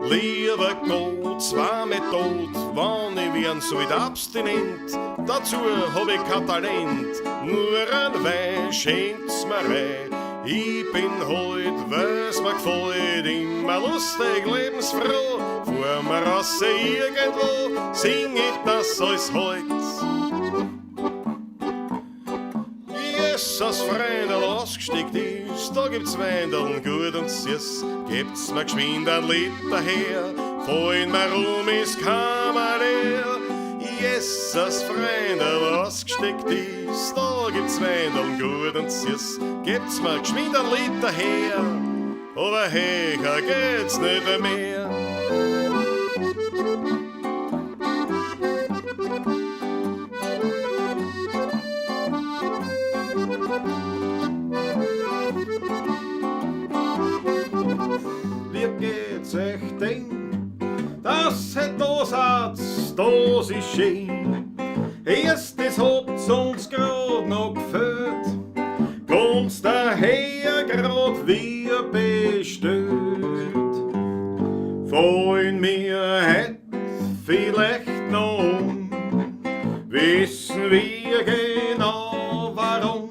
Lieber Gott, zwar mit Tod, wann ich wern sollt abstinent, dazu hab ich kein Talent, nur ein Wein schenkt's mir rein. Ich bin heut, weil's mir gefällt, immer lustig, lebensfroh, fahr mir raus irgendwo, sing ich das alles heut. Jesus Freundl ausgesteckt ist, da gibt's Weindeln gut und süß, gebt's mir geschwind ein Liter her, fallen mir rum ist Kammer leer. Jesus Freundl ausgesteckt ist, da gibt's Weindeln gut und süß, gebt's mir geschwind ein Liter her, aber höher geht's nicht mehr. Wie geht's euch denn? Dass ihr da seid, das ist schön. Erst das hat's uns grad noch gefällt, kommt's daher grad wie bestellt. Fallen mir heut vielleicht noch um, wissen wir genau warum.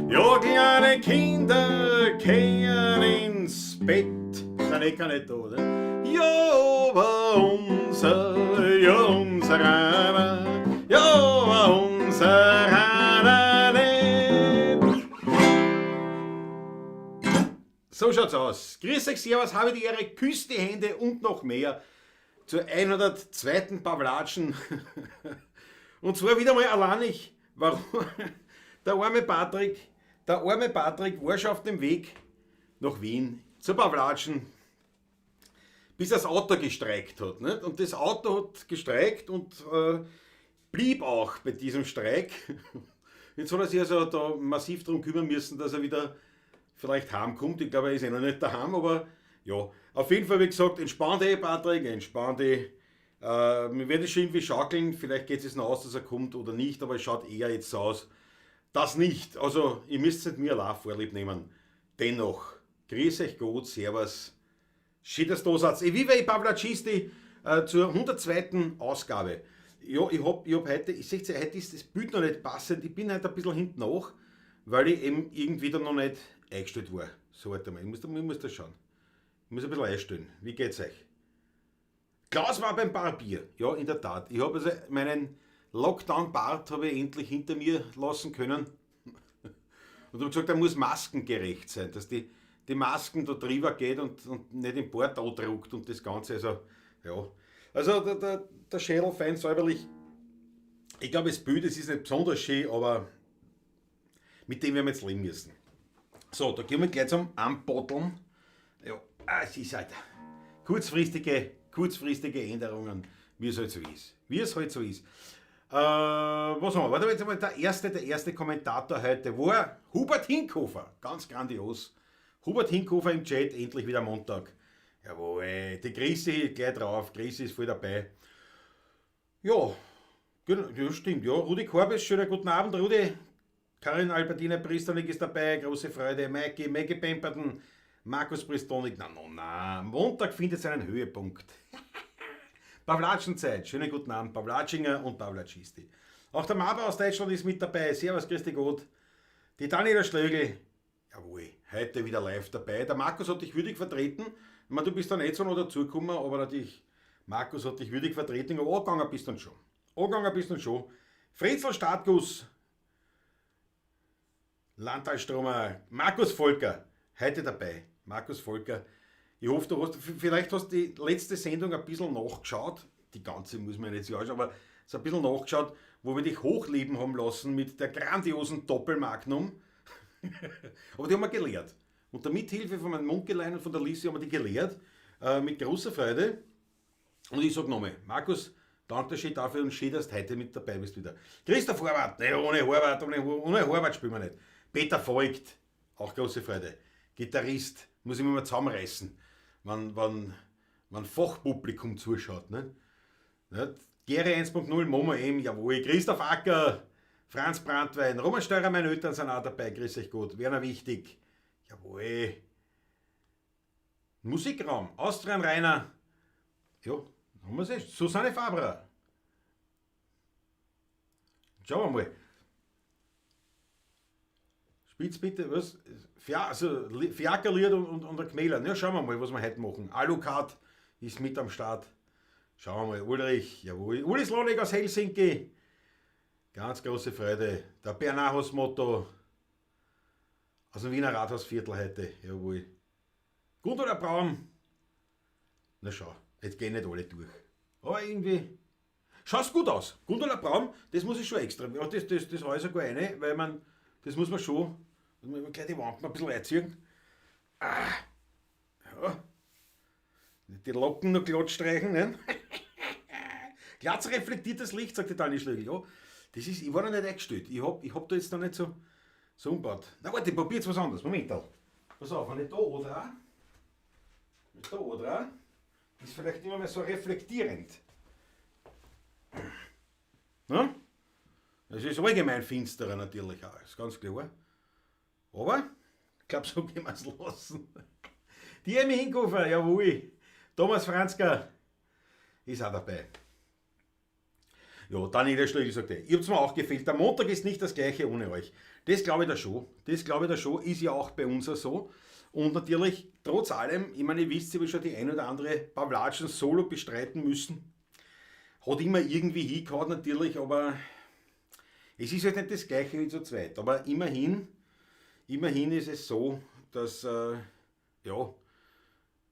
Ja, kleine Kinder kehren ins Bett, sind eh keine da, oder? Ja, aber unser, ja, unser einer, ja, aber unser einer nicht. So schaut's aus. Grüß euch, servus, habe die Ehre, küsst die Hände und noch mehr zur 102. Pawlatschen. Und zwar wieder mal alleinig. Warum? Der arme Patrick, der arme Patrick war schon auf dem Weg nach Wien zur Pawlatschen, bis das Auto gestreikt hat. Nicht? Und das Auto hat gestreikt und blieb auch bei diesem Streik. Jetzt hat er sich also da massiv darum kümmern müssen, dass er wieder vielleicht heimkommt. Ich glaube, er ist eh noch nicht daheim, aber ja. Auf jeden Fall, wie gesagt, entspann dich, Patrick, entspann dich. Wir werden es schon irgendwie schaukeln. Vielleicht geht es noch aus, dass er kommt oder nicht, aber es schaut eher jetzt so aus, dass nicht. Also, ihr müsst nicht mir allein Vorlieb nehmen. Dennoch, grüß euch Gott, servus. Schön, dass du da seid. Viva i Pawlatschisti zur 102. Ausgabe. Ja, ich hab heute, ich seh's ja, heute ist das Bild noch nicht passend. Ich bin heute ein bisschen hinten nach, weil ich eben irgendwie da noch nicht eingestellt war. So, warte mal, ich muss da schauen. Ich muss ein bisschen einstellen. Wie geht's euch? Klaus war beim Barbier. Ja, in der Tat. Ich hab also meinen Lockdown-Bart habe ich endlich hinter mir lassen können. Und hab gesagt, er muss maskengerecht sein, dass die Masken da drüber geht und nicht den Bart andruckt und das Ganze. Also, ja. Also der Schädel fein säuberlich. Ich glaube, das Bild, das ist nicht besonders schön, aber mit dem werden wir jetzt leben müssen. So, da gehen wir gleich zum Anbotteln. Ja, es ist halt kurzfristige Änderungen, wie es halt so ist. Wie es halt so ist. Was haben wir? Warte jetzt mal, der erste Kommentator heute war Hubert Hinkofer. Ganz grandios. Hubert Hinkofer im Chat, endlich wieder Montag. Jawohl, die Chrissy gleich drauf, Chrissy ist voll dabei. Ja, genau, ja, stimmt. Ja, Rudi Korbes, schönen guten Abend, Rudi. Karin Albertine Pristanik ist dabei, große Freude. Maiki, Maggie Pemperton, Markus Pristonik, na, na, na, Montag findet seinen Höhepunkt. Pawlatschenzeit, schönen guten Abend, Pawlatschinger und Pawlatschisti. Auch der Maba aus Deutschland ist mit dabei, servus, grüß dich Gott. Die Daniela Schlögl, jawohl, heute wieder live dabei. Der Markus hat dich würdig vertreten. Ich meine, du bist dann nicht so noch dazugekommen, aber natürlich, Markus hat dich würdig vertreten, aber angegangen bist dann schon. Angegangen bist dann schon. Fritzel Startguss, Landtalstromer, Markus Volker, heute dabei. Markus Volker, ich hoffe, vielleicht hast du die letzte Sendung ein bisschen nachgeschaut. Die ganze muss man jetzt nicht anschauen, aber so ein bisschen nachgeschaut, wo wir dich hochleben haben lassen mit der grandiosen Doppelmagnum. Aber die haben wir gelehrt. Unter Mithilfe von meinem Munkelein und von der Lisi haben wir die gelehrt, mit großer Freude. Und ich sag nochmal, Markus, danke schön dafür und schön, dass du heute mit dabei bist wieder. Christoph Horvath, ne, ohne Horvath, ohne, ohne Horvath spielen wir nicht. Peter Voigt, auch große Freude. Gitarrist, muss ich mir mal zusammenreißen, wenn Fachpublikum zuschaut. Ne? Ne? Gere 1.0, Momo M, jawohl. Christoph Acker, Franz Brandwein, Roman Steurer, meine Eltern sind auch dabei, grüß euch Gott. Werner Wichtig, jawohl. Musikraum, Austrian Rainer, Ja, haben wir's eh. Susanne Fabrer. Schauen wir mal. Spielt's bitte, was? Also Fiakerlied und ein Gmäler. Ja, schauen wir mal, was wir heute machen. Alucard ist mit am Start. Schauen wir mal, Ulrich, jawohl. Uli Slonik aus Helsinki. Ganz große Freude. Der Bernahus Motto aus dem Wiener Rathausviertel heute. Jawohl. Gundula Braun. Na schau, jetzt gehen nicht alle durch. Aber irgendwie schaut's gut aus. Gundula Braun, das muss ich schon extra. Ja, das hau ich sogar rein, weil man, das muss man schon, muss man gleich die Wampen ein bisschen einziehen. Ah, ja. Die Locken noch glatt streichen, ne? Glatt reflektiertes Licht, sagt der Dani Schlögl. Ja, das ist, ich war noch nicht eingestellt. Ich hab da jetzt noch nicht so umgebaut. Na warte, ich probier jetzt was anderes. Moment. Pass auf, wenn ich da andrehe, wenn ich da andrehe, ist vielleicht immer mehr so reflektierend. Na? Das ist allgemein finsterer natürlich auch, ist ganz klar. Aber ich glaub, so können wir's lassen. Die Emmy Hinkofer, jawohl. Thomas Franzka ist auch dabei. Ja, Daniela Schlögl sagt, ich hab's mir auch gefehlt. Der Montag ist nicht das gleiche ohne euch. Das glaube ich da schon. Das glaube ich da schon. Ist ja auch bei uns so. Und natürlich, trotz allem, ich meine, ihr wisst, ich habe schon die ein oder andere Pawlatschen solo bestreiten müssen. Hat immer irgendwie hingehauen natürlich, aber es ist halt nicht das Gleiche wie zu zweit. Aber immerhin ist es so, dass, ja,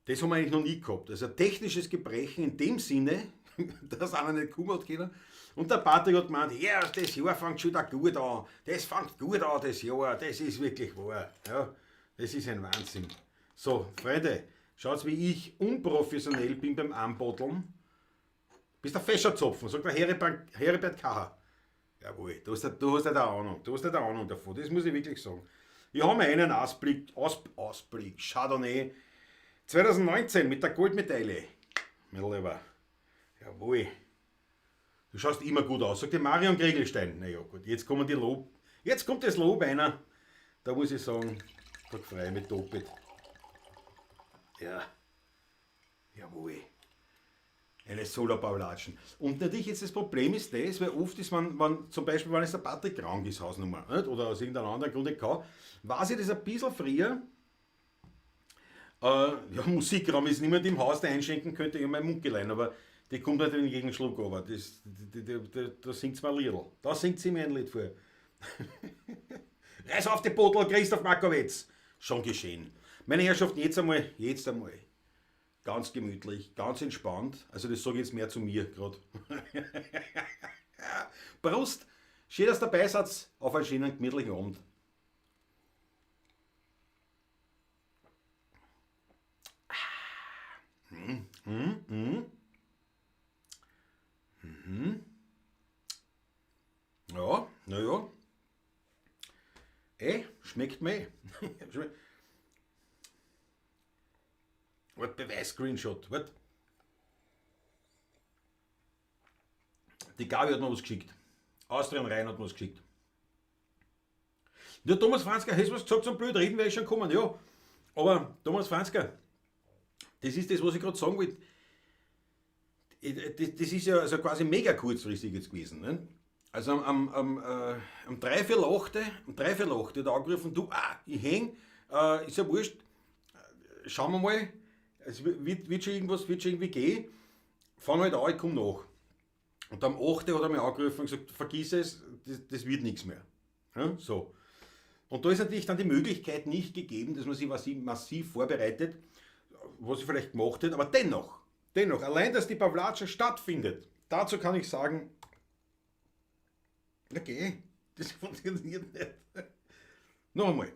das haben wir eigentlich noch nie gehabt. Also technisches Gebrechen in dem Sinne, dass einer nicht kommen hat können. Und der Patrick hat gemeint, ja, das Jahr fängt schon wieder gut an. Das fängt gut an, das Jahr. Das ist wirklich wahr. Ja, das ist ein Wahnsinn. So, Freunde, schaut, wie ich unprofessionell bin beim Anbotteln. Bist der Fäscherzopfen, sagt der Heribert Kacher. Jawohl, du hast nicht eine Ahnung. Du hast nicht eine Ahnung davon, das muss ich wirklich sagen. Ich habe mir einen Ausblick, Chardonnay 2019 mit der Goldmedaille. Mein Lieber. Jawohl. Du schaust immer gut aus, sagt die Marion Gregelstein. Na ja, gut, jetzt kommen die Lob. Jetzt kommt das Lob einer. Da muss ich sagen, da freue ich mich doppelt. Ja. Jawohl. Eine Solo-Pawlatschen. Und natürlich jetzt das Problem ist das, weil oft ist man, wenn, zum Beispiel, wenn es der Patrick krank ist, Hausnummer, nicht? Oder aus irgendeinem anderen Grund nicht kann, weiß ich das ein bisschen früher. Ja, Musikraum ist niemand im Haus, der einschenken könnte, ich mein Muckelein, aber die kommt halt in jeden Schluck runter. Da singt sie mir ein Liedl. Da singt sie mir ein Lied vor. Reiß auf die Bottle, Christoph Markowitz. Schon geschehen. Meine Herrschaften, jetzt einmal. Ganz gemütlich, ganz entspannt. Also das sage ich jetzt mehr zu mir gerade. Prost! Schön, dass der Beisatz auf einen schönen, gemütlichen Abend. Ja, naja. Schmeckt mir. Warte, Beweis-Screenshot. Warte. Die Gabi hat mir was geschickt. Austrian Rhein hat mir was geschickt. Ja, Thomas Franzka, hast du was gesagt zum blöd reden, wäre ich schon gekommen, ja. Aber Thomas Franzka, das ist das, was ich gerade sagen wollte. Das ist ja also quasi mega kurzfristig jetzt gewesen. Ne? Also am 7:45 hat er angerufen, du, ich häng, ist ja wurscht, schauen wir mal, es wird schon irgendwas, wird schon irgendwie gehen, fang halt an, ich komm nach. Und am 8. hat er mich angerufen und gesagt, vergiss es, das wird nichts mehr. Ja, so. Und da ist natürlich dann die Möglichkeit nicht gegeben, dass man sich massiv vorbereitet, was ich vielleicht gemacht hätte, aber dennoch, allein, dass die Pawlatsche stattfindet, dazu kann ich sagen, okay, das funktioniert nicht. Noch einmal,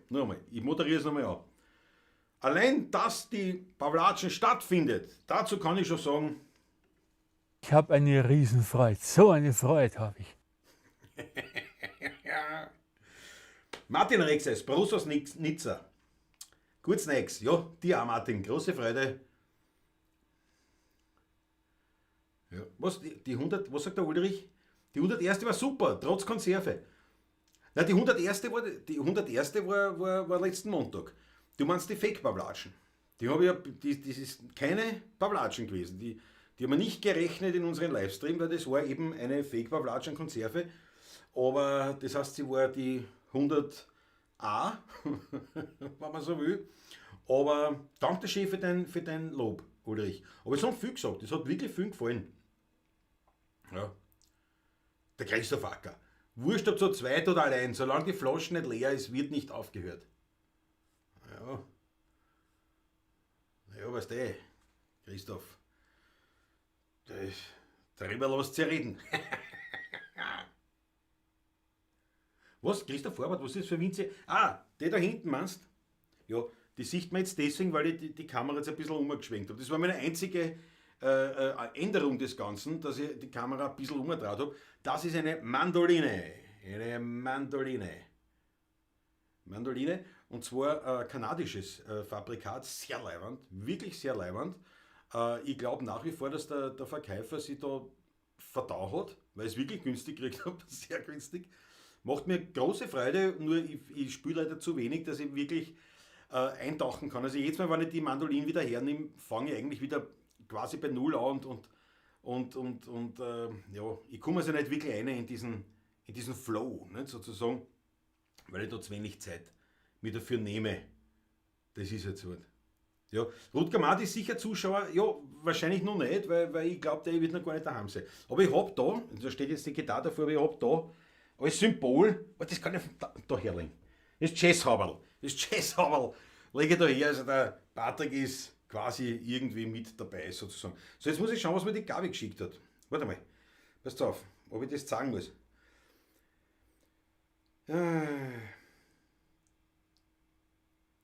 ich moderiere es nochmal an. Allein, dass die Pawlatschen stattfindet, dazu kann ich schon sagen, ich habe eine Riesenfreude, so eine Freude habe ich. Martin Rexes, Prost aus Nizza. Gut Snacks, ja, dir auch Martin, große Freude. Ja, was, die 100, was sagt der Ulrich? Die 101. war super, trotz Konserve. Nein, die 101. war letzten Montag. Du meinst die Fake-Pawlatschen. Die habe ich ja, das ist keine Pawlatschen gewesen. Die haben wir nicht gerechnet in unseren Livestream, weil das war eben eine Fake-Pavlatschen-Konserve. Aber das heißt, sie war die 100a, wenn man so will. Aber danke schön für dein Lob, Ulrich. Aber es haben viel gesagt, es hat wirklich viel gefallen. Ja. Der Christoph Acker. Wurscht, ob zu zweit oder allein, solange die Flasche nicht leer ist, wird nicht aufgehört. Ja. Ja, weißt du, Christoph. Darüber lässt sich reden. Was? Christoph Horvath, was ist das für Winze? Ah, der da hinten meinst? Ja, die sieht man jetzt deswegen, weil ich die Kamera jetzt ein bisschen umgeschwenkt habe. Das war meine einzige Änderung des Ganzen, dass ich die Kamera ein bisschen umgedreht habe. Das ist eine Mandoline. Eine Mandoline. Mandoline. Und zwar kanadisches Fabrikat, sehr leiwand, wirklich sehr leiwand. Ich glaube nach wie vor, dass der Verkäufer sich da vertan hat, weil ich es wirklich günstig gekriegt habe, sehr günstig. Macht mir große Freude, nur ich spiele leider zu wenig, dass ich wirklich eintauchen kann. Also jedes Mal, wenn ich die Mandoline wieder hernehme, fange ich eigentlich wieder quasi bei Null an und ja, ich komme also nicht wirklich rein in diesen Flow, nicht, sozusagen, weil ich da zu wenig Zeit mir dafür nehme. Das ist jetzt halt. Ja, Rutger Math ist sicher Zuschauer, ja, wahrscheinlich noch nicht, weil ich glaube, der wird noch gar nicht daheim sein. Aber ich hab da, da steht jetzt die Gitarre davor, aber ich hab da als Symbol, oh, das kann ich von da herlegen. Das Jazzhaberl, das Jazzhaberl lege ich da her, also der Patrick ist quasi irgendwie mit dabei sozusagen. So, jetzt muss ich schauen, was mir die Gabi geschickt hat. Warte mal, passt auf, ob ich das zeigen muss. Ja,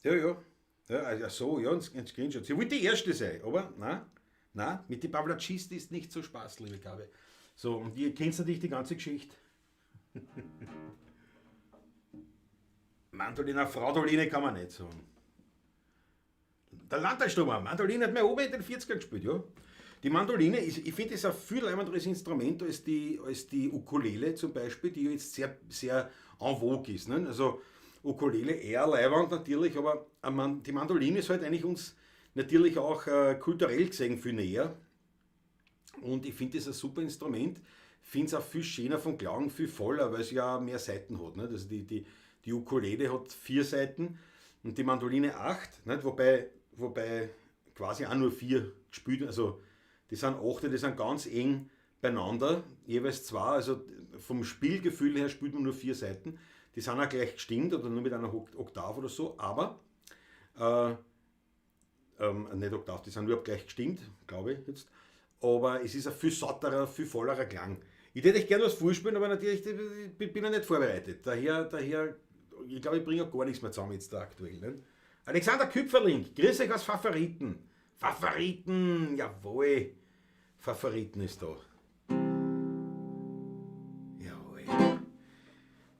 ja. Ja, also so, ja, ein Screenshot. Sie wollte die erste sein, aber nein, nein, mit den Pavlatschisten ist nicht so Spaß, liebe Gabi. So, und ihr kennt natürlich die ganze Geschichte. Mandoline, Fraudoline kann man nicht sagen. Der Landtagsturmer, Mandoline hat mir oben in den 40ern gespielt, ja. Die Mandoline ist, ich finde, ist ein viel leibenderes Instrument als die Ukulele zum Beispiel, die jetzt sehr, sehr en vogue ist. Ne? Also Ukulele eher leiwand natürlich, aber die Mandoline ist halt eigentlich uns natürlich auch kulturell gesehen viel näher. Und ich finde das ein super Instrument. Finde es auch viel schöner vom Klang, viel voller, weil es ja mehr Saiten hat. Ne? Also die Ukulele hat 4 Saiten und die Mandoline 8, nicht? Wobei quasi auch nur 4 gespielt, also die sind 8, die sind ganz eng beieinander, jeweils 2, also vom Spielgefühl her spielt man nur 4 Saiten. Die sind auch gleich gestimmt oder nur mit einer Oktav oder so, aber nicht Oktav, die sind überhaupt gleich gestimmt, glaube ich jetzt. Aber es ist ein viel satterer, viel vollerer Klang. Ich hätte euch gerne was vorspielen, aber natürlich ich bin ja nicht vorbereitet. Daher, ich glaube, ich bringe auch gar nichts mehr zusammen jetzt da aktuell. Ne? Alexander Küpferling, grüß euch aus Favoriten. Favoriten, jawohl. Favoriten ist da. Jawohl.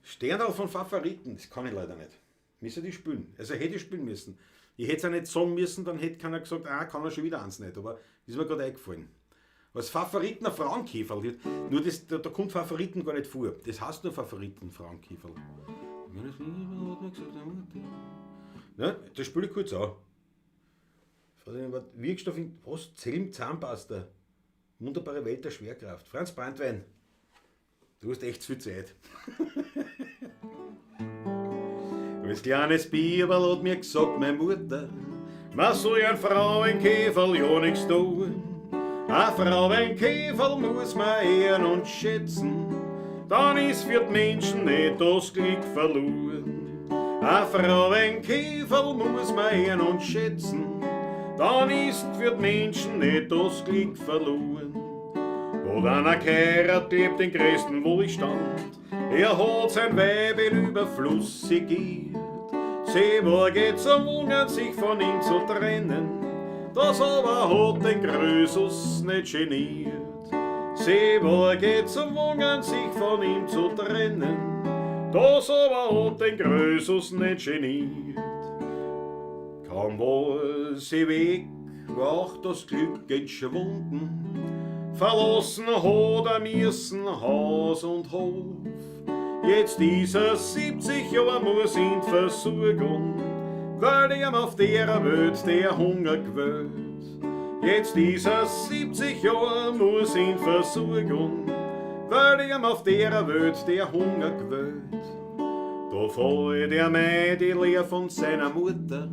Sterndal von Favoriten, das kann ich leider nicht. Müssen die spielen. Also hätte ich spielen müssen. Ich hätte es auch nicht sagen müssen, dann hätte keiner gesagt, ah, kann er schon wieder eins nicht. Aber ist mir gerade eingefallen. Was Favoriten, ein Frauenkäferl. Nur das, da kommt Favoriten gar nicht vor. Das heißt nur Favoriten, Frauenkäferl. Ne, das spiele ich kurz an. Wirkstoff in, was? Zelm Zahnpasta. Wunderbare Welt der Schwerkraft. Franz Brandwein, du hast echt zu viel Zeit. Als kleines Biberl hat mir gesagt, meine Mutter, man soll ein Frauenkäferl ja nichts tun. Ein Frauenkäferl muss man ehren und schätzen, dann ist für die Menschen nicht das Glück verloren. Ein Frauenkäferl muss man ehren und schätzen, dann ist für die Menschen nicht das Glück verloren. Hat einer geheiratet, lebt den größten Wohlstand, er hat sein Weib in Überfluss segiert. Sie war gezwungen, sich von ihm zu trennen, das aber hat den Krösus nicht geniert. Sie war gezwungen, sich von ihm zu trennen, das aber hat den Krösus nicht geniert. Kaum war sie weg, war auch das Glück entschwunden, verlassen hat er müssen Haus und Hof. Jetzt ist er 70 Jahre, muss ihn versorgen, weil ihm auf der Welt der Hunger quält. Jetzt ist er 70 Jahre, muss ihn versorgen, weil ihm auf der Welt der Hunger gewöhnt. Da fällt er mir die Lehr von seiner Mutter,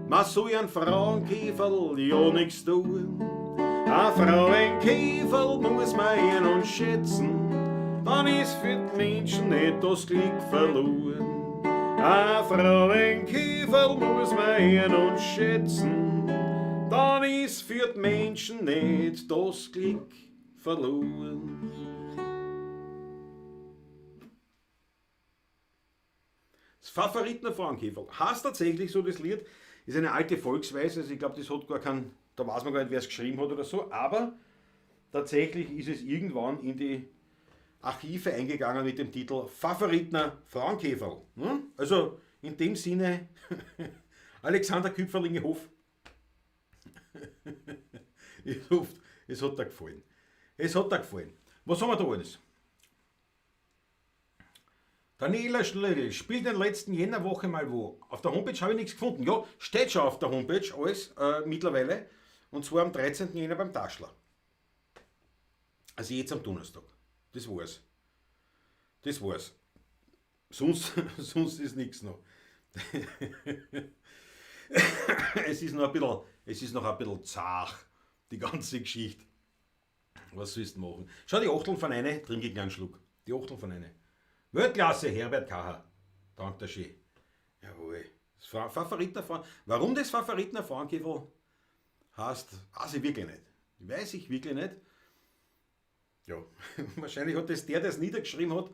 man soll ein Frauenkäferl ja nix tun. Ein Frauenkäferl muss man ehren und schätzen, dann ist für die Menschen nicht das Glück verloren. Ein Frauenkäferl muss man ehren und schätzen, dann ist für die Menschen nicht das Glück verloren. Das Favoritener Frauenkäferl heißt tatsächlich so, das Lied, ist eine alte Volksweise, also ich glaub, das hat gar kein, da weiß man gar nicht, wer es geschrieben hat oder so, aber tatsächlich ist es irgendwann in die Archive eingegangen mit dem Titel Favoritener Frauenkäferl. Hm? Also in dem Sinne, Alexander Küpferlingehof. Ich hoffe, es hat dir gefallen. Es hat dir gefallen. Was haben wir da alles? Daniela Schlögl spielt in der letzten Jännerwoche mal wo. Auf der Homepage habe ich nichts gefunden. Ja, steht schon auf der Homepage alles mittlerweile. Und zwar am 13. Jänner beim Taschler. Also jetzt am Donnerstag. Das war's. Das war's. Sonst, sonst ist nichts noch. Es ist noch ein bisschen, es ist noch ein bisschen zach, die ganze Geschichte. Was sollst du machen? Schau, die Achteln von eine, trinke ich einen Schluck. Die Achteln von eine. Weltklasse, Herbert Kacher. Danke dir schön. Jawohl. Das Favoritener Frauen. Warum das Favoritener Frauenkäferl heißt, weiß ich wirklich nicht. Weiß ich wirklich nicht. Ja, wahrscheinlich hat das der, der es niedergeschrieben hat,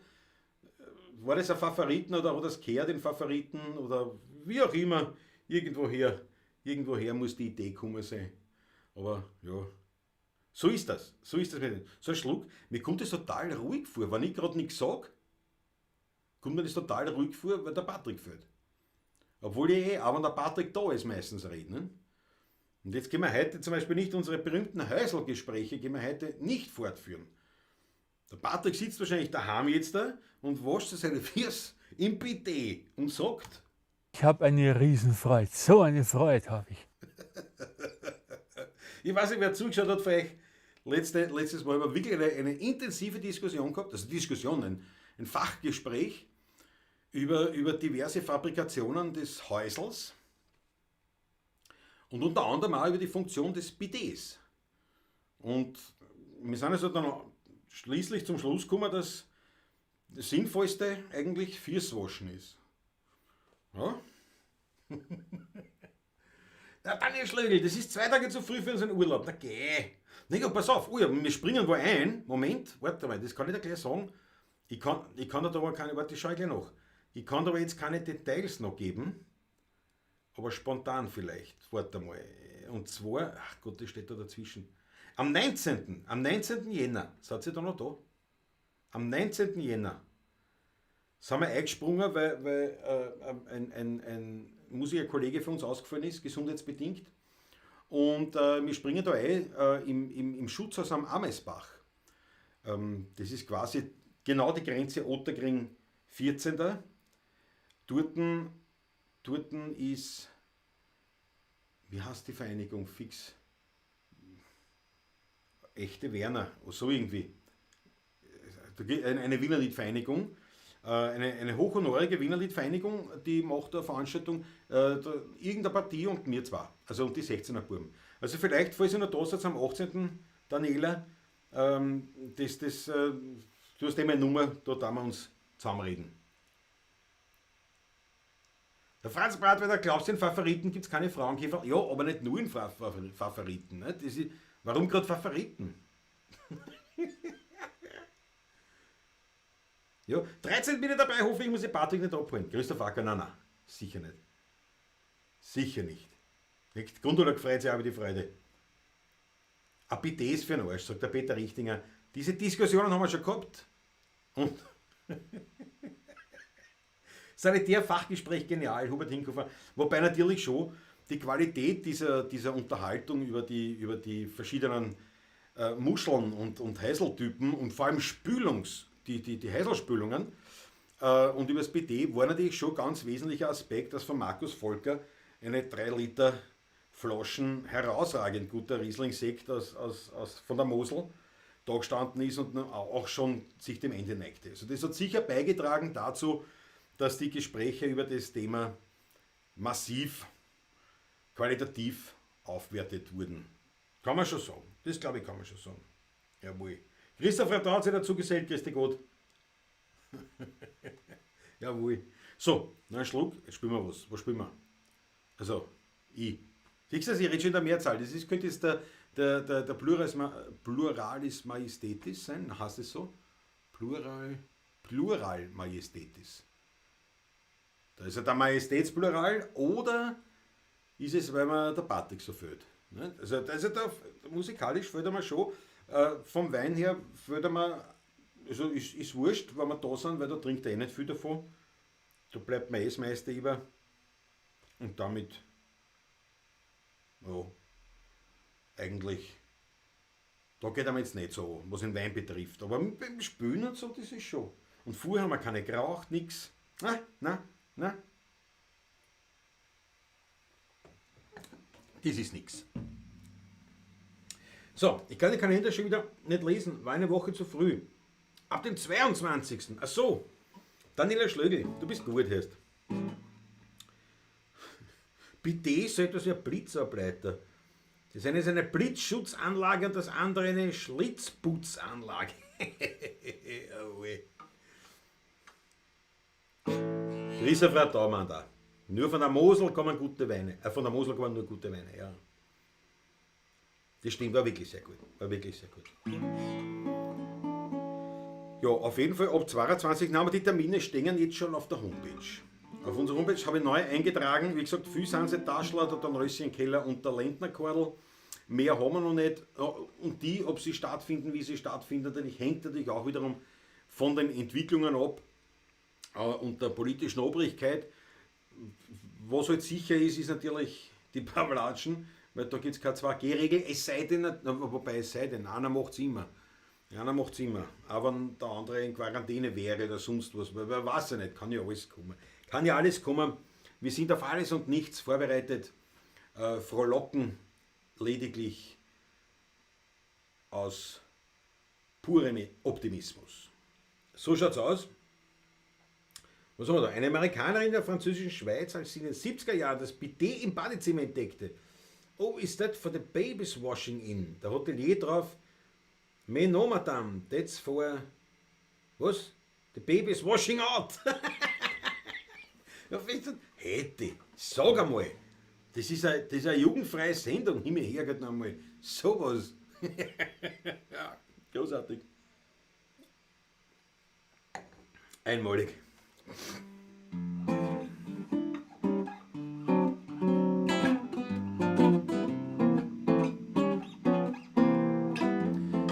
war das ein Favoriten oder hat das gehört den Favoriten oder wie auch immer. Irgendwoher muss die Idee gekommen sein. Aber ja, so ist das. So ist das mit dem. So ein Schluck, mir kommt das total ruhig vor. Wenn ich grad nix sag, kommt mir das total ruhig vor, weil der Patrick fehlt. Obwohl ich auch wenn der Patrick da ist, meistens rede. Ne? Und jetzt können wir heute zum Beispiel nicht unsere berühmten Häuselgespräche, können wir heute nicht fortführen. Der Patrick sitzt wahrscheinlich daheim jetzt da und wascht seine Füße im Bidet und sagt: Ich hab eine Riesenfreude, so eine Freude hab ich. Ich weiß nicht, wer zugeschaut hat von euch. Letztes Mal haben wir wirklich eine intensive Diskussion gehabt, also Diskussion, ein Fachgespräch über diverse Fabrikationen des Häusels und unter anderem auch über die Funktion des Bidets. Und wir sind also dann schließlich zum Schluss gekommen, dass das Sinnvollste eigentlich Füßwaschen ist. Ja? Der Daniel Schlögl, das ist 2 Tage zu früh für unseren Urlaub. Na geh. Na ja, pass auf, oh ja, wir springen wo ein. Moment, warte mal, das kann ich dir gleich sagen. Ich kann da aber keine, warte, ich schau gleich nach. Ich kann da aber jetzt keine Details noch geben, aber spontan vielleicht. Warte mal. Und zwar, ach Gott, das steht da dazwischen. Am 19. Jänner, seid ihr da noch da? Am 19. Jänner sind wir eingesprungen, weil ein Musikerkollege von uns ausgefallen ist, gesundheitsbedingt. Und wir springen da ein im Schutzhaus am Amesbach. Das ist quasi genau die Grenze Ottakring 14. Dorten ist, wie heißt die Vereinigung fix? Echte Werner, so irgendwie. Eine Wienerliedvereinigung, eine hochhonorige Wienerliedvereinigung, die macht eine Veranstaltung, irgendeine Partie und wir zwei, also und die 16er Buben. Also vielleicht, falls ihr noch da seid, am 18. Daniela, du hast eh meine Nummer, da tun wir uns zusammenreden. Der Franz Bratweiler, glaubst du, in Favoriten gibt's keine Frauenkäfer? Ja, aber nicht nur in Favoriten. Ne? Das ist, warum grad Favoriten? Ja, 13 bin ich dabei, hoffentlich muss ich Patrick nicht abholen. Christoph Acker, nein, nein, sicher nicht. Sicher nicht. Nicht? Gundula freut sich auch über die Freude. Ein Bidet ist für den Arsch, sagt der Peter Richtinger. Diese Diskussionen haben wir schon gehabt. Und Sanitär-Fachgespräch genial, Hubert Hinkofer. Wobei natürlich schon die Qualität dieser Unterhaltung über die verschiedenen Muscheln und Häuseltypen und vor allem die Häuselspülungen und über das Bidet war natürlich schon ganz wesentlicher Aspekt, dass von Markus Volker eine 3 Liter Flaschen herausragend guter Riesling-Sekt von der Mosel da gestanden ist und auch schon sich dem Ende neigte. Also das hat sicher beigetragen dazu, dass die Gespräche über das Thema massiv qualitativ aufwertet wurden. Kann man schon sagen. Das glaube ich, kann man schon sagen. Jawohl. Christoph Radau hat sich dazu gesellt, grüß dich Gott. Jawohl. So, noch einen Schluck, jetzt spielen wir was. Was spielen wir? Also, ich. Siehst du, ich rede schon in der Mehrzahl. Das ist, könnte jetzt der Pluralis Majestatis sein, heißt es so? Plural Majestatis. Da ist ja der Majestätsplural oder ist es, weil mir der Patrick so fehlt? Ne? Also, da ist ja da, musikalisch fehlt er mir schon. Vom Wein her fehlt er mir, also ist wurscht, wenn wir da sind, weil da trinkt er eh nicht viel davon. Da bleibt mir eh das meiste über. Und damit, ja, eigentlich, da geht er mir jetzt nicht so, was den Wein betrifft. Aber beim Spülen und so, das ist schon. Und vorher haben wir keine geraucht, nix. Na, na, na. Das ist nix. So, ich kann den Kalender schon wieder nicht lesen, war eine Woche zu früh. Ab dem 22. Ach so, Daniela Schlögl, du bist gut, heißt. Bitte so etwas wie ein Blitzableiter. Das eine ist eine Blitzschutzanlage und das andere eine Schlitzputzanlage. Jawohl. Christopher Daumann da. Nur von der Mosel kommen gute Weine. Von der Mosel kommen nur gute Weine, ja. Das stimmt, war wirklich sehr gut. War wirklich sehr gut. Ja, auf jeden Fall ab 22. haben wir die Termine stehen jetzt schon auf der Homepage. Auf unserer Homepage habe ich neu eingetragen, wie gesagt, viel sind sie Taschler, der Dornröschenkeller und der Lendnerkordel. Mehr haben wir noch nicht. Und die, ob sie stattfinden, wie sie stattfinden, natürlich, hängt natürlich auch wiederum von den Entwicklungen ab und der politischen Obrigkeit. Was halt sicher ist, ist natürlich die Pavlatschen, weil da gibt's keine 2G-Regel, es sei denn, wobei es sei denn, einer macht's immer. Einer macht's immer, auch wenn der andere in Quarantäne wäre oder sonst was, weil wer weiß ja nicht, kann ja alles kommen. Kann ja alles kommen. Wir sind auf alles und nichts vorbereitet. Frohlocken lediglich aus purem Optimismus. So schaut's aus. Was haben wir da? Eine Amerikanerin der französischen Schweiz, als sie in den 70er Jahren das Bidet im Badezimmer entdeckte. Oh, is that for the babies washing in? Der Hotelier drauf. Mais non, madame, that's for... Was? The baby's washing out. Ja, weißt du, hätte, sag einmal, das ist eine jugendfreie Sendung, Himmel, Herrgott noch einmal, sowas. Ja, großartig. Einmalig.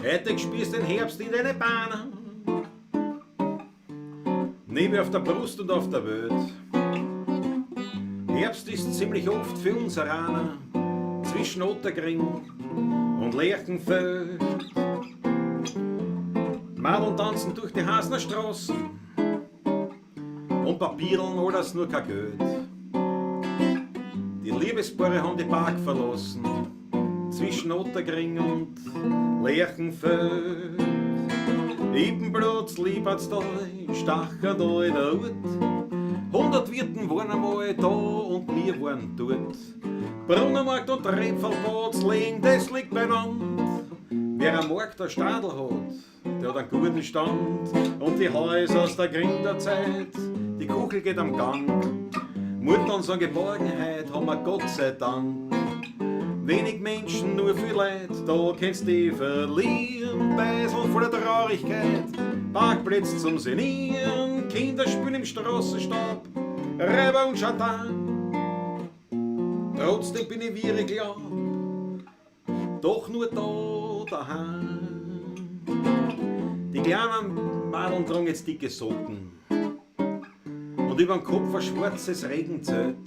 Heute spürst den Herbst in deine Bahnen, Nebel auf der Brust und auf der Welt. Herbst ist ziemlich oft für uns Araner zwischen Ottergring und Lerchenfeld. Madeln tanzen durch die Hasner Straßen und Papierln alles nur kein Geld. Die Liebespaare haben die Park verlassen zwischen Ottergring und Lerchenfeld. Ebenblatz, Liebertstal, Stacherdal, der Urt. 100 Wirten waren einmal da und wir waren dort. Brunnenmarkt und Repfelplatz liegen, das liegt beieinander. Wer am Markt ein Stadl hat, der hat einen guten Stand. Und die Häuser aus der Gründerzeit, die Kuchel geht am Gang. Mutter und Geborgenheit haben wir Gott sei Dank. Wenig Menschen, nur viel Leid, da kannst du dich verlieren. Beisel voller Traurigkeit, Parkplätze zum Senieren, Kinder spielen im Straßenstaub, Räuber und Schatan. Trotzdem bin ich wie ich glaub, doch nur da daheim. Die kleinen Madeln tragen jetzt dicke Socken und überm Kopf ein schwarzes Regenzelt.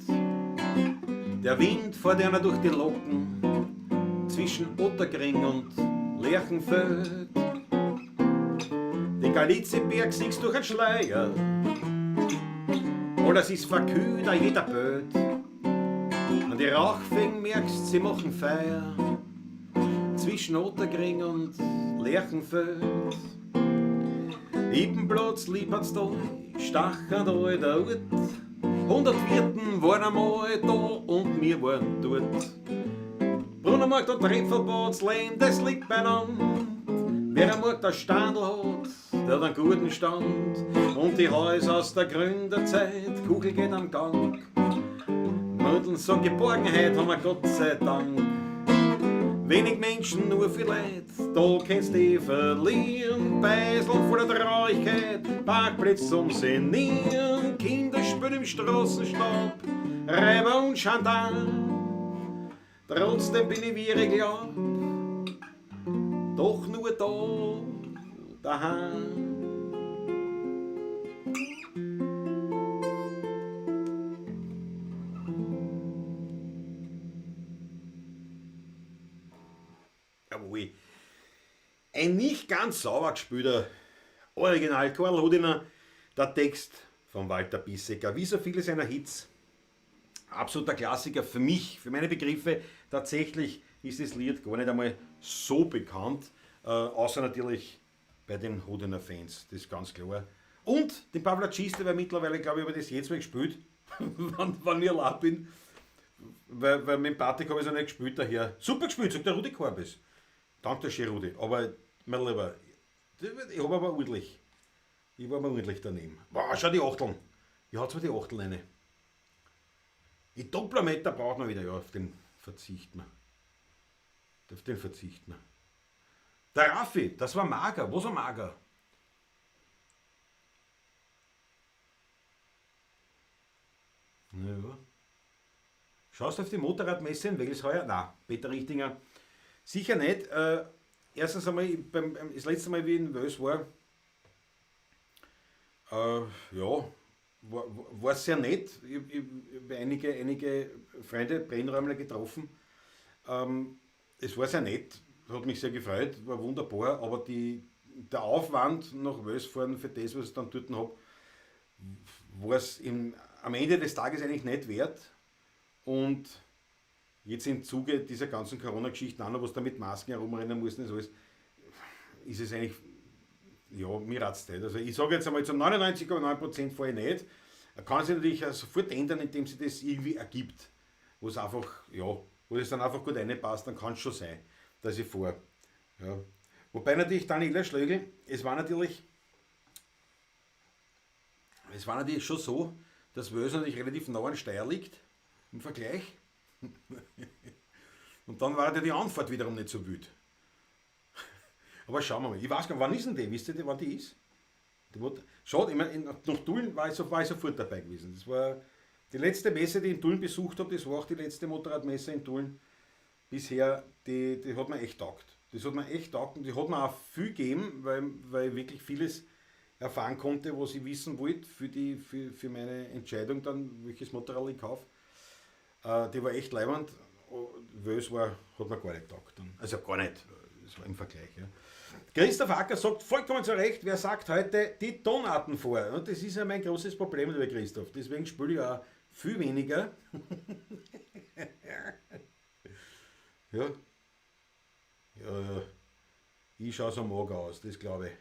Der Wind fährt einer durch die Locken zwischen Ottergring und Lerchenfeld. Den Galitzieberg siehst du durch einen Schleier, alles ist verkühlt, jeder Böd. An die die Rauchfänge merkst, sie machen Feier zwischen Otterkring und Lerchenfeld. Yppenplatz, Liepertstal, Stacherntal, der Ort. 100 Wirten waren einmal da und wir waren dort. Brunnenmarkt und Trepfelplatz, Lehm, das liegt beieinander. Wer am Markt ein Standl hat, der hat einen guten Stand. Und die Häuser aus der Gründerzeit, Kugel geht am Gang. Mündeln so Geborgenheit haben wir Gott sei Dank. Wenig Menschen, nur viel Leid, da kannst du verlieren. Beisel voller Traurigkeit, Parkplätze zum Senieren, Kinder spülen im Straßenstaub, Reiber und Schandal. Trotzdem bin ich wie ich glaub, doch nur da, daheim. Jawohl. Ein nicht ganz sauber gespielter Original Karl Hudiner, der Text von Walter Bissecker, wie so viele seiner Hits. Absoluter Klassiker für mich, für meine Begriffe. Tatsächlich ist das Lied gar nicht einmal so bekannt, außer natürlich bei den Hudiner Fans, das ist ganz klar. Und den Pavlacista, weil mittlerweile, glaube ich, habe ich das jedes Mal gespielt, wenn ich allein bin. Weil mit dem Patrick habe ich es noch nicht gespielt daher. Super gespielt, sagt der Rudi Korbes. Danke schön, Rudi. Aber, mein Lieber, ich habe aber ordentlich. Ich war mal ordentlich daneben. Boah, schau die Achteln. Ich hau zwar die Achteln rein. Die Dopplermeter braucht man wieder. Ja, auf den verzichten wir. Auf den verzichten wir. Der Raffi, das war mager. Was war mager? Naja. Schaust du auf die Motorradmesse in Wels heuer? Nein, Peter Richtinger. Sicher nicht. Erstens einmal, das letzte Mal, wie ich in Wels war, ja, war sehr nett. Ich habe einige Freunde, Brennräumler getroffen. Es war sehr nett, hat mich sehr gefreut, war wunderbar, aber der Aufwand nach Wels fahren für das, was ich dann dort hab, war es am Ende des Tages eigentlich nicht wert. Und jetzt im Zuge dieser ganzen Corona-Geschichten auch noch, was da mit Masken herumrennen muss und alles, ist es eigentlich, ja, mir rat's nicht. Also ich sage jetzt einmal, zu 99,9% fahre ich nicht. Kann sich natürlich auch sofort ändern, indem sich das irgendwie ergibt, wo es einfach, ja, wo es dann einfach gut reinpasst, dann kann's schon sein, dass ich fahre. Ja. Wobei natürlich Daniela Schlögl, es war natürlich schon so, dass Wels natürlich relativ nah an Steyr liegt, im Vergleich. Und dann war ja die Anfahrt wiederum nicht so wild. Aber schauen wir mal. Ich weiß gar nicht, wann ist denn die? Wisst ihr, wann die ist? Die war, schaut, ich mein, nach Tulln war ich sofort dabei gewesen. Das war die letzte Messe, die ich in Tulln besucht habe. Das war auch die letzte Motorradmesse in Tulln bisher. Die hat mir echt taugt. Das hat mir echt taugt und die hat mir auch viel gegeben, weil ich wirklich vieles erfahren konnte, was ich wissen wollte für meine Entscheidung dann, welches Motorrad ich kaufe. Die war echt leibend. Wels hat mir gar nicht taugt. Also gar nicht, das war im Vergleich. Ja. Christoph Acker sagt vollkommen zu Recht, wer sagt heute die Tonarten vor? Und das ist ja mein großes Problem, lieber Christoph. Deswegen spiele ich auch viel weniger. Ja. Ja, ich schaue so mager aus, das glaube ich.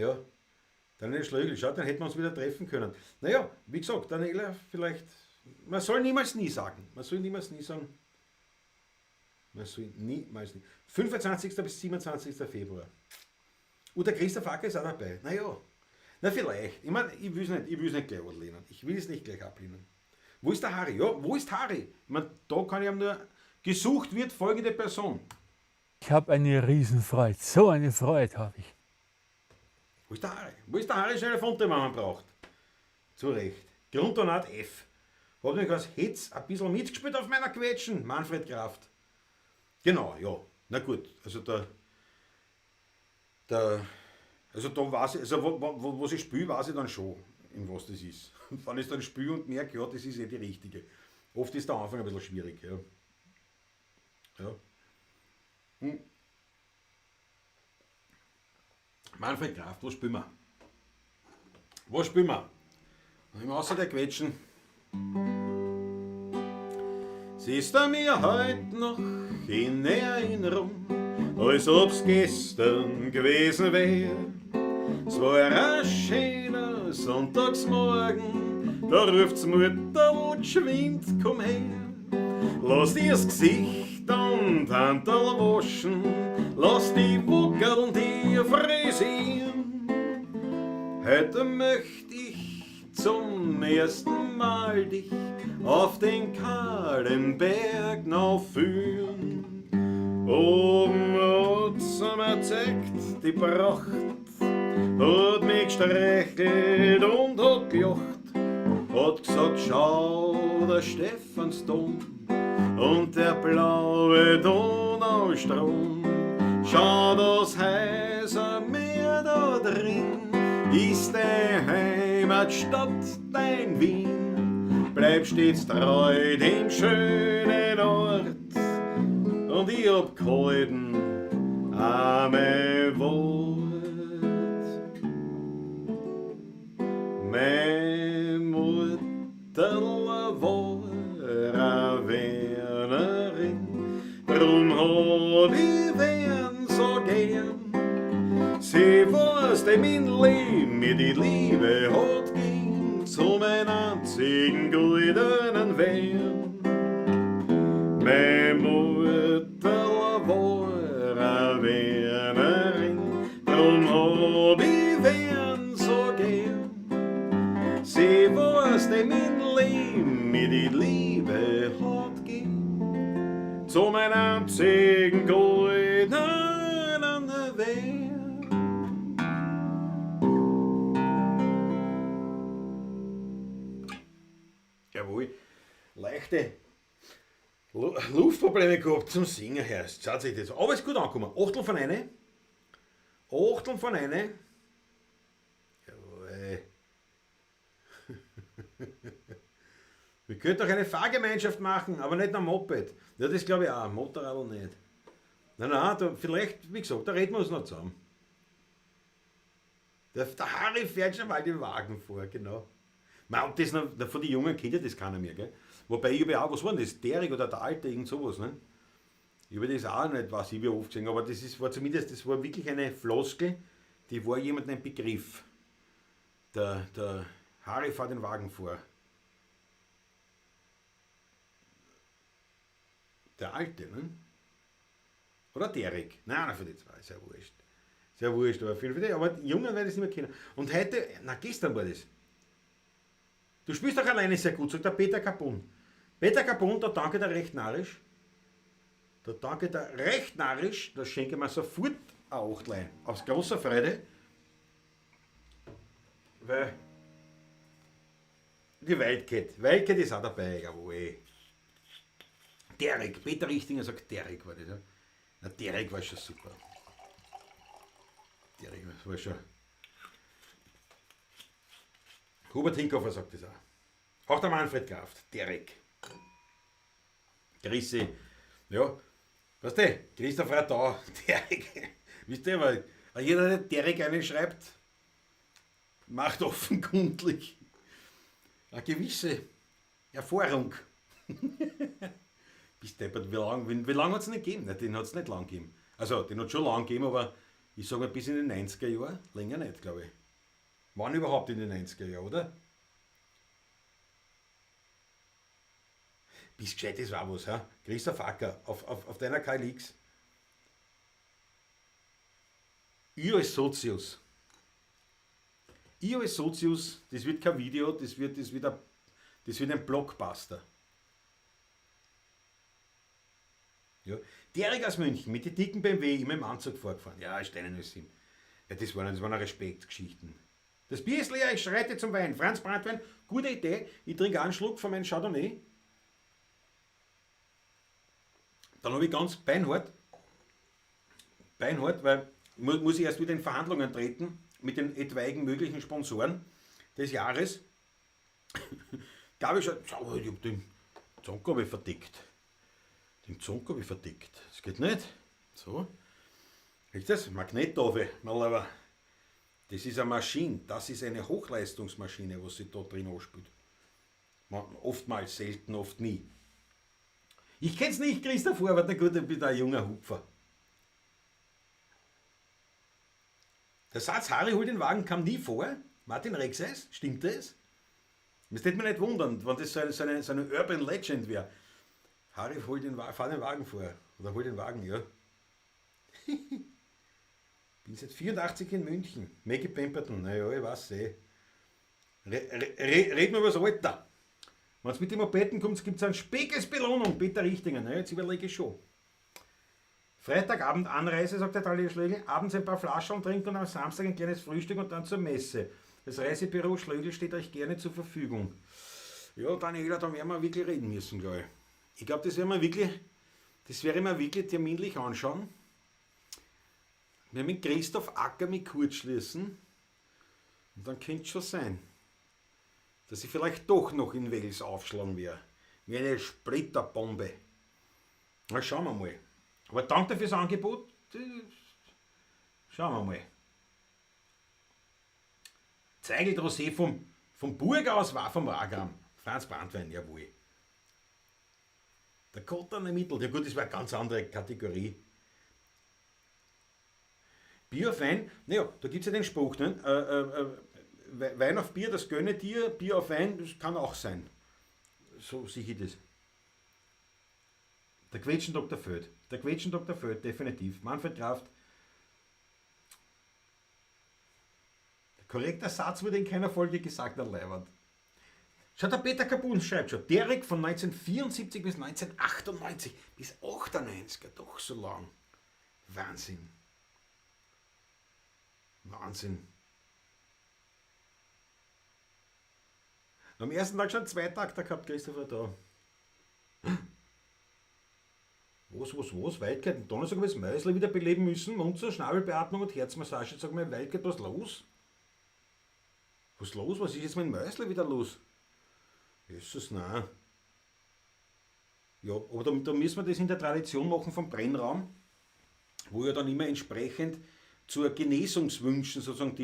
Ja, Daniela Schlögl, schaut, dann hätten wir uns wieder treffen können. Naja, wie gesagt, Daniela, vielleicht, man soll niemals nie sagen. Man soll niemals nie sagen. Man soll niemals nie. 25. bis 27. Februar. Und der Christoph Acker ist auch dabei. Naja, na vielleicht. Ich meine, ich will es nicht gleich ablehnen. Ich will es nicht gleich ablehnen. Wo ist der Harry? Ja, wo ist Harry? Ich meine, da kann ich ihm nur... Gesucht wird folgende Person. Ich habe eine Riesenfreude. So eine Freude habe ich. Wo ist der Harry? Wo ist der Harry Schneider-Fonte, wenn man braucht? Zu Recht. Grundtonart F. Hab mich als Hetz ein bisschen mitgespielt auf meiner Quetschen. Manfred Kraft. Genau, ja. Na gut, also da weiß ich, also was ich spiele, weiß ich dann schon, in was das ist. Wenn ich dann spiele und merke, ja, das ist eh die richtige. Oft ist der Anfang ein bisschen schwierig, ja. Ja. Hm. Manfred Kraft, was spielen wir? Was spielen wir? Außer der Quetschen. Sie ist an mir heut noch in Erinnerung, als ob's gestern gewesen wär. Es war ein schöner Sonntagsmorgen, da ruft's Mutterl geschwind, komm her. Lass dir's Gesicht und Handl waschen, lass die Wackeln dir frisieren. Heute möcht ich zum ersten Mal dich auf den kahlen Berg führen. Oben hat's mir zeigt die Pracht, hat mich gestreichelt und hat gelacht, hat gesagt, schau, der Stephansdom und der blaue Donaustrom. Schau, das heiße Meer da drin ist deine Heimatstadt, dein Wien. Bleib stets treu dem schönen Ort und ich hab gehalten auch mein Wort. Meine Mutter war eine Wernerin, drum hab ich Wern so gern. Sie weiß, die mein Leben mir die Liebe hat gegeben, zu mein einzigen goldenen Wern. Meine Mutter war eine Wernerin, drum hab ich Wern so gern. Sie weiß, die mein Leben mir die Liebe hat gegeben, zu mein einzigen goldenen Wern. Jawohl, leichte Luftprobleme gehabt zum Singen her. Es zahlt sich das. Aber ist gut angekommen. Achtel von eine. Achtel von eine. Jawohl. Wir könnten auch eine Fahrgemeinschaft machen, aber nicht am Moped. Ja, das glaube ich auch. Motorradl nicht. Nein, nein, da, vielleicht, wie gesagt, da reden wir uns noch zusammen. Der Harry fährt schon mal den Wagen vor, genau. Man, ob das noch, von den jungen Kindern, das keiner mehr, gell? Wobei ich habe auch, was war denn das? Derek oder der Alte, irgend sowas, ne? Ich habe das auch nicht, was ich oft gesehen, aber das ist, war zumindest, das war wirklich eine Floskel, die war jemandem ein Begriff. Der Harry fährt den Wagen vor. Der Alte, ne? Oder Derek? Nein, für die zwei, sehr wurscht. Sehr wurscht, aber viel für die. Aber die Jungen werden es nicht mehr kennen. Und heute, na gestern war das. Du spielst auch alleine sehr gut, sagt der Peter Capun. Peter Capun, da danke der recht narrisch. Da danke der recht narrisch, da schenke ich mir sofort ein Achtlein. Aus großer Freude. Weil die Wildcat, Wildcat ist auch dabei, jawohl. Derek, Peter Richtinger sagt Derek war das, ja. Na, Derek war schon super. Derek war schon. Hubert Hinkofer sagt das auch. Auch der Manfred Kraft, Derek. Chrissy, ja, weißt du, Christoph Radau, Derek. Wisst ihr, weil jeder, der Derek einschreibt, macht offenkundig eine gewisse Erfahrung. Bis deppert, wie lang hat es nicht gegeben? Nein, den hat es nicht lang gegeben. Also, den hat es schon lang gegeben, aber ich sag mal bis in den 90er Jahren, länger nicht, glaube ich. Wann überhaupt in den 90er Jahren, oder? Bis gescheit, das war was, ha? Christoph Acker, auf deiner KLX. Ich als Sozius. Ich als Sozius, das wird kein Video, das wird ein Blockbuster. Ja. Derek aus München mit den dicken BMW immer im Anzug vorgefahren. Ja, Steine 07. Ja, das waren Respektgeschichten. Das Bier ist leer, ich schreite zum Wein. Franz Brandwein, gute Idee. Ich trinke einen Schluck von meinem Chardonnay. Dann habe ich ganz beinhart, weil muss ich erst wieder in Verhandlungen treten mit den etwaigen möglichen Sponsoren des Jahres. Da habe ich schon, schau, ich hab den Zonk hab ich verdickt. Den Zonk hab ich verdickt. Das geht nicht. So. Ist das? Magnettafel, mein Lieber. Das ist eine Maschine, das ist eine Hochleistungsmaschine, was sich da drin anspielt. Oftmals, selten, oft nie. Ich kenn's nicht, Christoph Horvath, na gut, ich bin da ein junger Hupfer. Der Satz Harry hol den Wagen kam nie vor. Martin Rexeis, stimmt das? Das würde mich nicht wundern, wenn das so eine Urban Legend wäre. Harry, hol den, fahr den Wagen vor. Oder hol den Wagen, ja. Bin seit 84 in München. Maggie Pemberton, naja, ich weiß eh. Reden wir über das Alter. Wenn es mit dem Mopeden kommt, gibt es einen Speck Belohnung. Peter Richtinger, naja, jetzt überlege ich schon. Freitagabend Anreise, sagt der Daniel Schlögl, abends ein paar Flaschen trinken und am Samstag ein kleines Frühstück und dann zur Messe. Das Reisebüro Schlögl steht euch gerne zur Verfügung. Ja, Daniela, da werden wir wirklich reden müssen, glaube ich. Ich glaube, das werden wir wirklich, das werde ich mir wirklich terminlich anschauen. Wir mit Christoph Acker mich kurz schließen. Und dann könnte es schon sein, dass ich vielleicht doch noch in Wels aufschlagen werde. Wie eine Splitterbombe. Na, schauen wir mal. Aber danke fürs Angebot. Schauen wir mal. Zweigelt Rosé vom Burg aus war vom Wagram. Franz Brandwein, jawohl. Der Kottern Mittel, ja gut, das war eine ganz andere Kategorie. Bier auf Wein, naja, da gibt es ja den Spruch, ne? Wein auf Bier, das gönne dir, Bier auf Wein, das kann auch sein. So sehe ich das. Der Quetschen Dr. Föth. Der Quetschen Dr. Föth, definitiv. Manfred Kraft. Der korrekte Satz wurde in keiner Folge gesagt, der Leiwand. Schaut, der Peter Kabun schreibt schon. Derek von 1974 bis 1998, bis 98, ja, doch so lang. Wahnsinn. Wahnsinn. Am ersten Tag schon 2 Takter gehabt, Christopher, da. Was? Wildcat? Am Donnerstag habe ich das Mäusle wieder beleben müssen. Munzer, Schnabelbeatmung und Herzmassage. Sag mal, Wildcat, was los? Was los? Was ist jetzt mit dem Mäusle wieder los? Jesus, nein. Ja, aber da müssen wir das in der Tradition machen vom Brennraum, wo ja dann immer entsprechend zur Genesungswünschen sozusagen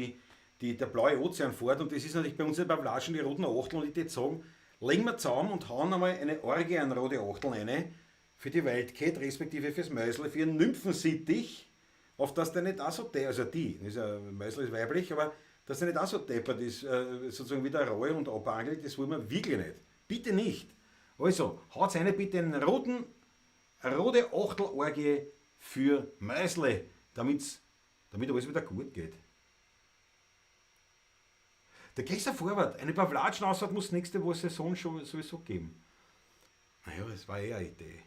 der blaue Ozean fährt. Und das ist natürlich bei uns in Pawlatschen die roten Achteln. Und ich würde sagen, legen wir zusammen und hauen einmal eine Orgie an rote Achteln rein für die Wildcat, respektive fürs Mäusle, für ihren Nymphensittich, auf dass der nicht auch so also die, das ist ja, Mäusle ist weiblich, aber dass der nicht auch so deppert ist, sozusagen wieder Reue und abangelt, das wollen wir wirklich nicht. Bitte nicht. Also, haut eine bitte einen rote Achtelorgie für Mäusle, damit alles wieder gut geht. Der Christoph Horvath, eine Pawlatschen-Ausfahrt muss nächste Woche Saison schon sowieso geben. Naja, das war eh eine Idee.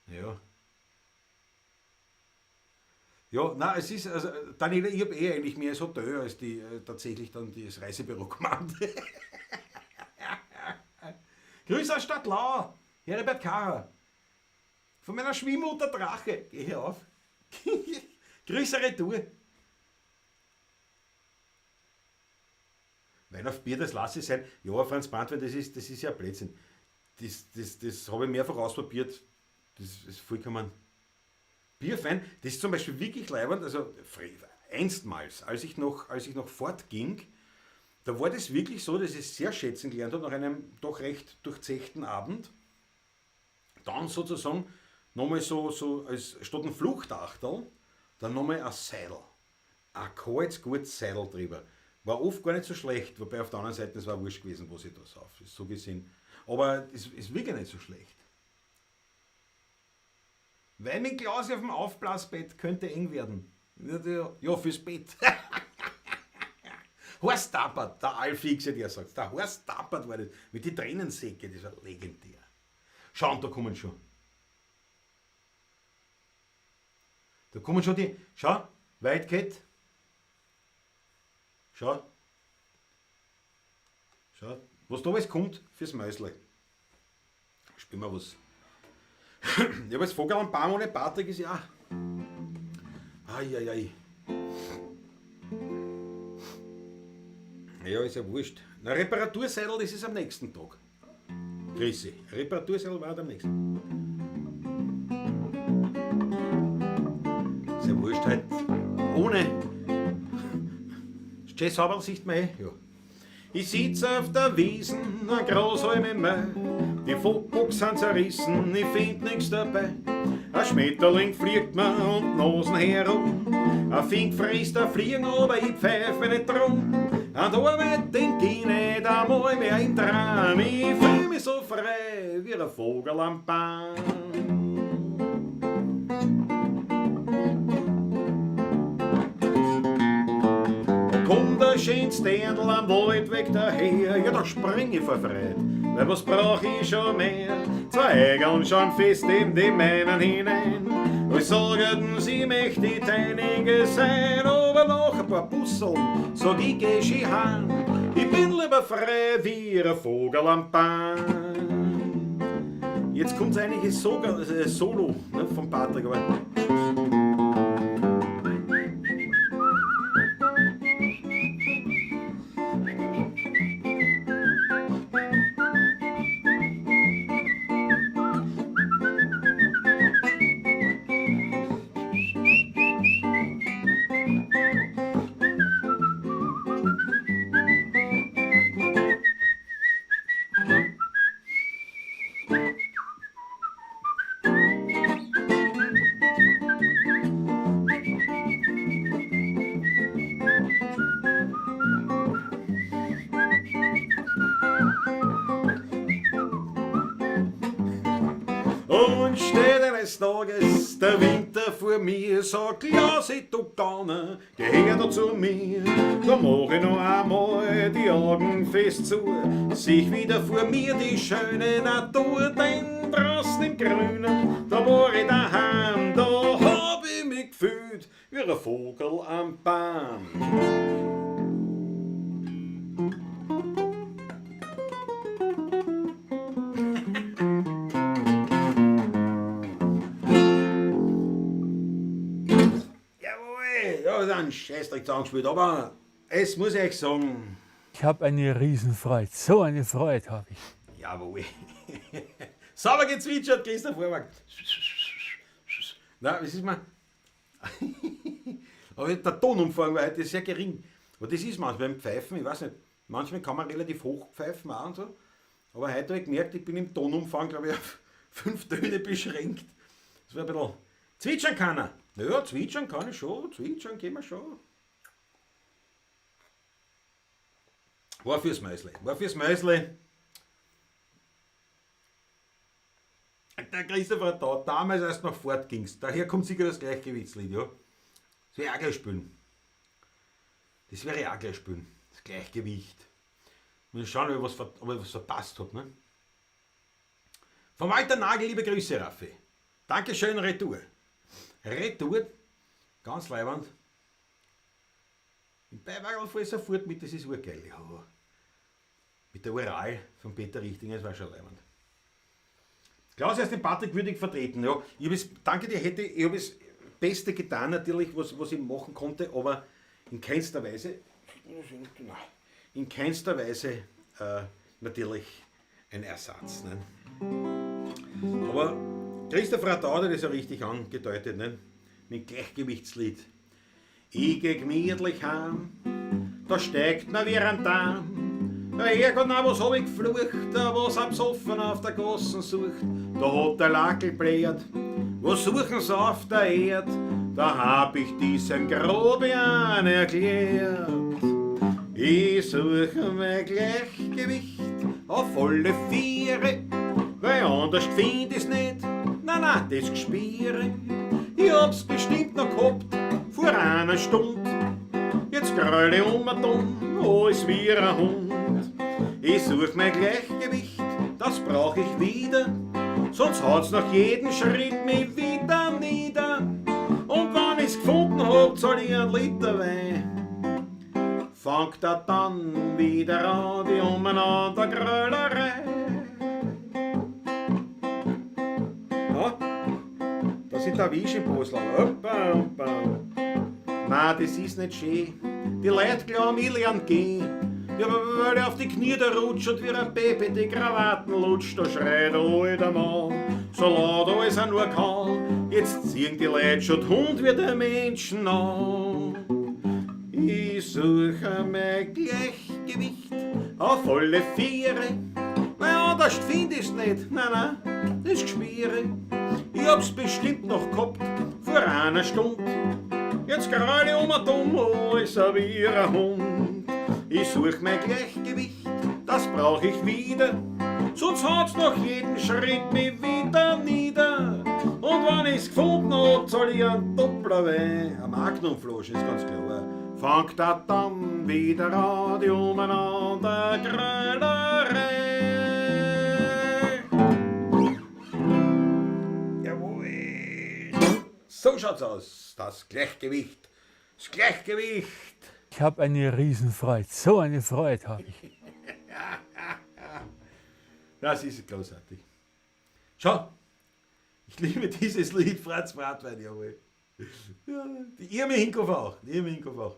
Ja. Ja, nein, es ist, also, Daniela, ich hab eh eigentlich mehr als Hotel als die tatsächlich dann das Reisebüro gemacht. Grüß aus Stadlau, Heribert Karrer. Von meiner Schwiegermutter Drache. Geh hier auf. Grüße Retour. Wein auf Bier, das lasse ich sein. Ja, Franz Brandwein, das ist ja Blödsinn. Das habe ich mehrfach ausprobiert. Das ist vollkommen. Bierfein, das ist zum Beispiel wirklich leibend, also einstmals, als ich noch fortging, da war das wirklich so, dass ich es sehr schätzen gelernt habe, nach einem doch recht durchzechten Abend, dann sozusagen nochmal so als statt ein Fluchtachtel, dann nochmal ein Seidel. Ein kaltes, gutes Seidel drüber. War oft gar nicht so schlecht, wobei auf der anderen Seite, es war wurscht gewesen, was ich da sauf. Ist so gesehen. Aber es ist wirklich nicht so schlecht. Weil mit Klaus auf dem Aufblasbett könnte eng werden. Ja, fürs Bett. Horst Tappert, der Allfixe, der sagt. Der Horst Tappert war das. Mit den Tränensäcke, das war legendär. Schau, und da kommen schon. Da kommen schon die. Schau, Wildcat. Schau. Schau, was da alles kommt fürs Mäusle. Spielen wir was. Ja, aber das Vogel am Baum ohne Patrick ist ja auch. Ei, ei, ei. Ja, ist ja wurscht. Na, Reparaturseidel, das ist am nächsten Tag. Grüße. Reparaturseidel war am nächsten. Ist ja wurscht halt. Ohne. Das Jazz-Haberl sieht man eh. Ja. Ich sitz auf der Wiesen, a Großhalme Mai. Die Fockbox sind zerrissen, ich find nix dabei. Ein Schmetterling fliegt mir und Nasen herum. Ein Fink frisst ein Fliegen, aber ich pfeif mich nicht drum. An der Arbeit denk ich nicht einmal mehr im Traum. Ich fühl mich so frei wie ein Vogel am Baum. Kommt der schönste Dirndl am Waldweg daher, ja, da spring ich vor Freude, weil was brauch ich schon mehr? Zwei Eigeln schauen fest in die meinen hinein, und sagen, sie möchte die deinige sein, aber nach ein paar Busseln sag ich, geh schön heim, ich bin lieber frei wie ein Vogel am Baum. Jetzt kommt's eigentlich das Solo, ne, vom Patrick, aber Und steht eines Tages der Winter vor mir, sagt Klausi, du Gauner, geh her da zu mir. Da mach ich noch einmal die Augen fest zu, sieh wieder vor mir die schöne Natur, denn draußen im Grünen, da war ich daheim, da hab ich mich gefühlt wie ein Vogel am Baum. Einen Scheißdreck zusammengespielt, aber es muss ich euch sagen. Ich hab eine Riesenfreude, so eine Freude hab ich. Jawohl. Sauber gezwitschert, Christoph Vorwag. Na, was ist mir? Aber der Tonumfang war heute sehr gering. Aber das ist manchmal beim Pfeifen, ich weiß nicht, manchmal kann man relativ hoch pfeifen auch und so. Aber heute habe ich gemerkt, ich bin im Tonumfang, glaube ich, auf 5 Töne beschränkt. Das war ein bisschen. Zwitschern kann er. Ja, zwitschern kann ich schon, zwitschern gehen wir schon. War fürs Mäusle, war fürs Mäusle. Der Christopher da, damals als du noch fortgingst, daher kommt sicher das Gleichgewichtslied, ja. Das werde ich auch gleich spielen. Das werde ich auch gleich spielen, das Gleichgewicht. Muss schauen, ob ich was verpasst hab, ne? Von Walter Nagel, liebe Grüße, Raffi. Dankeschön, Retour. Retour, ganz leiwand. Im Beiwagen fahr ich sofort mit, das ist urgeil. Ja. Mit der Ural von Peter Richtinger, das war schon leiwand. Klaus ist den Patrick würdig vertreten. Ja. Ich hab es, danke dir, hätte, ich hab das Beste getan natürlich, was ich machen konnte, aber in keinster Weise, natürlich ein Ersatz. Ne? Aber Christoph Radau hat das ja richtig angedeutet, ne? Mit Gleichgewichtslied. Ich geh gemütlich heim, da steigt mir wie ein Darm. Herrgott, na, was hab ich geflucht, was am Soffen auf der Gassen sucht. Da hat der Lackel bläht, was suchen sie auf der Erd? Da hab ich diesem Grobian erklärt. Ich suche mein Gleichgewicht auf alle Viere, weil anders find ich's nicht. Nein, nein, das Gespiere. Ich hab's bestimmt noch gehabt vor einer Stunde. Jetzt gröl ich um und um, alles wie ein Hund. Ich such mein Gleichgewicht, das brauch ich wieder, sonst haut's nach jedem Schritt mich wieder nieder. Und wenn ich's gefunden hab, zahl ich einen Liter Wein. Fangt er dann wieder an, die umeinander Grölerei. Ja, da sind der Wischenbosler. Hoppa, hoppa. Nein, das ist nicht schön. Die Leute glauben, ich lern gehen. Ja, weil ich auf die Knie da rutscht und wie ein Baby die Krawatten lutscht, da schreit der alte Mann, so laut alles er nur kann. Jetzt ziehen die Leute schon Hund wie der Menschen an. Ich suche mein Gleichgewicht auf alle Viere, weil Anders find ich's nicht, nein, nein, das Gschmiere. Ich hab's bestimmt noch gehabt vor einer Stunde. Jetzt gerade um und um, alles wie ein Hund. Ich such mein Gleichgewicht, das brauch ich wieder. Sonst haut's noch jeden Schritt mich wieder nieder. Und wenn ich's gefunden hab, zahl ich einen Doppler Wein. Eine Magnumflasche, ist ganz klar. Fangt da dann wieder an, die umeinander Grölerei. Jawohl. So schaut's aus, das Gleichgewicht. Das Gleichgewicht. Ich habe eine Riesenfreude, so eine Freude habe ich. Das ist großartig. Schau, ich liebe dieses Lied, Franz Bratwein, jawohl. Ja, die Irmi Hinkoff auch, die Irmi Hinkoff auch.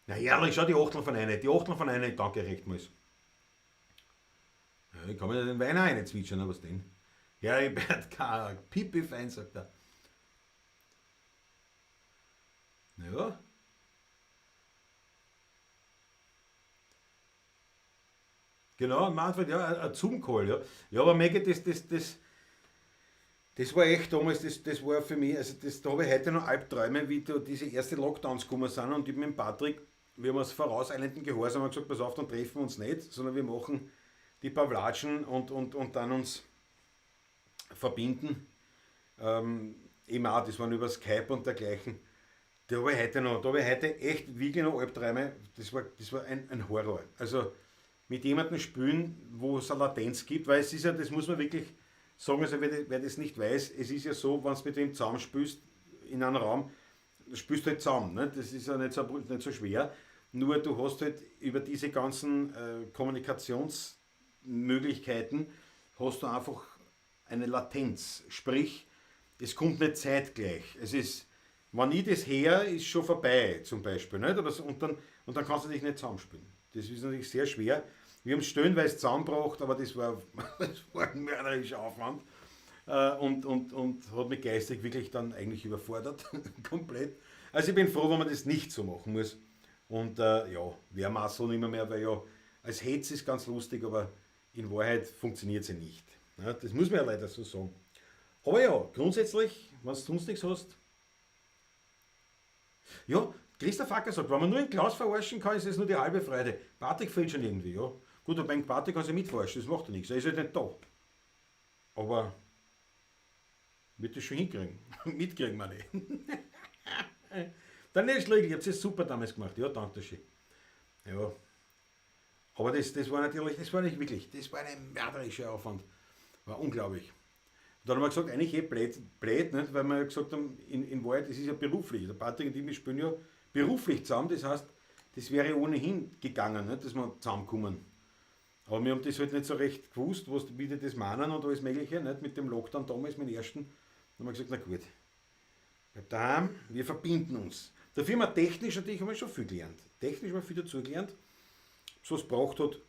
Na herrlich, schau, die Achtel von einer, die Achtel von einer, danke recht mal. Ja, ich kann mir den Wein auch reinzwitschern, aber was denn? Heribert K. Pipi fein, sagt er. Ja. Genau, Manfred, ja, ein Zoom-Call, ja. Ja, aber Maggie, das war echt damals, das war für mich, also das, da habe ich heute noch Albträume, wie da diese ersten Lockdowns gekommen sind und ich mit dem Patrick, wir haben aus vorauseilenden Gehorsam gesagt, pass auf, dann treffen wir uns nicht, sondern wir machen die Pavlatschen und dann uns verbinden. Eben auch, das waren über Skype und dergleichen. Da habe ich heute noch, da habe ich heute echt wirklich noch Albträume, das war ein Horror. Also mit jemandem spielen, wo es eine Latenz gibt, weil es ist ja, das muss man wirklich sagen, also wer das nicht weiß, es ist ja so, wenn du mit wem zusammenspielst in einem Raum, spielst du halt zusammen, ne? Das ist ja nicht so schwer, nur du hast halt über diese ganzen Kommunikationsmöglichkeiten hast du einfach eine Latenz, sprich, es kommt nicht zeitgleich, es ist, wenn ich das her, ist schon vorbei zum Beispiel, nicht? Aber so, und dann kannst du dich nicht zusammenspielen. Das ist natürlich sehr schwer. Wir haben es stellenweise zusammengebracht, aber das war, das war ein mörderischer Aufwand und hat mich geistig wirklich dann eigentlich überfordert, komplett. Also ich bin froh, wenn man das nicht so machen muss. Und ja, wer macht so nicht mehr, weil ja, als Hetz ist ganz lustig, aber in Wahrheit funktioniert sie nicht. Ja, das muss man ja leider so sagen. Aber ja, grundsätzlich, wenn du sonst nichts hast. Ja, Christoph Acker sagt, wenn man nur einen Klaus verarschen kann, ist es nur die halbe Freude. Patrick fehlt schon irgendwie, ja. Gut, aber beim Patrick kann sich mitverarschen, das macht ja nichts, er ist halt nicht da. Aber wird das schon hinkriegen. Mitkriegen, meine ich. Daniel Schlegel, ich hab's das super damals gemacht. Ja, danke schön. Ja. Aber das war natürlich, das war nicht wirklich, das war ein mörderischer Aufwand. War unglaublich. Und dann haben wir gesagt, eigentlich eh blöd, nicht? Weil wir ja gesagt haben, in Wahrheit, das ist ja beruflich. Der Patrick und ich, wir spielen ja beruflich zusammen, das heißt, das wäre ohnehin gegangen, nicht? Dass wir zusammenkommen. Aber wir haben das halt nicht so recht gewusst, was, wie die das meinen und alles Mögliche, nicht? Mit dem Lockdown damals, mit dem ersten. Dann haben wir gesagt, na gut, bleib daheim, wir verbinden uns. Dafür haben wir technisch natürlich haben wir schon viel gelernt. Technisch haben wir viel dazugelernt. Was es braucht hat,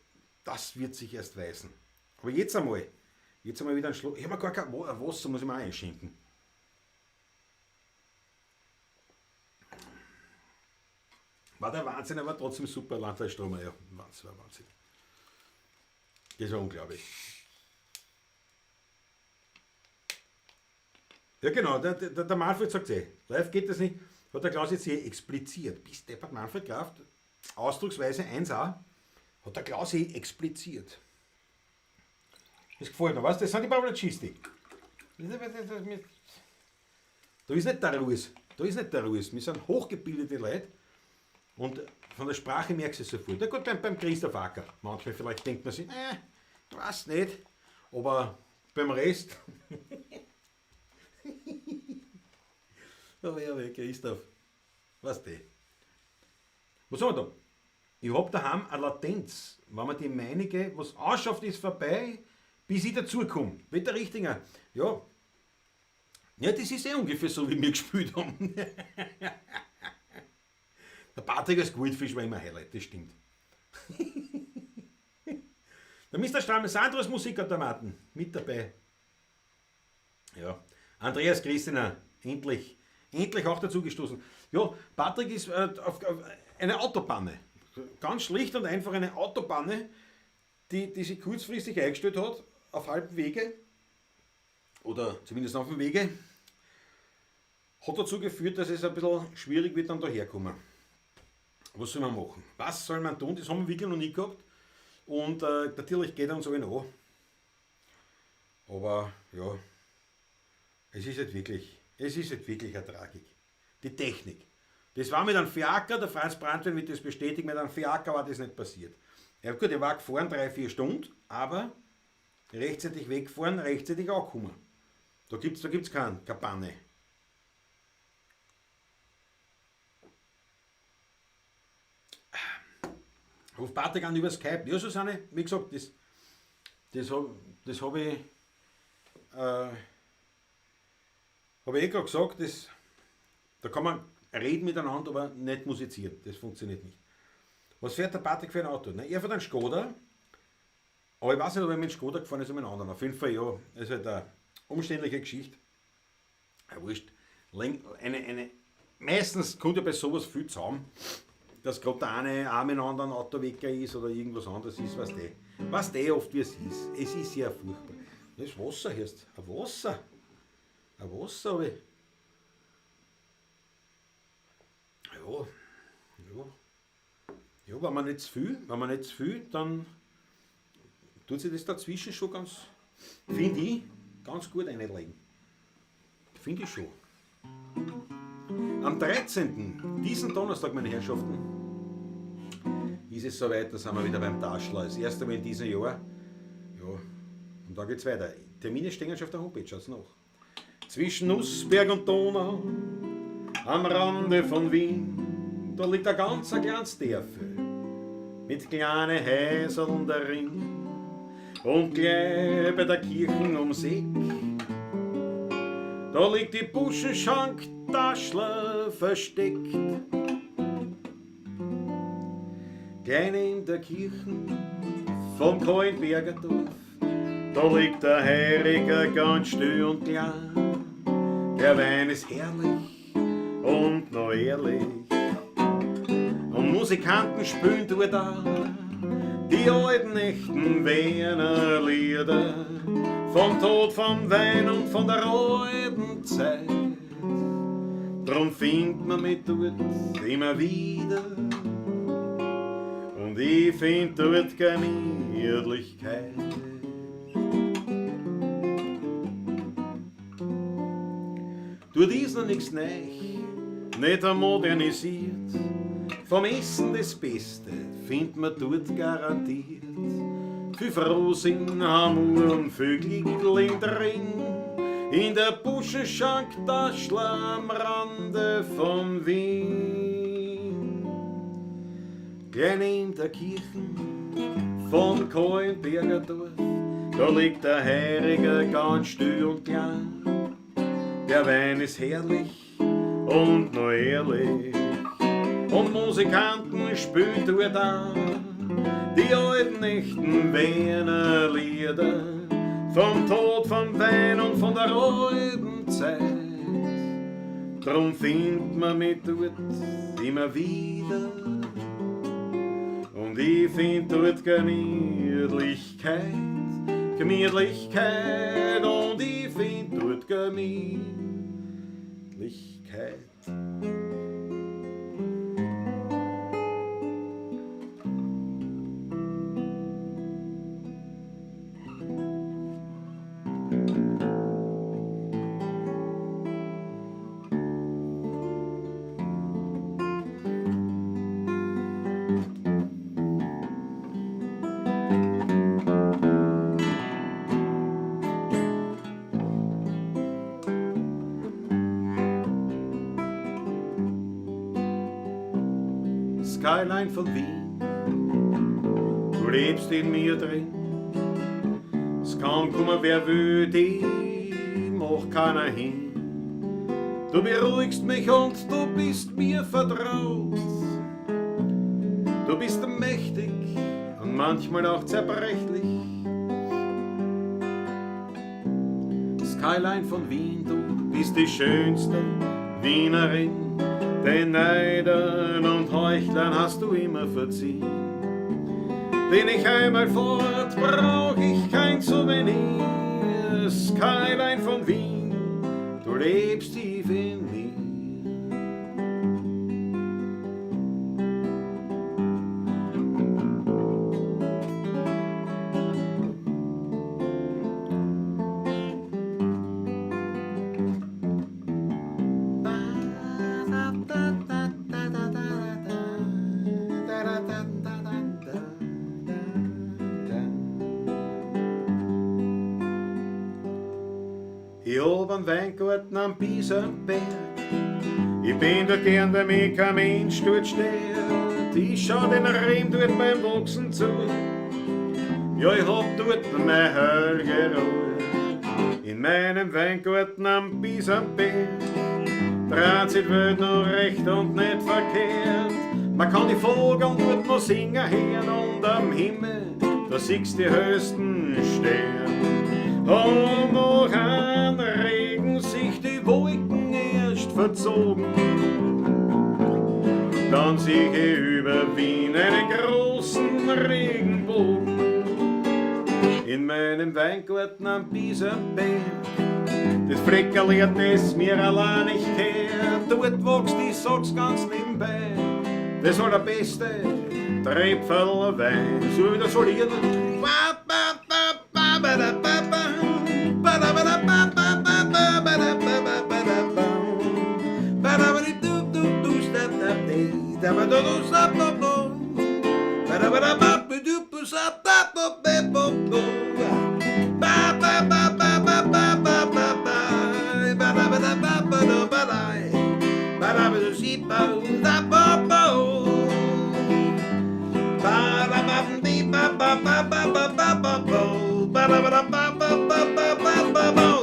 das wird sich erst weisen. Aber jetzt einmal wieder einen Schluck. Ich habe mir gar kein Wasser, muss ich mir auch einschenken. War der Wahnsinn, aber trotzdem super. Landleistrom, ja, Wahnsinn, war Wahnsinn. Das war unglaublich. Ja genau, der Manfred sagt eh, live geht das nicht, hat der Klaus jetzt hier expliziert. Bis deppert Manfred Kraft, Ausdrucksweise 1a, hat der Klaus hier expliziert. Das gefällt mir, weißt du, das sind die Pavlatschisti. Da ist nicht der Ruß, da ist nicht der Ruß. Wir sind hochgebildete Leute und von der Sprache merkst du es sofort. Na gut, beim Christoph Acker. Manchmal vielleicht denkt man sich, weiß nicht, aber beim Rest. Aber ja, Christoph, weißt du. Was haben wir da? Ich hab daheim eine Latenz. Wenn man die meinige, was anschafft, ist vorbei, bis ich dazukomme. Peter Richtinger, ja. Ja, das ist eh ungefähr so, wie wir gespielt haben. Der Patrick als Goldfisch war immer Highlight, das stimmt. Der Mr. Stramme, Sandros Musikautomaten, mit dabei. Ja, Andreas Christina, endlich auch dazugestoßen. Ja, Patrick ist auf eine Autopanne. Ganz schlicht und einfach eine Autopanne. die sich kurzfristig eingestellt hat, auf halbem Wege, oder zumindest auf dem Wege, hat dazu geführt, dass es ein bisschen schwierig wird, dann daherkommen. Was soll man machen? Was soll man tun? Das haben wir wirklich noch nie gehabt. Und natürlich geht uns allen an. Aber ja, es ist halt wirklich, es ist halt wirklich eine Tragik. Die Technik. Das war mit einem Fiaker, der Franz Brandwein wird das bestätigen, mit einem Fiaker war das nicht passiert. Ja gut, er war gefahren 3-4 Stunden, aber rechtzeitig wegfahren, rechtzeitig angekommen. Da gibt's keine Panne. Ruf Patrick an über Skype. Ja, Susanne, wie gesagt, das hab ich, hab ich eh gerade gesagt, da kann man reden miteinander, aber nicht musizieren. Das funktioniert nicht. Was fährt der Patrick für ein Auto? Na, er fährt einen Skoda, aber ich weiß nicht, ob er mit Skoda gefahren ist oder mit einem anderen. Auf jeden Fall, ja, das ist halt eine umständliche Geschichte. Ja, wurscht. Meistens kommt ja bei sowas viel zusammen, dass gerade der eine auch mit einem anderen Auto weg ist oder irgendwas anderes ist, was der. Was der oft wie es ist. Es ist ja furchtbar. Das ist Wasser, hörst du? Ein Wasser. Ein Wasser hab ich. Ja, ja. Ja, wenn man nicht zu viel, wenn man nicht zu viel, dann tut sich das dazwischen schon ganz, finde ich, ganz gut einlegen. Finde ich schon. Am 13., diesen Donnerstag, meine Herrschaften, ist es soweit, da sind wir wieder beim Taschler. Das erste Mal in diesem Jahr. Ja, und dann geht's weiter. Termine stehen schon auf der Homepage, schaut's nach. Zwischen Nussberg und Donau, am Rande von Wien, da liegt ein ganz ein kleines Dörfel mit kleinen Häuserl darin. Und gleich bei der Kirche ums Eck, da liegt die Buschenschank Taschler versteckt. Gleich neben der Kirche vom Kahlenberger Dorf, da liegt der Heiriger ganz still und klein. Der Wein ist herrlich und noch ehrlich. Und Musikanten spielen dort da die alten echten Wiener Lieder vom Tod, vom Wein und von der alten Zeit. Drum findet man mich dort immer wieder und ich find dort Gemütlichkeit. Dort ist noch nix neu, nicht modernisiert. Vom Essen das Beste findet man dort garantiert. Viel Frohsinn, Hamur und viel Glück drin. In der Buschenschank Taschler am Rande von Wien. Gleich neben der Kirche vom Kahlenberger Dorf, da liegt der Heiriger ganz still und klein. Der Wein ist herrlich und noch ehrlich. Und Musikanten spielen dort auch die alten echten Wiener Lieder vom Tod, vom Wein und von der alten Zeit. Drum findet man mich dort immer wieder und ich find dort Gemütlichkeit, Gemütlichkeit und ich find dort Gemütlichkeit. Skyline von Wien, du lebst in mir drin. Es kann kommen, wer will, die macht keiner hin. Du beruhigst mich und du bist mir vertraut. Du bist mächtig und manchmal auch zerbrechlich. Skyline von Wien, du bist die schönste Wienerin. Den Neidern und Heuchlern hast du immer verziehen. Bin ich einmal fort, brauch ich kein Souvenir. Skyline von Wien, du lebst tief in mir. Ich hab einen Weingarten am Bisamberg. Ich bin dort gern, weil mich kein Mensch dort stört. Ich schau den Rehm dort beim Wachsen zu. Ja, ich hab dort meine heilige Ruhe. In meinem Weingarten am Bisamberg dreht sich die Welt noch recht und nicht verkehrt. Man kann die Vögel dort noch singen hören und am Himmel, da siehst die höchsten Sterne. Und noch an Regen sich die Wolken erst verzogen. Dann sieh ich über Wien einen großen Regenbogen. In meinem Weingarten am Bisamberg, das Fleckerl, das mir allein nicht kehrt, dort wächst, ich sag's ganz nebenbei, das allerbeste Tröpferl Wein. So wieder solieren.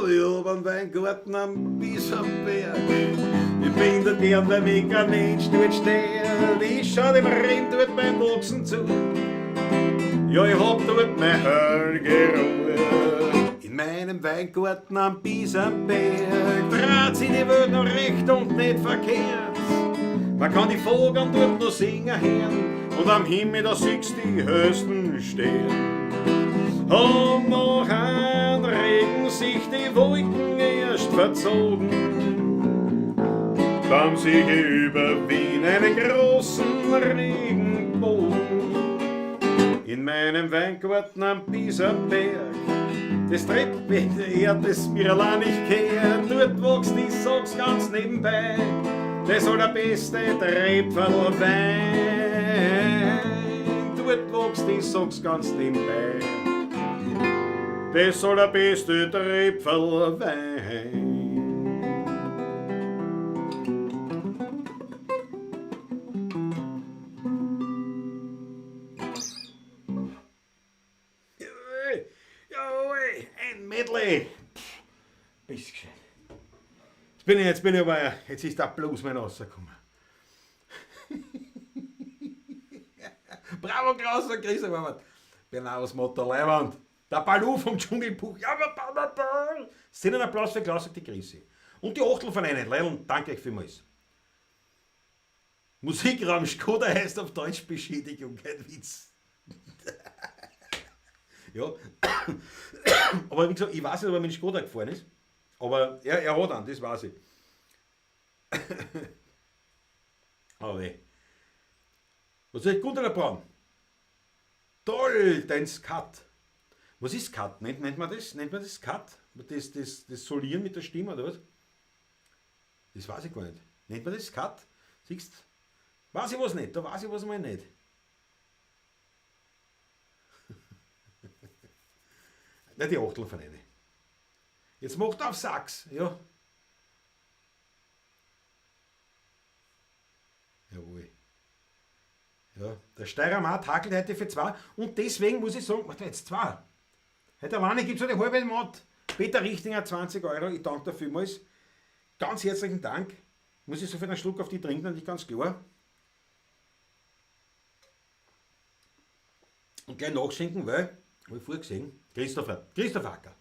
Ich hab einen Weingarten am Bisamberg. Ich bin dort gern, weil mich kein Mensch dort stört. Ich schau dem Rhein dort beim Wachsen zu. Ja, ich hab dort meine heilige Ruhe. In meinem Weingarten am Bisamberg dreht sich die Welt noch recht und nicht verkehrt. Man kann die Vögel dort noch singen hören und am Himmel, da siehst die höchsten Sterne. Und noch an Regen sich die Wolken erst verzogen. Dann sieh ich über Wien einen großen Regenbogen. In meinem Weingarten am Bisamberg, das Treppchen, das mir allein nicht kehrt, dort wächst, ich sag's ganz nebenbei, das allerbeste Tröpferl Wein. Dort wächst, ich sag's ganz nebenbei, das allerbeste Tröpferl Wein. Jawohl, ein Medley. Bist gescheit. Jetzt bin ich aber, jetzt ist der Bluesman rausgekommen. Bravo, Klaus und Chris, aber Genau, Motto Leiwand. Der Balu vom Dschungelbuch. Ja, aber Sind ein Applaus für Klaus und die Chrissy. Und die Achtel von einer. Leilon, danke euch vielmals. Musikraum Skoda heißt auf Deutsch Beschädigung, kein Witz. Ja, aber wie gesagt, ich weiß nicht, ob er mit dem Skoda gefahren ist. Aber er hat einen, das weiß ich. Aber weh. Was ist Gunter Braun? Toll, dein Skat. Was ist Skat? Nennt man das? Nennt man das Skat? Das Solieren mit der Stimme, oder was? Das weiß ich gar nicht. Nennt man das Skat? Siehst? Weiß ich was nicht, da weiß ich was mal nicht. Nein, die Achtel von einer. Jetzt macht er auf Sachs, ja. Jawohl. Ja, der Steiermark hakelt heute für zwei und deswegen muss ich sagen, warte, jetzt zwei. Heute alleine gibt es eine halbe Mod. Peter Richtinger, 20 Euro, ich danke dir vielmals. Ganz herzlichen Dank. Muss ich sofort einen Schluck auf die trinken, natürlich ganz klar. Und gleich nachschenken, weil, hab ich vorher gesehen, Christopher Acker.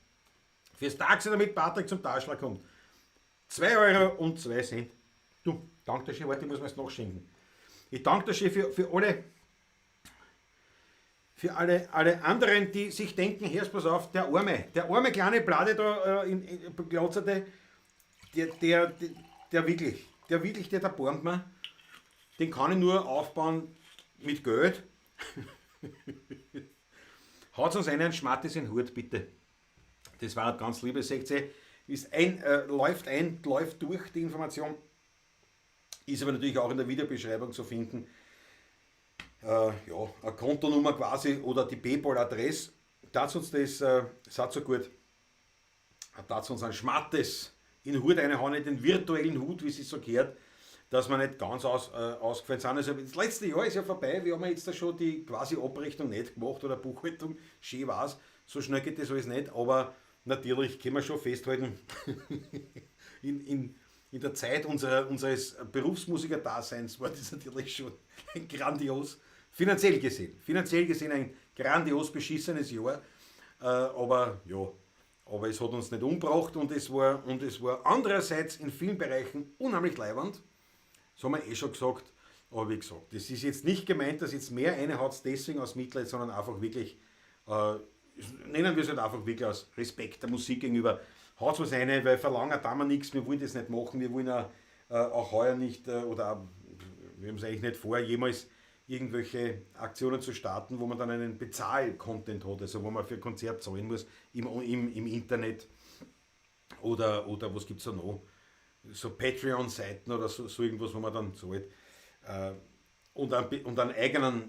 Fürs Taxi, damit Patrick zum Taschler kommt. 2,02 €. Du, danke dir schön, warte, ich muss mir das nachschenken. Ich danke dir schön für Für alle anderen, die sich denken, hörst, pass auf, der arme kleine Blade da in Glotzerte, der wirklich, der barmt mir, den kann ich nur aufbauen mit Geld. Haut uns einen Schmattes in den Hut, bitte. Das war ganz liebe, seht ihr, ist ein, läuft durch die Information, ist aber natürlich auch in der Videobeschreibung zu finden. Ja, eine Kontonummer quasi oder die PayPal-Adresse. Tat uns das, seid so gut, tat uns ein Schmattes in den Hut reinhauen, in den virtuellen Hut, wie es sich so gehört, dass wir nicht ganz ausgefallen sind. Also das letzte Jahr ist ja vorbei, wir haben jetzt da schon die quasi Abrechnung nicht gemacht oder Buchhaltung, schön war's, so schnell geht das alles nicht, aber natürlich können wir schon festhalten, in der Zeit unseres Berufsmusiker-Daseins war das natürlich schon ein grandios, finanziell gesehen ein grandios beschissenes Jahr, aber ja, aber es hat uns nicht umgebracht und es war andererseits in vielen Bereichen unheimlich leiwand. Das haben wir eh schon gesagt, aber wie gesagt, das ist jetzt nicht gemeint, dass jetzt mehr eine hat deswegen aus Mitleid, sondern einfach wirklich, nennen wir es halt einfach wirklich aus Respekt der Musik gegenüber. Haut was eine, weil verlangen da wir nichts, wir wollen das nicht machen, wir wollen auch heuer nicht, oder wir haben es eigentlich nicht vor, jemals irgendwelche Aktionen zu starten, wo man dann einen Bezahl-Content hat, also wo man für ein Konzert zahlen muss im Internet oder was gibt es da noch? So Patreon-Seiten oder so irgendwas, wo man dann zahlt und einen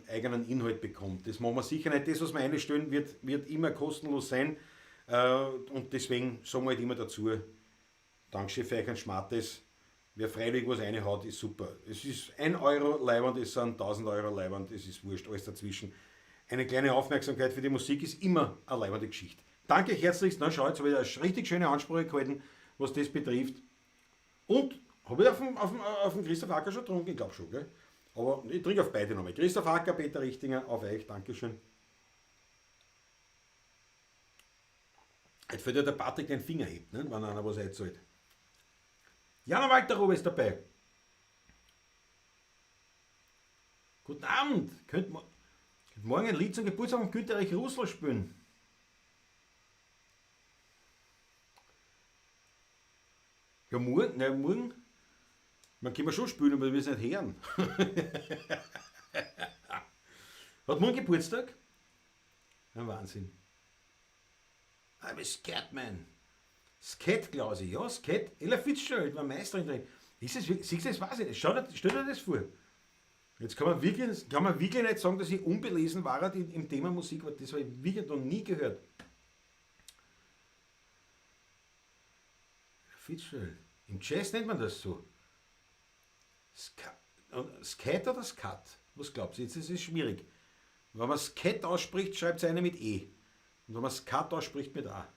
eigenen Inhalt bekommt. Das machen wir sicher nicht. Das, was wir einstellen, wird immer kostenlos sein. Und deswegen sagen wir halt immer dazu, Dankeschön für euch ein Schmattes. Wer freiwillig was reinhaut, ist super. Es ist 1 Euro leiwand, es sind 1000 Euro leiwand, es ist wurscht, alles dazwischen. Eine kleine Aufmerksamkeit für die Musik ist immer eine leibende Geschichte. Danke herzlichst. Na schau, jetzt habe ich eine richtig schöne Ansprache gehalten, was das betrifft. Und habe ich auf den Christoph Hacker schon getrunken? Ich glaube schon, gell? Aber ich trinke auf beide nochmal. Christoph Hacker, Peter Richtinger, auf euch, Dankeschön. Jetzt fällt ja der Patrick den Finger hebt, ne? Wenn einer was einzahlt. Jana Walterow ist dabei. Guten Abend. Könnt morgen ein Lied zum Geburtstag von Günter Erich Russell spielen? Ja, morgen, nein, morgen. Man kann schon spielen, aber wir müssen nicht hören. Hat morgen Geburtstag? Ja, Wahnsinn. I'm a Scatman. Scat, Klausi, ja, Scat. Ella Fitzgerald war Meisterin drin. Ist das, siehst du, das weiß ich nicht. Stell dir das vor. Jetzt kann man wirklich nicht sagen, dass ich unbelesen war im Thema Musik, weil das habe ich wirklich noch nie gehört. Fitzgerald. Im Jazz nennt man das so. Scat oder Scat? Was glaubst du? Jetzt ist es schwierig. Wenn man Scat ausspricht, schreibt es einer mit E. Und wenn man Scat ausspricht, mit A.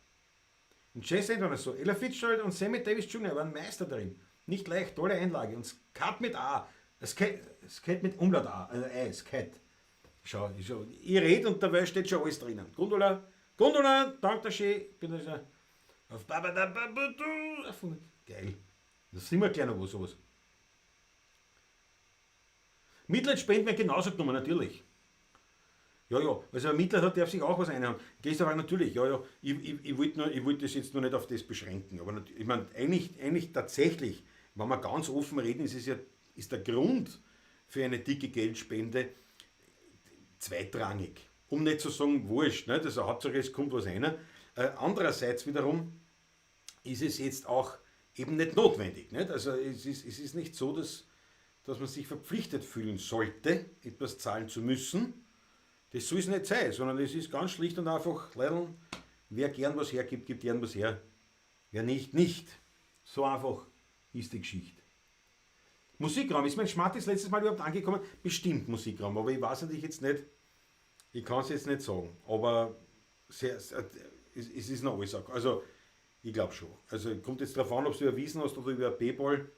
Im Jazz nennt man das so. Ella Fitzgerald und Sammy Davis Jr. waren Meister darin. Nicht leicht, tolle Einlage. Und Scat mit A. Scat mit Umlaut A. Also E, Scat. Schau, ich rede und dabei steht schon alles drinnen. Gundula, Gundula, danke schön. Bin da schon auf Geil. Das sind wir gleich noch wo sowas. Mitleid spenden wir genauso genommen, natürlich. Ja, ja, also wer Mitleid hat, darf sich auch was einhauen. Gestern war natürlich, ja, ja, ich wollte das jetzt nur nicht auf das beschränken. Aber ich meine, eigentlich tatsächlich, wenn wir ganz offen reden, ist es ja, ist der Grund für eine dicke Geldspende zweitrangig. Um nicht zu sagen, wurscht, ne? Das ist Hauptsache, es kommt was rein. Andererseits wiederum ist es jetzt auch eben nicht notwendig. Nicht? Also es ist nicht so, dass man sich verpflichtet fühlen sollte, etwas zahlen zu müssen. Das soll es nicht sein, sondern es ist ganz schlicht und einfach, Leute, wer gern was hergibt, gibt gern was her. Wer nicht, nicht. So einfach ist die Geschichte. Musikraum, ist mein Schmattis letztes Mal überhaupt angekommen? Bestimmt Musikraum, aber ich weiß natürlich jetzt nicht, ich kann es jetzt nicht sagen, aber sehr, sehr, es ist noch alles. Also ich glaube schon. Also kommt jetzt darauf an, ob du überwiesen hast oder über PayPal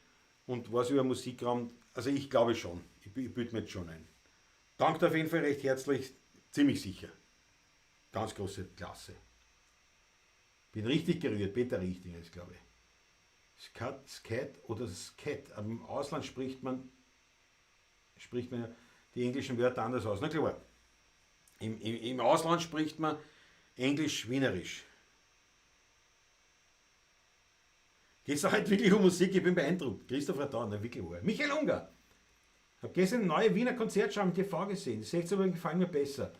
und was über Musikraum. Also ich glaube schon. Ich bilde mir jetzt schon ein. Danke auf jeden Fall recht herzlich. Ziemlich sicher. Ganz große Klasse. Bin richtig gerührt. Peter Richtinger ist, glaube ich. Skat, Skat oder Skat. Im Ausland spricht man ja die englischen Wörter anders aus. Na klar. Im Ausland spricht man Englisch-Wienerisch. Geht's da halt wirklich um Musik? Ich bin beeindruckt. Christoph Radan, na wirklich wahr. Michael Unger. Hab gestern eine neue Wiener Konzertschau im TV gesehen. Die 16 gefallen mir besser.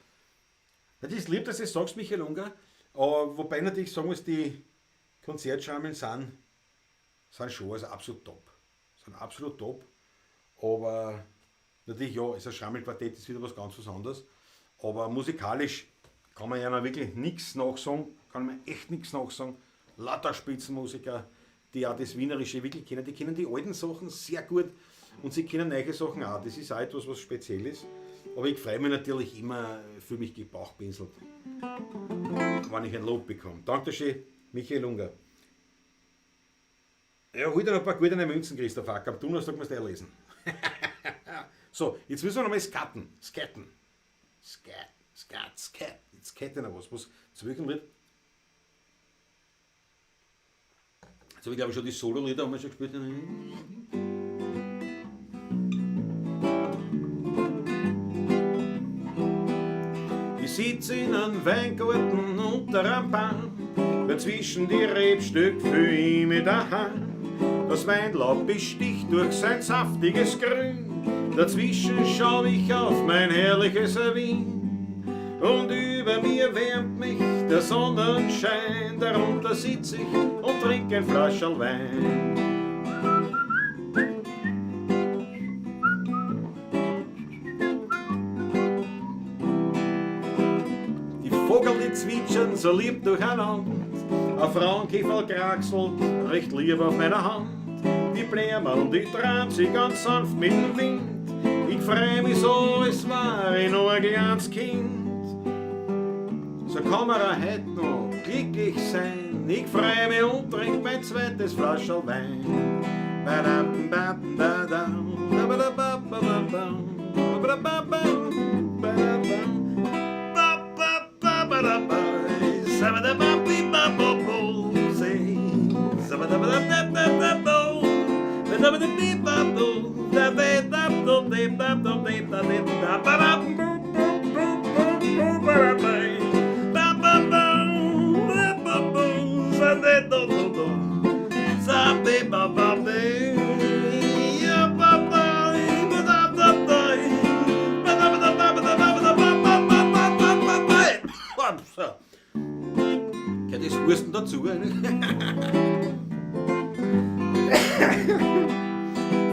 Das ist lieb, dass du das sagst, Michael Unger. Aber wobei natürlich sagen muss, die Konzertschaumen sind schon also absolut top. Sind absolut top. Aber natürlich, ja, ist ein Schrammelquartett, ist wieder was ganz was anderes. Aber musikalisch kann man ja noch wirklich nichts nachsagen. Kann man echt nichts nachsagen. Lauter Spitzenmusiker, die auch das Wienerische wirklich kennen. Die kennen die alten Sachen sehr gut und sie kennen neue Sachen auch. Das ist auch etwas, was speziell ist. Aber ich freue mich natürlich immer, fühle mich gebauchpinselt, wenn ich ein Lob bekomme. Dankeschön, Michael Unger. Ja, hol dir noch ein paar goldene Münzen, Christoph Ack. Am Donnerstag musst du eh lesen. So, jetzt müssen wir nochmal skaten. Skaten. Skat, Skat, Skat. Jetzt skaten noch was. Was? Zu welchem Lied? Jetzt habe ich, glaube ich, schon die Solo-Lieder haben wir schon gespielt. Ich sitze in einem Weingarten unter einem Baum, weil zwischen die Rebstöcke fühl ich mich daheim. Das Weinlaub besticht durch sein saftiges Grün, dazwischen schau ich auf mein herrliches Wien. Und über mir wärmt mich der Sonnenschein, darunter sitz ich und trink ein Flascherl Wein. Die Vogel, die zwitschern so lieb durcheinander, ein Frauenkäferl kraxelt recht lieb auf meiner Hand. Die Blämmerl, die drehen sich ganz sanft mit dem Wind, ich freu mich so, als war ich noch ein kleines Kind. So kann man auch heut noch glücklich sein, ich freu mich und trink mein zweites Flascherl Wein. Gehört das Husten dazu?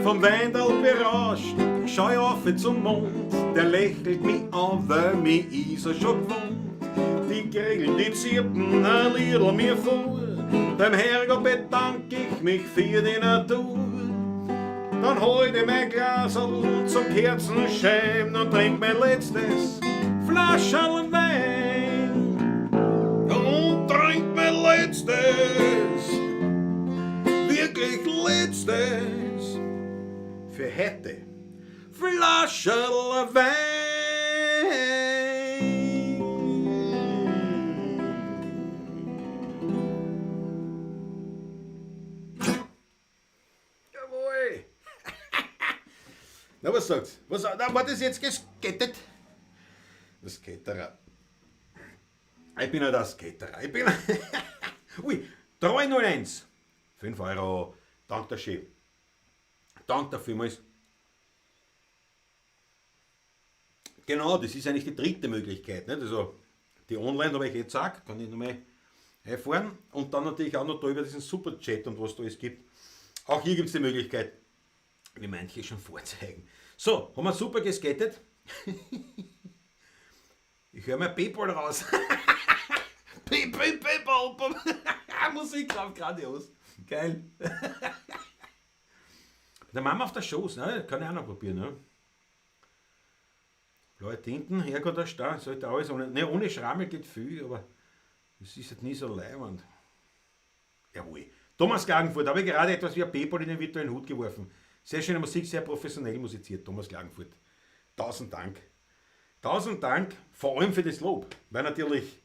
Vom Weindal berauscht, schau ich auf zum Mond, der lächelt mich an, weil mich ist er schon gewohnt. Die Grillen, die zirpen ein Liedl mir vor, beim Herrgott bedank ich mich für die Natur. Dann hol ich mein Glaserl zum Kerzenschein und trink mein letztes Flascherl Wein. Und trink mein letztes, wirklich letztes, für heute Flascherl Wein. Jawohl! Na, was sagt's? Was, na, war das jetzt geskettet? Das Skatterer. Ich bin ja der Skatterer. Ich bin. Ui, 301. 5 Euro. Dank der schön. Dank dafür vielmals. Genau, das ist eigentlich die dritte Möglichkeit. Nicht? Also, die Online habe ich eh gesagt, kann ich nochmal einfahren. Und dann natürlich auch noch da über diesen Super-Chat und was da alles gibt. Auch hier gibt's die Möglichkeit, wie manche schon vorzeigen. So, haben wir super geskattet. Ich höre mir Paypal raus. Paypal, Musik drauf, grandios. Geil. Der Mama auf der Schoß, ne? Kann ich auch noch probieren. Ne? Blaue Tinten, Herrgott, da steht, sollte alles ohne, ne, ohne Schrammel geht viel, aber es ist halt nie so leiwand. Jawohl. Thomas Klagenfurt, da habe ich gerade etwas wie ein Paypal in den virtuellen Hut geworfen. Sehr schöne Musik, sehr professionell musiziert, Thomas Klagenfurt. Tausend Dank. Tausend Dank, vor allem für das Lob, weil natürlich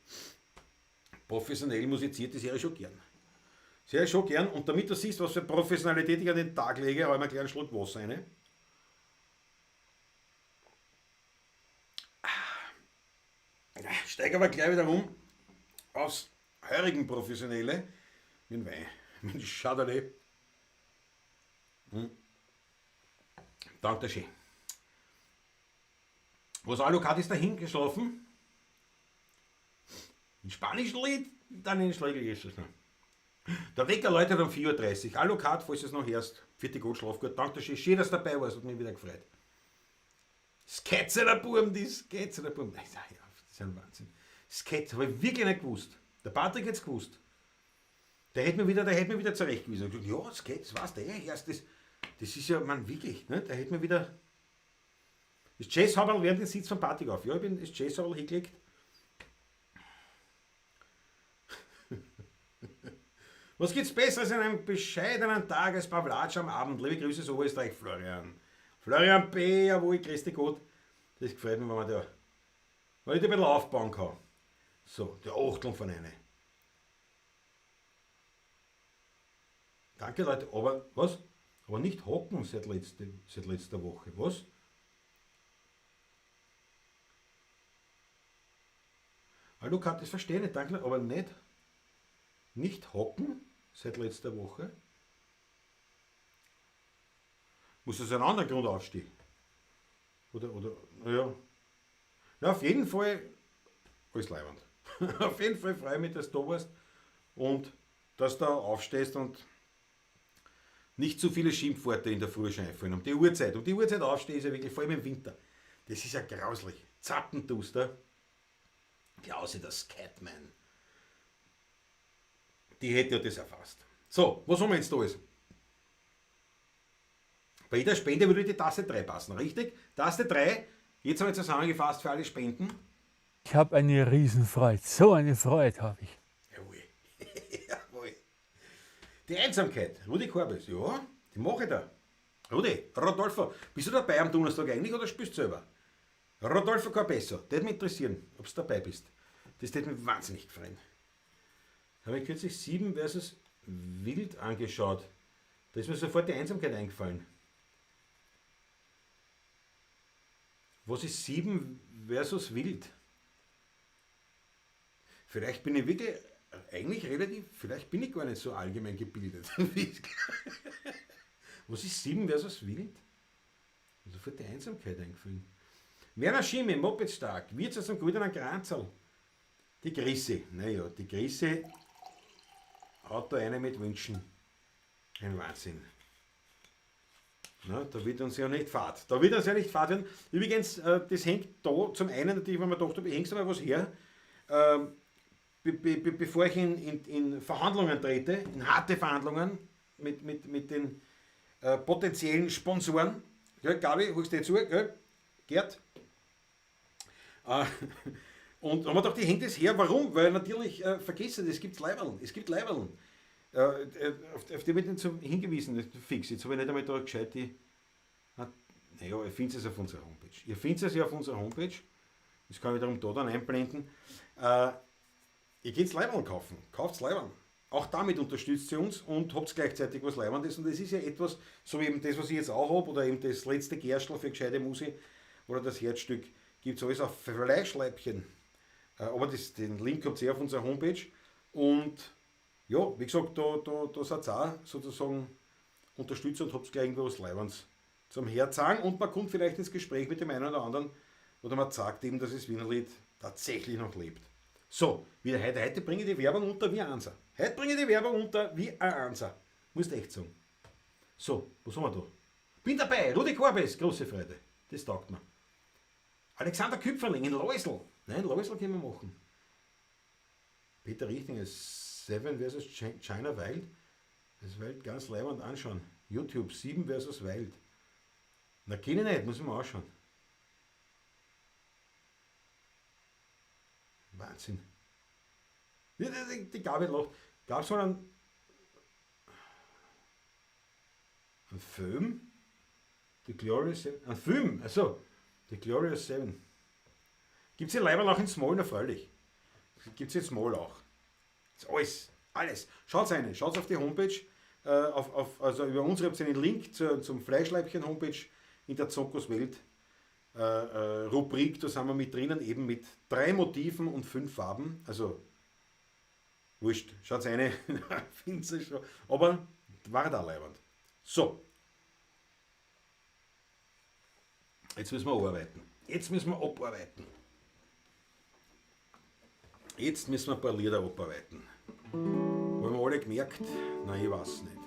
professionell musiziert ist ja schon gern. Sehr schon gern. Und damit du siehst, was für Professionalität ich an den Tag lege, hau ich mir einen kleinen Schluck Wasser rein. Steig aber gleich wieder um aufs heurigen Professionelle mit dem Wein, mit dem Chardonnay. Danke schön. Was Alucard ist dahin geschlafen? In spanischen Lied, dann in Schlägel Jesus. Der Wecker läutet um 4:30 Uhr. Alucard, falls du es noch hörst, vierte Gott, schlaf gut. Danke schön, schön, dass du dabei warst, hat mich wieder gefreut. Sketze der Buben, die Sketze der Buben. Das ist ein Wahnsinn. Sketze, habe ich wirklich nicht gewusst. Der Patrick hätte es gewusst. Der hätte mir wieder zurechtgewiesen. Ich hab gesagt, ja, Sketze, was, der erst, das ist ja, man, wirklich, ne? Der hätte mir wieder. Das Jazzhaberl während den Sitz von Patrick auf. Ja, ich bin das Jazzhaberl hingelegt. Was gibt's Besseres an einem bescheidenen Tag als Pawlatsch am Abend? Liebe Grüße aus Oberösterreich, Florian. Florian B., jawohl, grüß dich Gott. Das gefällt mir, wenn man da, weil ich da ein bisschen aufbauen kann. So, der Achteln von einer. Danke, Leute, aber was? Aber nicht hocken seit letzter Woche. Was? Hallo, Kat, das verstehe ich nicht, danke, aber nicht hocken seit letzter Woche. Muss das einen anderen Grund aufstehen? Oder, naja. Na, auf jeden Fall, alles leibend. Auf jeden Fall freue ich mich, dass du da warst und dass du da aufstehst und nicht zu viele Schimpfworte in der Früh schon einfallen. Um die Uhrzeit aufstehen ist ja wirklich, vor allem im Winter, das ist ja grauslich. Zappenduster. Klausi, der Scatman. Die hätte ja das erfasst. So, was haben wir jetzt da alles? Bei jeder Spende würde die Tasse 3 passen, richtig? Taste 3, jetzt habe ich zusammengefasst für alle Spenden. Ich habe eine Riesenfreude, so eine Freude habe ich. Jawohl. Jawohl. Die Einsamkeit, Rudi Korbes, ja, die mache ich da. Rudi, Rodolfo, bist du dabei am Donnerstag eigentlich oder spielst du selber? Rodolfo Carbesso, das würde mich interessieren, ob du dabei bist. Das würde mich wahnsinnig freuen. Habe ich kürzlich 7 versus Wild angeschaut. Da ist mir sofort die Einsamkeit eingefallen. Was ist 7 versus Wild? Vielleicht bin ich wirklich eigentlich relativ, vielleicht bin ich gar nicht so allgemein gebildet. Was ist 7 versus Wild? Sofort die Einsamkeit eingefallen. Werner Schimi, Moped stark, Wirtshaus am Goldenen Kranzl. Die Grisse, naja, die Grisse hat da eine mit Wünschen. Ein Wahnsinn. Na, da wird uns ja nicht fad. Da wird uns ja nicht fad werden. Übrigens, das hängt da zum einen natürlich, wenn man gedacht hat, ich häng's mal was her. Bevor ich in Verhandlungen trete, in harte Verhandlungen mit den potenziellen Sponsoren. Gell, Gabi, holst du dir zu, gell? Gerd. Und haben wir gedacht, ich hänge das her. Warum? Weil natürlich, vergessen, es gibt Leiberln. Es gibt Leiberln. Auf die bin ich hingewiesen, fix. Jetzt habe ich nicht einmal da gescheit die. Naja, ihr findet es auf unserer Homepage. Ihr findet es ja auf unserer Homepage. Das kann ich wiederum da dann einblenden. Ihr könnt Leiberln kaufen. Kauft Leiberln. Auch damit unterstützt ihr uns und habt gleichzeitig was Leibendes. Und das ist ja etwas, so wie eben das, was ich jetzt auch habe, oder eben das letzte Gerstl für gescheite Musik oder das Herzstück, gibt es alles auf Fleischleibchen. Aber den Link habt ihr auf unserer Homepage. Und ja, wie gesagt, da seid ihr auch sozusagen Unterstützer und habt gleich irgendwo was Leibendes zum Herzagen. Und man kommt vielleicht ins Gespräch mit dem einen oder anderen, oder man sagt eben, dass das Wienerlied tatsächlich noch lebt. So, wieder heute. Heute bringe ich die Werbung unter wie ein Anser. Heute bringe ich die Werbung unter wie ein Anser. Musst echt sagen. So, was haben wir da? Bin dabei, Rudi Korbes, große Freude. Das taugt mir. Alexander Küpferling in Leusl. Nein, Leusl können wir machen. Peter Richtinger, 7 versus China Wild. Das Wild ganz leibend anschauen. YouTube, 7 versus Wild. Na, kenne ich nicht, muss ich mir anschauen. Wahnsinn. Die Gabi lacht. Gab es mal einen Film? The Glorious Seven. Ein Film, also The Glorious Seven. Gibt es hier Leiberl auch in Small? Na, freilich. Gibt es in Small auch. Ist alles, alles. Schaut rein, schaut auf die Homepage. Also über unsere habt ihr einen Link zum Fleischleibchen-Homepage in der Zonkos Welt. Rubrik, da sind wir mit drinnen, eben mit 3 Motiven und 5 Farben. Also, wurscht, schaut's eine, findet ihr schon. Aber war da leibend. So. Jetzt müssen wir arbeiten. Jetzt müssen wir abarbeiten. Jetzt müssen wir ein paar Lieder abarbeiten. Haben wir alle gemerkt? Nein, ich weiß nicht.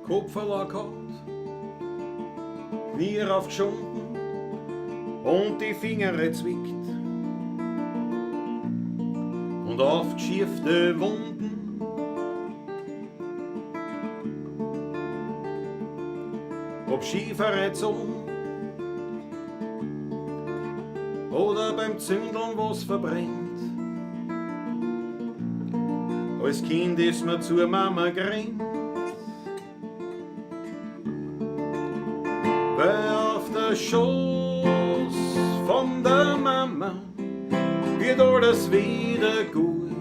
Kopferl gehabt, Knie raufgeschunden und die Finger zwickt und aufgeschiefte Wunden. Ob Schieferei zum oder beim Zündeln was verbrennt. Als Kind ist man zur Mama gerannt. Weil auf der Schoß von der Mama wird alles wieder gut.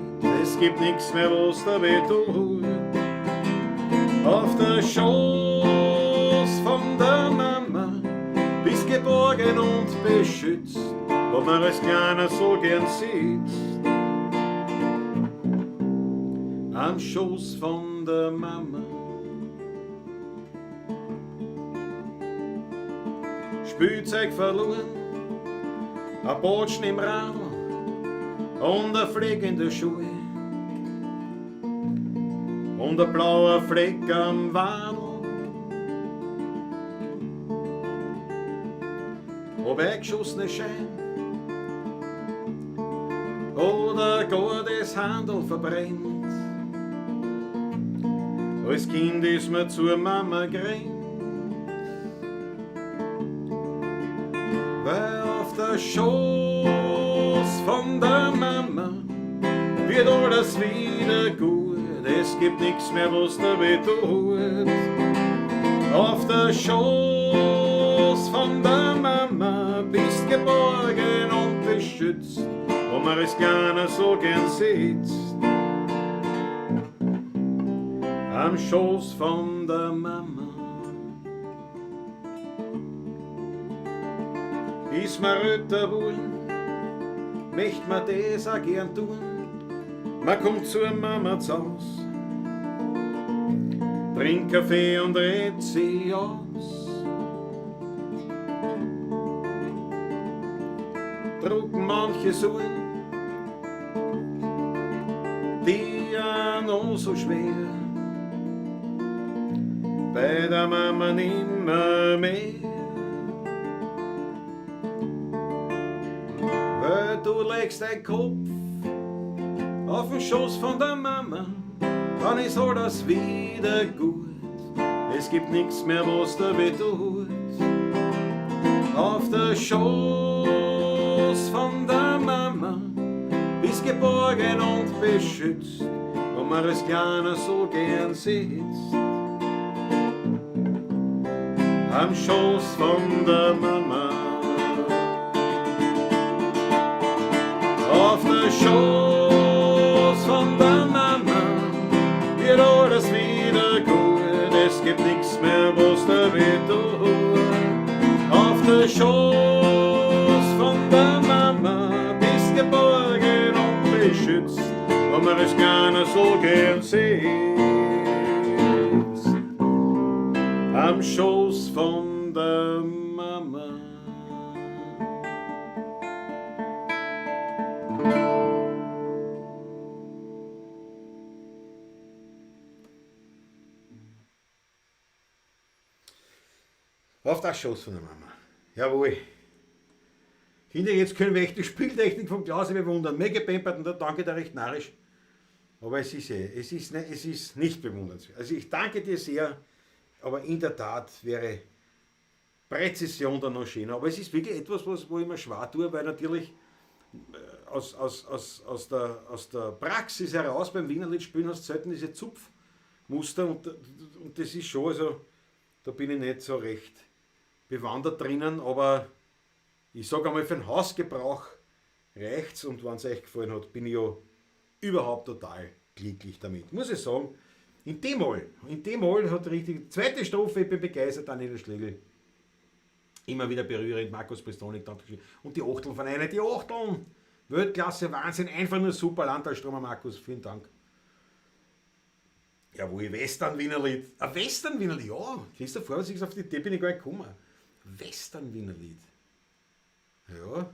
Es gibt nix mehr, was da weh tut. Auf der Schoß von der Mama bist geborgen und beschützt, wo man als Kleiner so gern sitzt. Am Schoß von der Mama. Spielzeug verloren, ein Botschen im Radl und ein Fleck in der Schuhe und ein blauer Fleck am Wadl. Ob eingeschossene Schein oder gar das Handel verbrennt. Als Kind ist man zur Mama gerannt. Weil auf der Schoß von der Mama wird alles wieder gut. Es gibt nix mehr, was da weh tut. Auf der Schoß von der Mama bist geborgen und beschützt, wo man es gerne so gern sitzt. Am Schoß von der Mama. Ist man älter geworden, möcht man das auch gern tun. Man kommt zur Mama zu Haus, trinkt Kaffee und redet sie aus. Drucken manche Suren, die ja noch so schwer, bei der Mama nimmer mehr. Weil du legst deinen Kopf auf den Schoß von der Mama, dann ist alles wieder gut. Es gibt nix mehr, was da weh tut. Auf der Schoß von der Mama bist geborgen und beschützt, wo man es gerne so gern sitzt. Am Schoß von der Mama. Auf der Schoß von der Mama wird alles wieder gut. Es gibt nix mehr, was da weh tut. Auf der Schoß von der Mama bist geborgen und beschützt, wo man es gerne so gern sitzt. Am Schoß von der Mama. Auf der Schoß von der Mama. Jawohl. Kinder, jetzt können wir echt die Spieltechnik vom Klausi bewundern. Mir gepampert und da danke dir recht narrisch. Aber es ist eh, es ist ne, es ist nicht bewundernswert. Also ich danke dir sehr, aber in der Tat wäre Präzision dann noch schöner. Aber es ist wirklich etwas, wo ich mir schwer tue, weil natürlich aus der Praxis heraus beim Wienerlied spielen hast du selten diese Zupfmuster und das ist schon, also da bin ich nicht so recht bewandert drinnen, aber ich sage einmal, für den Hausgebrauch reicht's und wenn es euch gefallen hat, bin ich ja überhaupt total glücklich damit. Muss ich sagen, in dem Moll hat richtig, zweite Strophe, ich bin begeistert, Daniela Schlegel. Immer wieder berührend, Markus Prestonic, und die Achteln von einer, die Achteln! Weltklasse, Wahnsinn, einfach nur super, Landtalstromer Markus, vielen Dank. Jawohl, Western-Wienerlied. Ein Western-Wienerlied, ja. Christoph Vorsicht, auf die Idee bin ich gar nicht gekommen. Western-Wienerlied. Ja.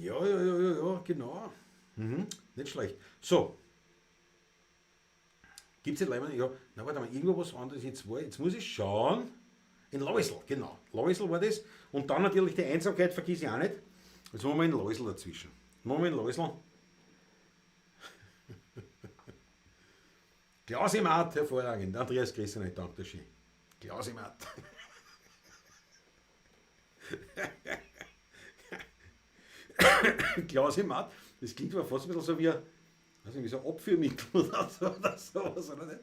Ja, genau. Nicht schlecht. So. Gibt es nicht leider, ja, na warte mal, irgendwo was anderes jetzt war. Jetzt muss ich schauen. In Loisl, genau. Loisl war das. Und dann natürlich die Einsamkeit vergiss ich auch nicht. Jetzt machen wir in Loisl dazwischen. Machen wir in Loisl. Klausimat, hervorragend. Andreas Christian, danke schön. Klausimat. Klausimat, das klingt aber fast ein bisschen so wie ein, weiß nicht, wie so ein Abführmittel oder so, oder sowas, oder nicht?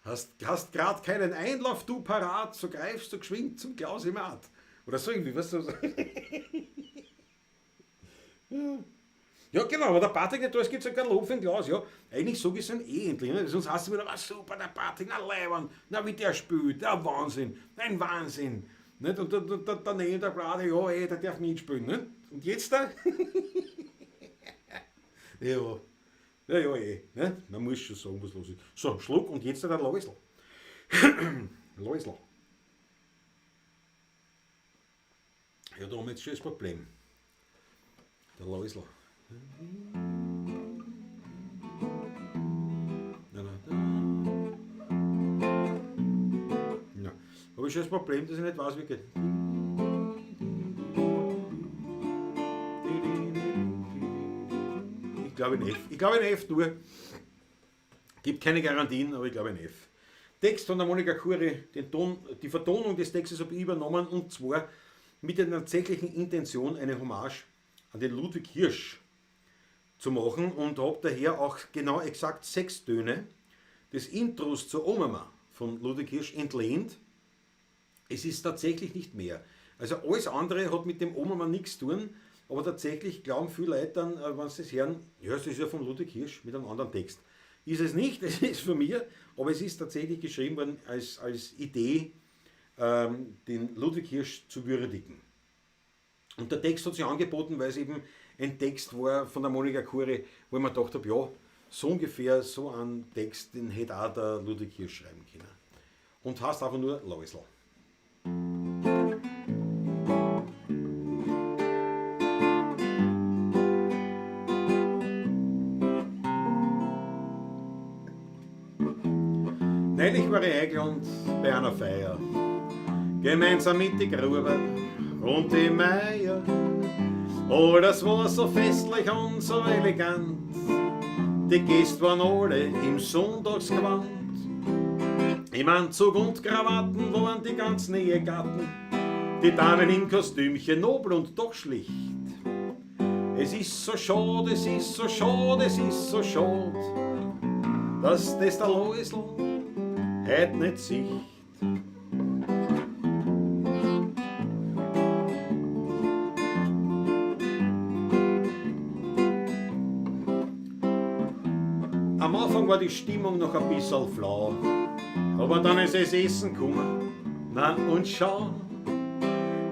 Hast grad keinen Einlauf du parat, so greifst du geschwind zum Klausimat. Oder so irgendwie, weißt du? Ja. Ja, genau, aber der Patrick nicht da ist, gibt es ja kein Lob für den Klaus. Ja, eigentlich sage ich es dann eh endlich. Ne? Sonst heißt es wieder, was super, der Patrick, na leiwand, na wie der spielt, der Wahnsinn, ein Wahnsinn. Nicht? Und daneben der Brade, ja, ey, der darf mitspielen. Nicht? Und jetzt da? Ja, ja, ja, eh. Ne? Man muss schon sagen, was los ist. So, Schluck und jetzt der Loisl. Loisl. Ja, da haben wir jetzt schon das Problem. Der Loisl. Ja, habe ich schon das Problem, dass ich nicht weiß, wie geht. Ich glaube in F. Ich glaube in F nur. Gibt keine Garantien, aber ich glaube in F. Text von der Monika Kuri, den Ton, die Vertonung des Textes habe ich übernommen und zwar mit der tatsächlichen Intention, eine Hommage an den Ludwig Hirsch zu machen und habe daher auch genau exakt 6 Töne des Intros zur Omama von Ludwig Hirsch entlehnt. Es ist tatsächlich nicht mehr. Also alles andere hat mit dem Omama nichts zu tun, aber tatsächlich glauben viele Leute dann, wenn sie es hören, ja, das ist ja von Ludwig Hirsch mit einem anderen Text. Ist es nicht, es ist von mir, aber es ist tatsächlich geschrieben worden als Idee, den Ludwig Hirsch zu würdigen. Und der Text hat sich angeboten, weil es eben ein Text war von der Monika Kuri, wo ich mir gedacht habe, ja, so ungefähr so einen Text, den hätte auch der Ludwig Hirsch schreiben können. Und heißt einfach nur Loisl. Neulich war ich eingeladen bei einer Feier, gemeinsam mit die Gruber und die Meier. Oh, das war so festlich und so elegant, die Gäste waren alle im Sonntagsgewand. Im Anzug und Krawatten waren die ganzen Ehegatten, die Damen im Kostümchen nobel und doch schlicht. Es ist so schade, es ist so schade, es ist so schade, dass das der Loisl heut nicht sieht. Am Anfang war die Stimmung noch ein bisschen flau, aber dann ist es Essen gekommen, na und schau,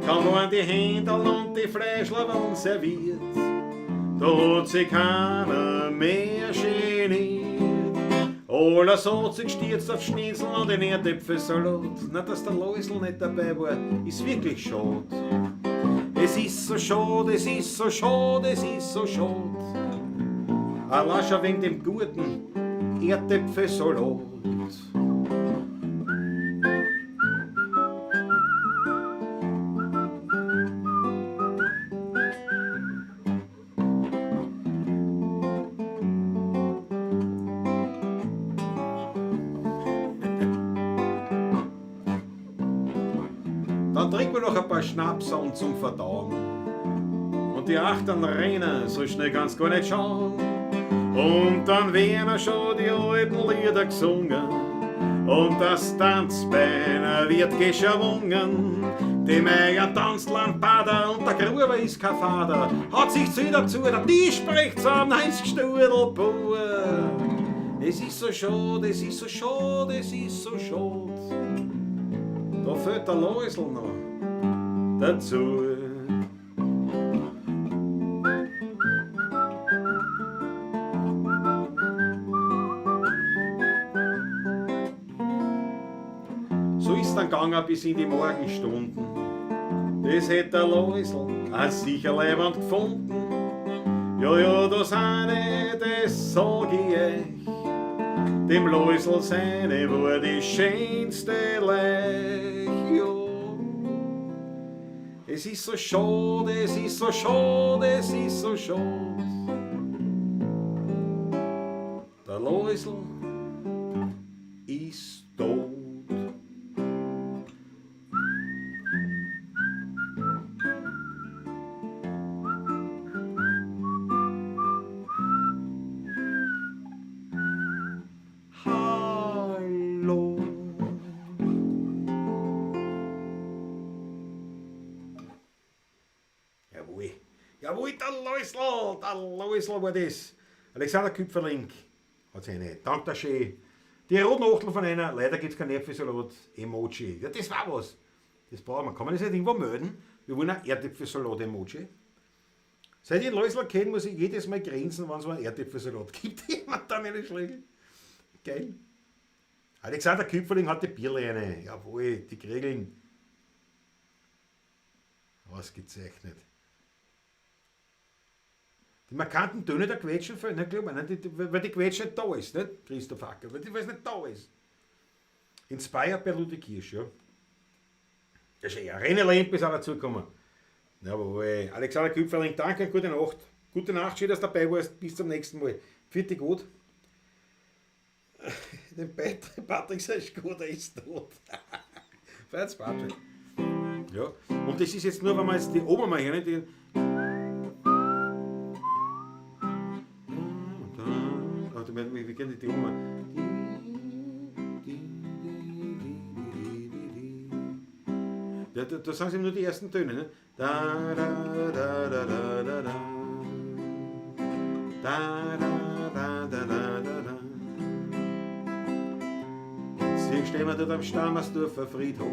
kaum waren die Händel und die Fleischlauern serviert, da hat sich keiner mehr geniert. Alles hat sich gestürzt auf Schnitzel und den Erdäpfelsalat. Na, dass der Loisl nicht dabei war, ist wirklich schade. Es ist so schade, es ist so schade, es ist so schade. Allein schon wegen dem guten Erdäpfelsalat. Dann trinken wir noch ein paar Schnapseln zum Verdauen. Und die Achtern rennen, so schnell kannst gar nicht schauen. Und dann werden schon die alten Lieder gesungen. Und das Tanzbein wird geschwungen. Die Meier tanzt Lampada und der Gruber ist kein Vater. Hat sich zu dazu, der Tisch spricht zusammen, 90 Studel pur. Es ist so schade, es ist so schade, es ist so schade. Da fehlt der Läusl noch dazu. So ist dann gegangen bis in die Morgenstunden. Das hätt der Läusl auch sicher leibend gefunden. Ja, ja, das eine, das sag ich euch. Dem Läusl seine war die schönste Leich, ja. Es ist so schade, es ist so schade, es ist so schade. Der Läusl ist tot. Hallo. Jawohl. Jawohl, der Läusl war das. Alexander Küpferling hat seine Dank da schön. Die roten Achtel von einer, leider gibt's kein Erdäpfelsalat Emoji. Ja, das war was. Das brauchen wir. Kann man das nicht irgendwo melden? Wir wollen ein Erdäpfelsalat Emoji. Seit ich den Läusl kenne, muss ich jedes Mal grinsen, wenn es einen Erdäpfelsalat gibt. Jemand dann eine Schläge. Geil. Alexander Küpferling hat die Bierleine. Jawohl, die Kriegeln. Ausgezeichnet. Die markanten Töne der Quetschen fehlen, nicht, glaub ich, nicht, weil die Quetsche nicht da ist, nicht, Christoph Hacker, weil die, weil's nicht da ist. Inspired bei Ludwig Kirsch, ja. Das ist ja René Lemp ist auch dazugekommen. Jawohl. Alexander Küpferling, danke und gute Nacht. Gute Nacht, schön, dass du dabei warst. Bis zum nächsten Mal. Pfiat dich gut. Den Patrick sein Skoda ist tot. Feiert's, Patrick. Ja. Und das ist jetzt nur, wenn wir jetzt die Oma mal hören, die Warte, wir kennen die Oma. Da, da, da sagen sie nur die ersten Töne, ne? Da, da, da, da, da, da, da. Da, da, da, da, da, da, da. Jetzt stehen wir dort am Stammersdorfer Friedhof.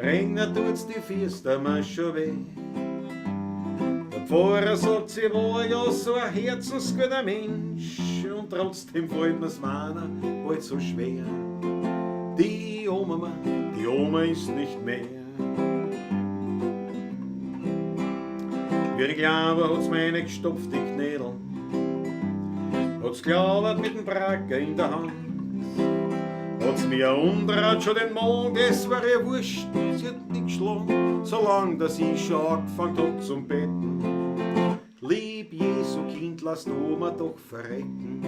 Regnet tut's die Füße, mir schon weh. Der Pfarrer sagt, sie war ja so ein herzensguter Mensch, und trotzdem fällt mir's meiner bald so schwer. Die Oma, die Oma ist nicht mehr. Wie ich klein war, hat's mir reingestopft, die Knädel. Hat's glaubert mit dem Bracker in der Hand. Hat's mir umdraht schon den Mond, es war ihr wurscht, sie hat nicht geschlagen, solang dass ich schon angefangen hab zum Betten. Lieb Jesu Kind, lass die Oma doch verrecken.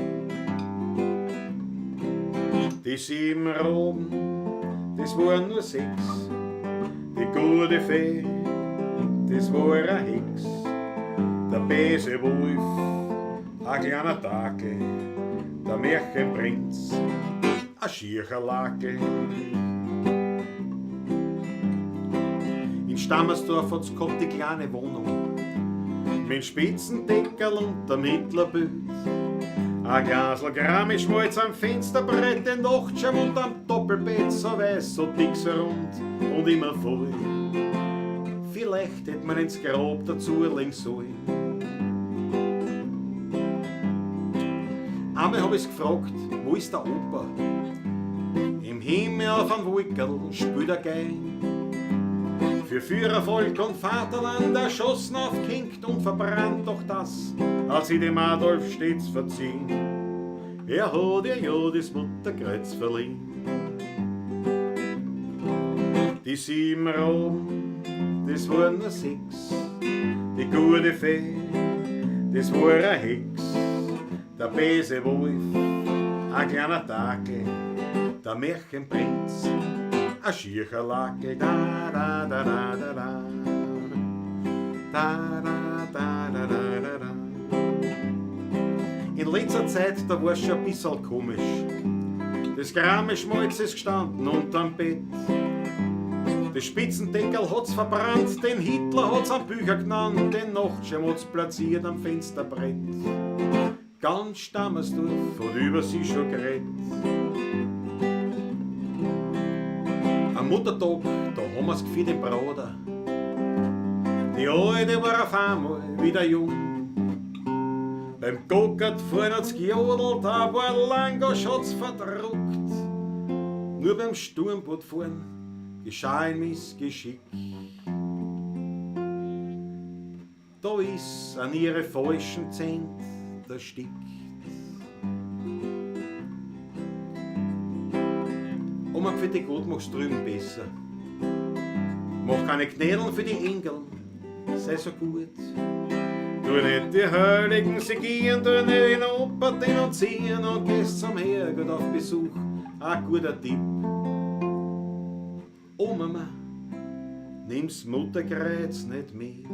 Die 7 Roben, das waren nur 6. Die gute Fee, das war eine Hex. Der böse Wolf, ein kleiner Dackel, der Märchenprinz, ein schierer Lackel. In Stammersdorf hat's gehabt die kleine Wohnung, mit Spitzendeckerl und der Mittlerbild. Ein Glasl Grammischmalz am Fensterbrett, den Nachtschirm und am Doppelbett, so weiß, so dick, so rund und immer voll. Vielleicht hätt man ins Grab dazu legen sollen. Einmal hab ich's gefragt, wo ist der Opa? Im Himmel auf einem Wolkerl spielt er Gein. Für Führervolk und Vaterland erschossen, aufgehängt und verbrannt, doch das hat sie dem Adolf stets verziehen. Er hat ihr ja das Mutterkreuz verliehen. Die 7 Roben, das waren nur 6. Die gute Fee, das war eine Hex. Der böse Wolf, ein kleiner Dackel, der Märchenprinz, A Schiercherlackel, da da da da da da. Da da da da da da da. In letzter Zeit, da war's schon ein bisschen komisch. Das Gramme Schmalz ist gestanden unterm Bett. Das Spitzendeckel hat's verbrannt, den Hitler hat's am Bücher genannt, den Nachtschirm hat's platziert am Fensterbrett. Ganz Stammersdorf hat über sie schon geredet. Am Muttertag, da haben wir's geführt im Bruder. Die Alte war auf einmal wieder jung. Beim Gokart fahren hat's gejodelt, ein paar Langosch hat's verdruckt. Nur beim Sturmboot fahren geschah ein Missgeschick. Da ist an ihre falschen Zähne erstickt. Oma, für die Gott machst drüben besser. Mach keine Knädeln für die Engel, sei so gut. Tu nicht die Heiligen segieren, tu nicht den Opa denunzieren und gehst zum Herrgott auf Besuch, ein guter Tipp. Oh Mama, nimm's Mutterkreuz nicht mit.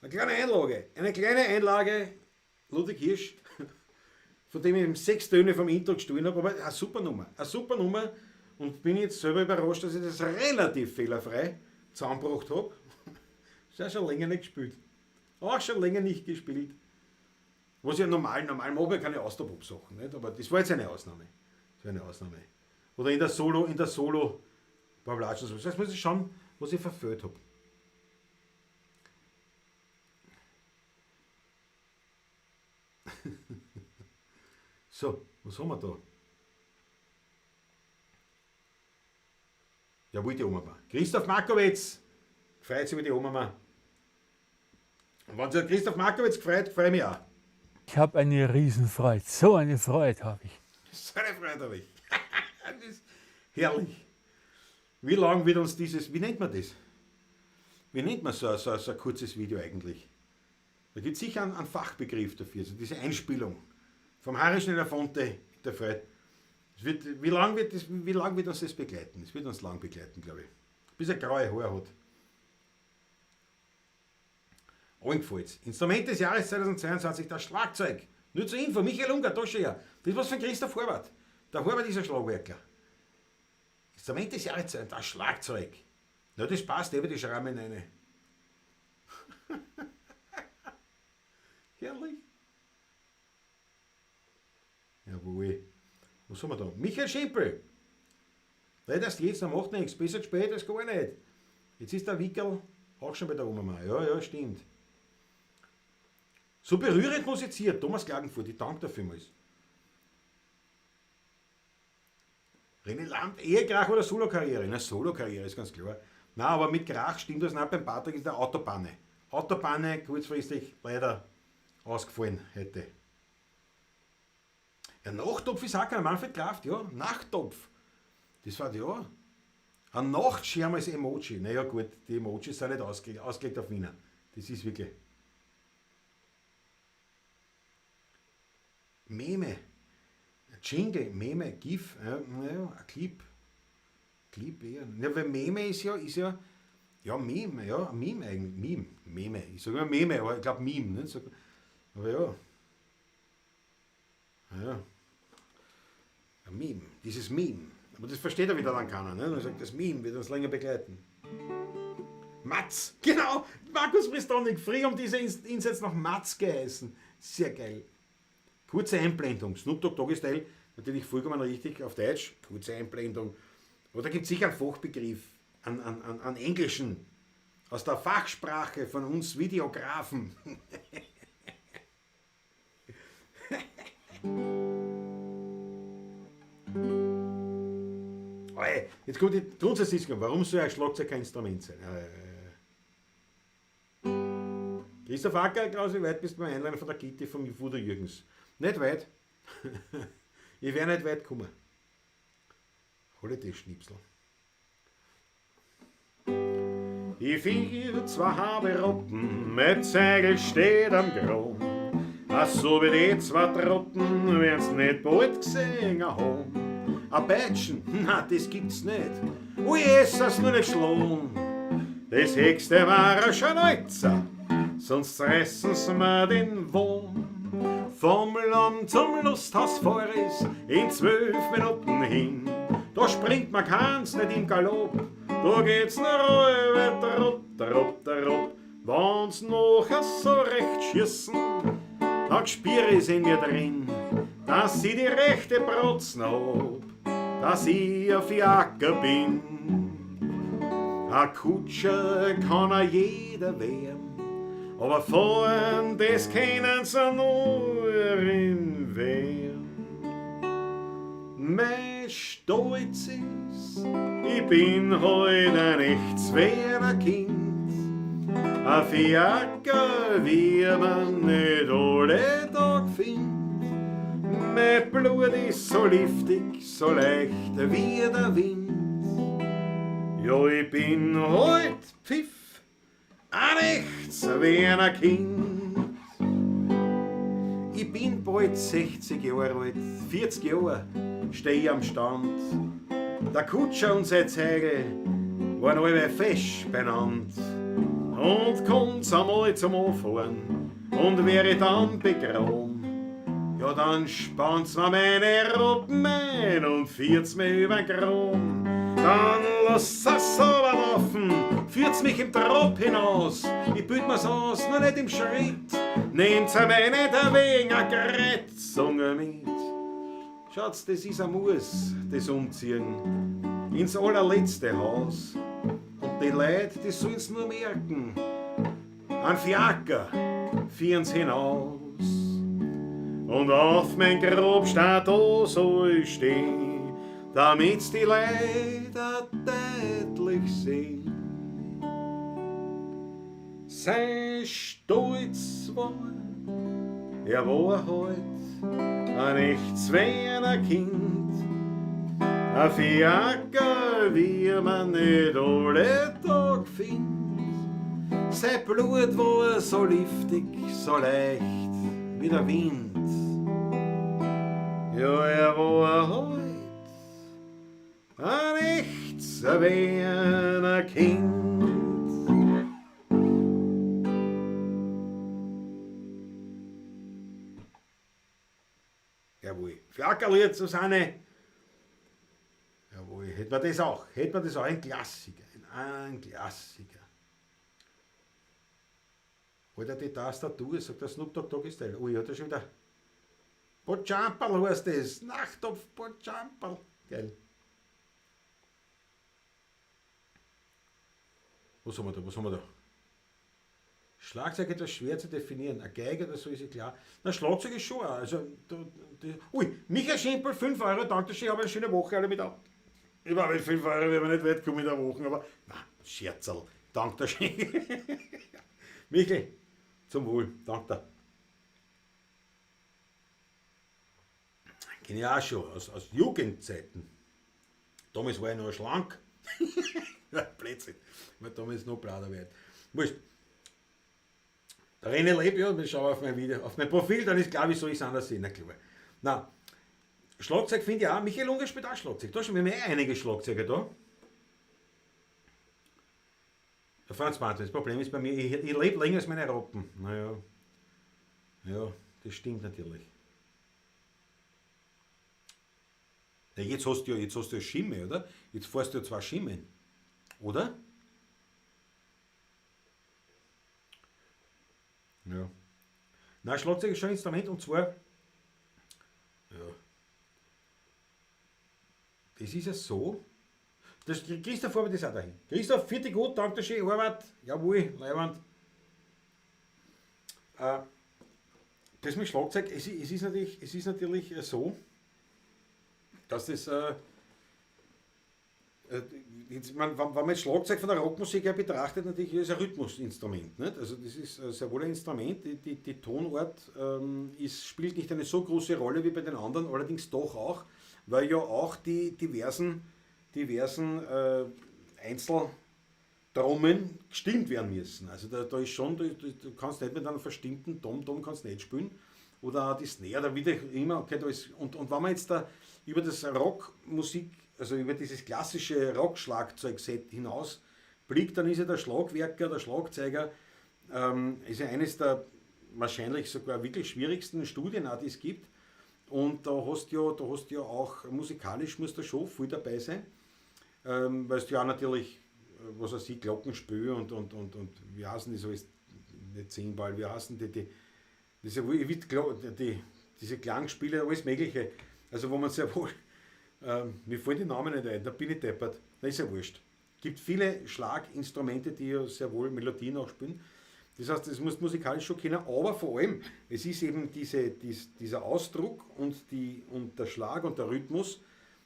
Eine kleine Einlage, Ludwig Hirsch, von dem ich eben 6 Töne vom Intro gestohlen habe, aber eine super Nummer, und bin jetzt selber überrascht, dass ich das relativ fehlerfrei zusammengebracht hab. Ist ja schon länger nicht gespielt. Auch schon länger nicht gespielt. Was ich ja normal mache, ich keine Austropop-Sachen, nicht? Aber das war jetzt eine Ausnahme. Das war eine Ausnahme. Oder in der Solo, Pavlatschen. Das heißt, muss ich schauen, was ich verfehlt hab. So, was haben wir da? Jawohl, die Oma. Christoph Markowitz freut sich über die Oma. Und wenn sich Christoph Markowitz freut, freue ich mich auch. Ich habe eine Riesenfreude. So eine Freude habe ich. So eine Freude habe ich. Das ist herrlich. Wie lang wird uns dieses, wie nennt man das? Wie nennt man so ein kurzes Video eigentlich? Da gibt es sicher einen Fachbegriff dafür, also diese Einspielung vom Harry Schneller-Fonte der Freude. Wie lang wird uns das begleiten? Es wird uns lang begleiten, glaube ich. Bis er graue Haare hat. Allen gefällt's. Instrument des Jahres 2022, das Schlagzeug. Nur zur Info, Michael Unger, da schon ja. Das ist was von Christoph Horvath. Der Horvath ist ein Schlagwerkler. Instrument des Jahres 2022, das Schlagzeug. Na, das passt eben, die Schrammen rein. Herrlich. Jawohl. Was haben wir da? Michael Schimpel. Leider erst jetzt, dann macht nichts. Besser spät als gar nicht. Jetzt ist der Wickel auch schon bei der Oma. Ja, ja, stimmt. So berührend musiziert. Thomas Klagenfurt, ich danke dafür vielmals. René Lamp, eher Krach oder Solo-Karriere? Na, Solo-Karriere ist ganz klar. Na, aber mit Krach stimmt das nicht. Beim Patrick ist der Autopanne. Autopanne, kurzfristig leider ausgefallen heute. Ja, Nachttopf ist auch kein Manfred Kraft, ja. Nachttopf. Das war, ja. Ein Nachtschirm als Emoji. Naja, gut, die Emojis sind nicht ausgelegt auf Wiener. Das ist wirklich. Meme. Jingle, Meme, GIF, ja, naja, ein Clip. Clip eher. Ja, weil Meme ist ja, ja, Meme, ja, Meme eigentlich. Meme, Meme. Ich sage immer Meme, aber ich glaube Meme. Ne? Aber ja. Ja. Ein Meme, dieses Meme. Aber das versteht er wieder dann keiner. Ne? Er sagt, das Meme wird uns länger begleiten. Matz, genau! Markus Pristonik, früh um diese Insights noch Matz geheißen. Sehr geil. Kurze Einblendung, Snoop Dogg Doggy Style, natürlich vollkommen richtig auf Deutsch, kurze Einblendung. Aber da gibt es sicher einen Fachbegriff, einen englischen, aus der Fachsprache von uns Videografen. Jetzt kommt die Grundsatzdiskussion, warum soll ein Schlagzeug kein Instrument sein? Christoph Acker, Klaus, wie weit bist du beim Einladen von der Gitti vom Fuder Jürgens? Nicht weit. Ich werde nicht weit kommen. Hol ich das Schnipsel. Ich fiel zwei Haberoppen, mit Segel steht am Grund. A So wie die zwei Trotten werden's nicht bald gesehen haben. A Peitschen, na, das gibt's nicht. Ui, es nur nicht schlagen. Das höchste war ein Scharneuzer, sonst reißen's mir den Wurm. Vom Land zum Lusthaus fahr ich's in 12 Minuten hin. Da springt man keins nicht im Galopp, da geht's nur halbe Trott, Trott, Trott. Wenn's nachher so recht schießen, dann spür ich's in mir drin, dass ich die rechte Protzen hab, dass ich ein Fiaker bin. Ein Kutscher kann auch jeder werden, aber fahren, das können sie nur in Wien. Mein Stolz ist, ich bin heut ein echt Zwergerkind. Ein Fiaker, wie man nicht alle Tag findet. Mein Blut ist so liftig, so leicht wie der Wind. Ja, ich bin heut Pfiff, ein echtes Wiener Kind. Ich bin bald 60 Jahre alt, 40 Jahre steh ich am Stand. Der Kutscher und sein Zeigel waren alle fesch benannt. Und kommt's einmal zum Anfahren und wär ich dann begraben, ja dann spannt's mir meine Roppen ein und führt's mir übern Grom. Dann lasst's es sauber laufen, führt's mich im Trab hinaus. Ich bild mir's aus, nur nicht im Schritt. Nehmt's mir nicht wegen a Kreuzung mit. Schaut's, das ist ein Muss, das Umziehen ins allerletzte Haus. Und die Leute, die sollen's nur merken, ein Fiaker führen's hinaus. Und auf mein Grab steht da soll ich stehen, damit's die Leute deutlich sehen. Sein Stolz war, er war heut ein echt Wiener Kind. Ein Fiaker, wie man nicht alle Tag findet. Sein Blut war so liftig, so leicht wie der Wind. Ja, er war heut ein echtes Wiener Kind. Jawohl, Fiakerlied, Susanne. Jawohl, hätten wir das auch. Hätten wir das auch. Ein Klassiker. Ein Klassiker. Alter, die Tastatur, sagt der Snoop Dogg Doggy Style. Ui, hat er schon wieder. Potschamperl heißt das. Nachttopf Potschamperl. Geil. Was haben wir da? Was haben wir da? Schlagzeug etwas schwer zu definieren. Eine Geige oder so ist ja klar. Na, Schlagzeug ist schon auch. Also, da, da, ui, Michael Schimpel, 5 Euro, danke schön, habe eine schöne Woche, alle mit ab. Ich war mit 5 Euro, wenn wir nicht weit kommen in der Woche, aber na, Scherzerl, danke schön. Michael, zum Wohl, danke dir. Kenn ich auch schon, aus Jugendzeiten. Damals war ich noch schlank. Blödsinn, weil damals noch blader wird. Wurscht. Der René lebt ja, ich schaue auf mein Video, auf mein Profil, dann ist klar, wieso ich es anders sehe. Na klar. Na, Schlagzeug finde ich auch. Michael Unger spielt auch Schlagzeug. Da schon, wir haben eh einige Schlagzeuger da. Der Franz Martin, das Problem ist bei mir, ich lebe länger als meine Rappen. Naja, ja, das stimmt natürlich. Ja, jetzt hast du ja Schimme, oder? Jetzt fährst du ja 2 Schimmen, oder? Ja. Nein, Schlagzeug ist schon ein Instrument und zwar, ja, das ist ja so, das, Christoph Horvath ist auch dahin. Christoph, vierte gut, danke schön, Horvath, jawohl, Leiwand. Das mit Schlagzeug, es ist natürlich so, dass das, jetzt, man, wenn, wenn man jetzt Schlagzeug von der Rockmusik her betrachtet, natürlich ist es ein Rhythmusinstrument. Nicht? Also das ist sehr wohl ein Instrument, die Tonart spielt nicht eine so große Rolle wie bei den anderen, allerdings doch auch, weil ja auch die diversen Einzeltrommeln gestimmt werden müssen. Also da, da ist schon, da, da, du kannst nicht mit einem verstimmten Tom-Tom kannst nicht spielen. Oder auch die Snare, da wieder immer, okay, da ist, und wenn man jetzt da über das Rockmusik, also über dieses klassische Rockschlagzeug-Set hinaus blickt, dann ist ja der Schlagwerker, der Schlagzeuger, ist ja eines der wahrscheinlich sogar wirklich schwierigsten Studien, auch, die es gibt. Und da hast ja auch musikalisch muss da schon viel dabei sein, weil du ja auch natürlich, was weiß ich, Glockenspiel und wie heißen die so, ist nicht Zimbal, wie heißen die, die, diese, die, diese Klangspiele, alles Mögliche. Also wo man sehr wohl, mir fallen die Namen nicht ein, da bin ich deppert, na ist ja wurscht. Gibt viele Schlaginstrumente, die ja sehr wohl Melodien auch spielen. Das heißt, das musst du musikalisch schon kennen, aber vor allem, es ist eben dieser Ausdruck und der Schlag und der Rhythmus,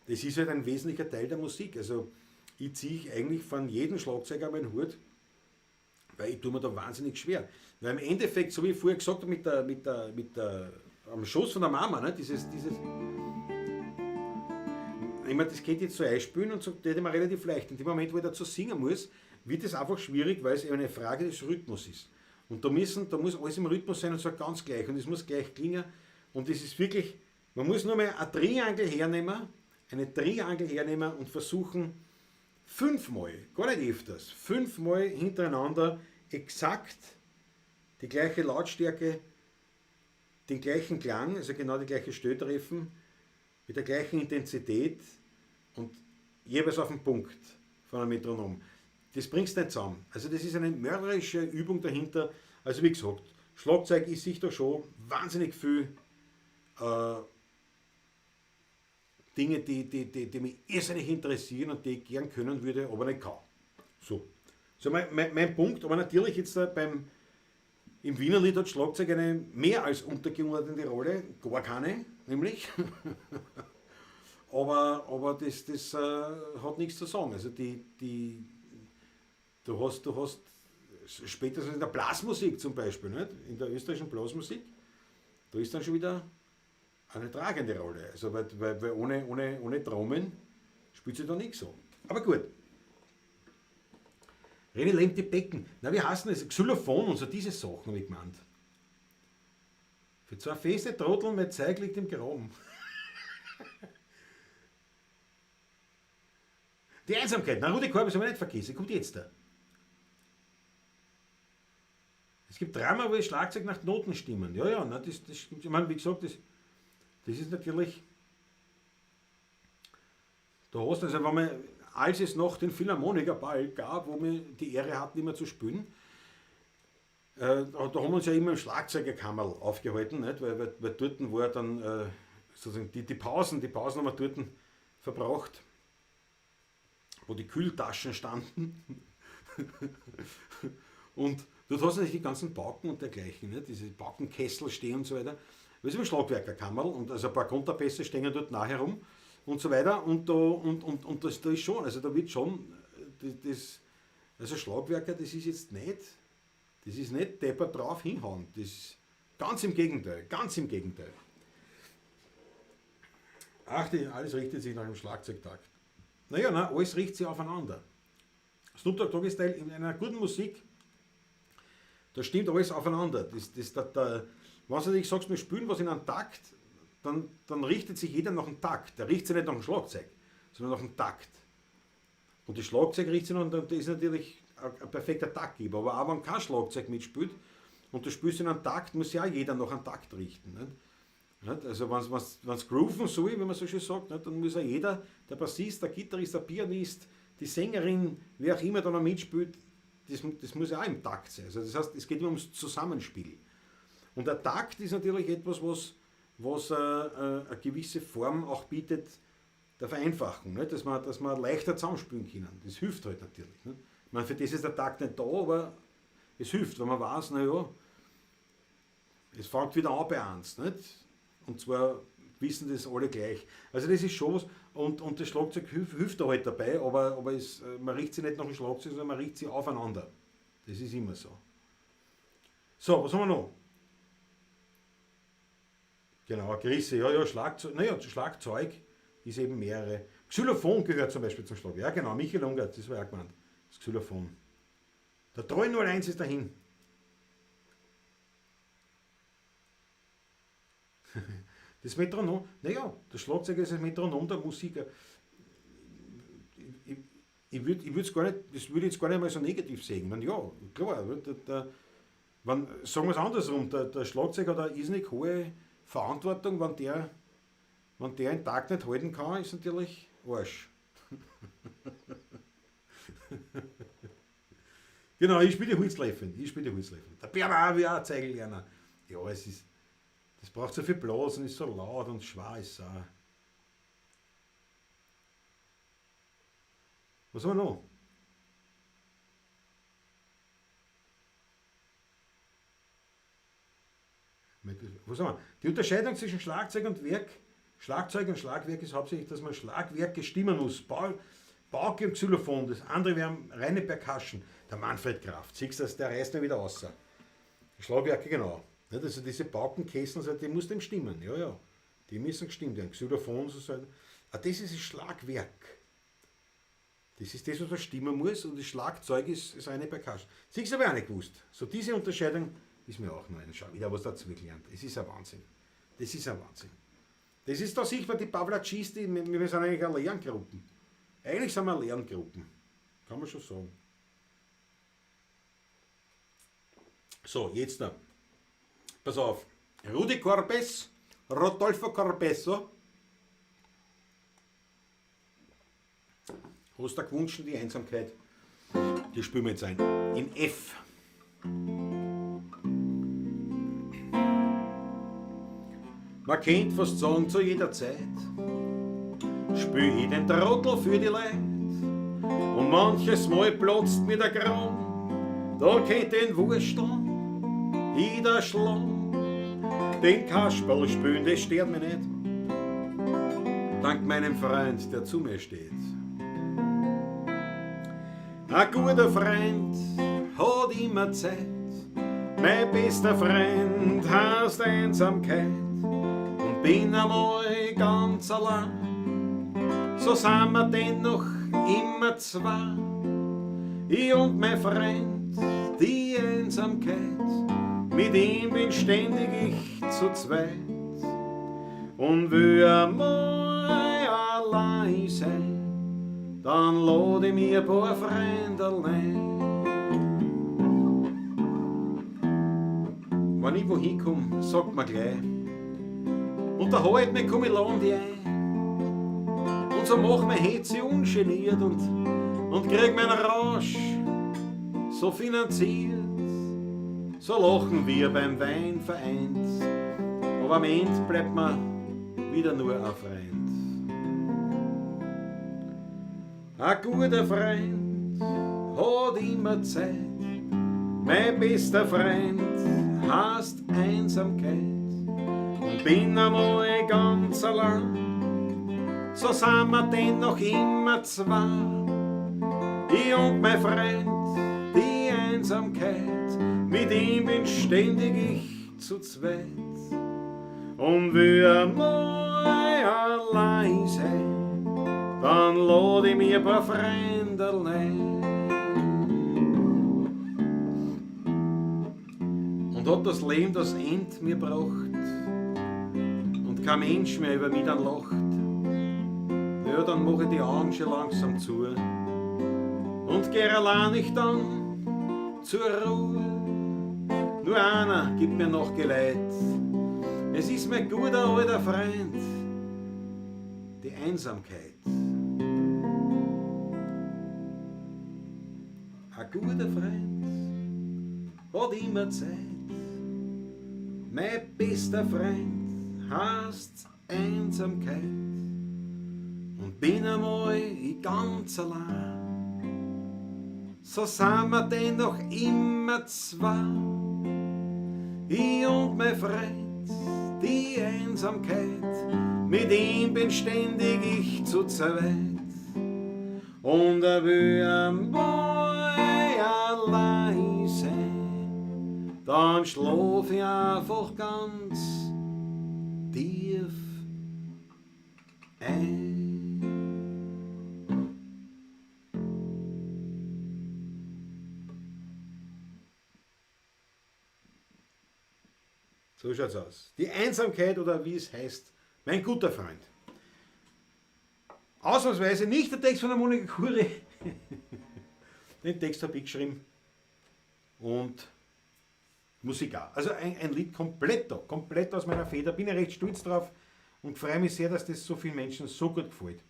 das ist halt ein wesentlicher Teil der Musik. Also ich ziehe eigentlich von jedem Schlagzeuger meinen Hut, weil ich tue mir da wahnsinnig schwer. Weil im Endeffekt, so wie ich vorher gesagt habe, am Schoß von der Mama, ne, dieses, ich meine, das geht jetzt so einspülen und so, das ist mir relativ leicht. In dem Moment, wo ich dazu singen muss, wird es einfach schwierig, weil es eben eine Frage des Rhythmus ist. Und da muss alles im Rhythmus sein und zwar ganz gleich. Und es muss gleich klingen. Und es ist wirklich, man muss nur mal eine Triangel hernehmen und versuchen, 5-mal, gar nicht öfters, 5-mal hintereinander exakt die gleiche Lautstärke, den gleichen Klang, also genau die gleiche Stelle treffen, mit der gleichen Intensität und jeweils auf den Punkt von einem Metronom. Das bringst du nicht zusammen. Also das ist eine mörderische Übung dahinter. Also wie gesagt, Schlagzeug ist sich da schon wahnsinnig viel Dinge, die mich irrsinnig interessieren und die ich gern können würde, aber nicht kann. So. So mein Punkt, aber natürlich jetzt da im Wienerlied hat Schlagzeug eine mehr als untergeordnete Rolle, gar keine, nämlich. Aber das hat nichts zu sagen. Also die, die, du hast, du hast spätestens in der Blasmusik zum Beispiel, nicht? In der österreichischen Blasmusik, da ist dann schon wieder eine tragende Rolle. Also weil ohne Trommeln spielt sich da nichts an. Aber gut. René lähmt die Becken. Na, wie heißen das? Xylophon und so diese Sachen habe ich gemeint. Für zwei feste Trotteln, mein Zeug liegt im Graben. Die Einsamkeit. Na, Rudi Korbes habe ich nicht vergessen. Kommt jetzt da. Es gibt dreimal, wo ich Schlagzeug nach Noten stimmen. Ja, ja, na, das stimmt. Ich meine, wie gesagt, das ist natürlich. Da hast du, also wenn man, als es noch den Philharmonikerball gab, wo wir die Ehre hatten, immer zu spielen, da haben wir uns ja immer im Schlagzeugerkammerl aufgehalten, nicht? Weil dort war dann sozusagen die Pausen haben wir dort verbracht, wo die Kühltaschen standen. Und dort hast du natürlich die ganzen Pauken und dergleichen, nicht? Diese Paukenkessel stehen und so weiter. Das ist im Schlagwerkerkammerl und also ein paar Kontrabässe stehen dort nachher rum und so weiter. Und da, und, und, und das, da ist schon, also da wird schon, das, das, also Schlagwerker, das ist jetzt nicht, das ist nicht deppert drauf hinhauen. Das ist ganz im Gegenteil, ganz im Gegenteil. Ach, alles richtet sich nach dem Schlagzeugtakt. Naja, na, alles richtet sich aufeinander. Snoop Dogg Doggy Style in einer guten Musik, da stimmt alles aufeinander. Wenn du natürlich sagst, wir spielen was in einem Takt, dann richtet sich jeder nach dem Takt. Der richtet sich nicht nach dem Schlagzeug, sondern nach dem Takt. Und das Schlagzeug richtet sich nach, und das ist natürlich ein perfekter Taktgeber. Aber auch wenn kein Schlagzeug mitspielt und du spielst in einem Takt, muss ja auch jeder nach einem Takt richten. Nicht? Nicht? Also wenn's grooven soll, wie man so schön sagt, nicht? Dann muss auch jeder, der Bassist, der Gitarrist, der Pianist, die Sängerin, wer auch immer da noch mitspielt, das muss ja auch im Takt sein. Also das heißt, es geht immer ums Zusammenspiel. Und der Takt ist natürlich etwas, was eine gewisse Form auch bietet der Vereinfachung, nicht? Dass man leichter zusammenspielen können. Das hilft halt natürlich. Nicht? Ich meine, für das ist der Takt nicht da, aber es hilft, wenn man weiß, naja, es fängt wieder an bei 1. Nicht? Und zwar wissen das alle gleich. Also das ist schon was, und das Schlagzeug hilft da halt dabei, aber man richtet sich nicht nach dem Schlagzeug, sondern man richtet sich aufeinander. Das ist immer so. So, was haben wir noch? Genau, Grisse, ja, ja, Schlagzeug, naja, Schlagzeug ist eben mehrere. Xylophon gehört zum Beispiel zum Schlagzeug. Ja, genau, Michael Unger, das war ja gemeint. Das Xylophon. Der 301 ist dahin. Das Metronom, naja, das Schlagzeug ist das Metronom der Musik. Ich würde es gar nicht, das würde ich jetzt gar nicht mal so negativ sehen. Ich meine, ja, klar, wenn, sagen wir es andersrum, der Schlagzeug hat eine irrsinnig hohe Verantwortung, wenn der einen Tag nicht halten kann, ist natürlich Arsch. Genau, ich spiele die Holzlöffel. Der Bernhard will auch zeigen lernen. Ja, es ist, das braucht so viel Platz und ist so laut und schwer ist es auch. Was haben wir noch? Was haben wir? Die Unterscheidung zwischen Schlagzeug und Werk, Schlagzeug und Schlagwerk ist hauptsächlich, dass man Schlagwerke stimmen muss. Pauke und Xylophon, das andere wären reine Percussion. Der Manfred Kraft, siehst du, der reißt mir wieder raus. Schlagwerke, genau. Also diese Paukenkästen, die musst du eben stimmen. Ja, ja, die müssen gestimmt werden. Xylophon, so. Ah, das ist das Schlagwerk. Das ist das, was man stimmen muss, und das Schlagzeug ist eine Percussion. Siehst du, habe ich auch nicht gewusst. So, diese Unterscheidung ist mir auch neu. Schau, wieder was dazu gelernt. Es ist ein Wahnsinn. Das ist ein Wahnsinn. Das ist da sichtbar, die Pavlatschis, wir sind eigentlich eine Lerngruppen. Eigentlich sind wir Lerngruppen. Kann man schon sagen. So, jetzt noch. Pass auf. Rudi Corbes, Rodolfo Corbesso. Hast du gewünscht, die Einsamkeit? Die spüren wir jetzt ein. In F. Man könnte fast sagen, zu jeder Zeit spül ich den Trottel für die Leute. Und manches Mal platzt mir der Kram, da könnt den Wursteln jeder schlagen. Den Kasperl spülen, das stört mich nicht. Dank meinem Freund, der zu mir steht. Ein guter Freund hat immer Zeit. Mein bester Freund heißt Einsamkeit. Und bin einmal ganz allein, so sind wir dennoch immer zwei. Ich und mein Freund, die Einsamkeit, mit ihm bin ständig ich zu zweit. Und will einmal allein sein, dann lade ich mir ein paar Freunde allein. Wenn ich wohin komm, sagt man gleich, unterhalt mich, komm ich lang die ein. Und so mach mein Hetze ungeniert und krieg meinen Rausch so finanziert. So lachen wir beim Wein vereint, aber am Ende bleibt man wieder nur ein Freund. Ein guter Freund hat immer Zeit, mein bester Freund heißt Einsamkeit. Und bin einmal ganz allein, so sind wir dennoch immer zwei. Ich und mein Freund, die Einsamkeit, mit ihm bin ständig ich zu zweit. Und will einmal allein sein, dann lad ich mir ein paar Freunde allein. Und hat das Leben das End mir braucht und kein Mensch mehr über mich dann lacht, ja, dann mach ich die Augen schon langsam zu und geh allein ich dann zur Ruhe. Nur einer gibt mir noch Geleit, es ist mein guter alter Freund, die Einsamkeit. Ein guter Freund hat immer Zeit, mein bester Freund heißt Einsamkeit. Und bin einmal ich ganz allein, so sind wir dennoch immer zwei. Ich und mein Freund, die Einsamkeit, mit ihm bin ständig ich zu zweit. Und er will einmal allein sein, dann schlaf ich einfach ganz tief ein. So So schaut's aus. Die Einsamkeit oder wie es heißt, mein guter Freund. Ausnahmsweise nicht der Text von der Monika Kuri. Den Text habe ich geschrieben. Und Musik auch. Also ein Lied komplett da, komplett aus meiner Feder. Bin ich recht stolz drauf und freue mich sehr, dass das so vielen Menschen so gut gefällt.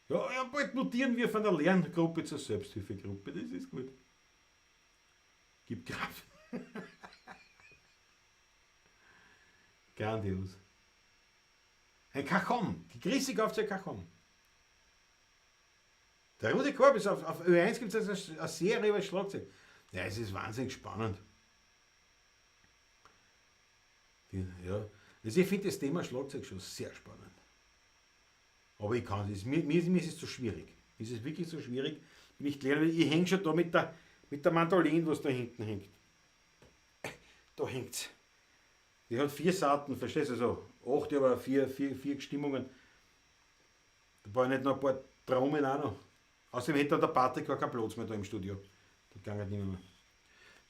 Ja, ja, bald mutieren wir von der Lerngruppe zur Selbsthilfegruppe. Das ist gut. Gib Kraft. Grandios. Ein Cajon. Die Chrissy kauft sich ein Cajon. Der Rudi Korb ist auf Ö1 gibt es also eine Serie über Schlagzeug. Ja, es ist wahnsinnig spannend. Ja. Also ich finde das Thema Schlagzeug schon sehr spannend. Aber ich kann es, mir ist es zu schwierig. Mir ist es wirklich zu schwierig. Bin ich klären, ich hänge schon da mit der Mandoline, was da hinten hängt. Da hängt's. Die hat 4 Saiten, verstehst du? Also 8, aber 4 Stimmungen. Da brauche ich nicht noch ein paar Trommeln auch noch. Außerdem hätte der Patrick gar keinen Platz mehr da im Studio. Das ging halt nicht mehr.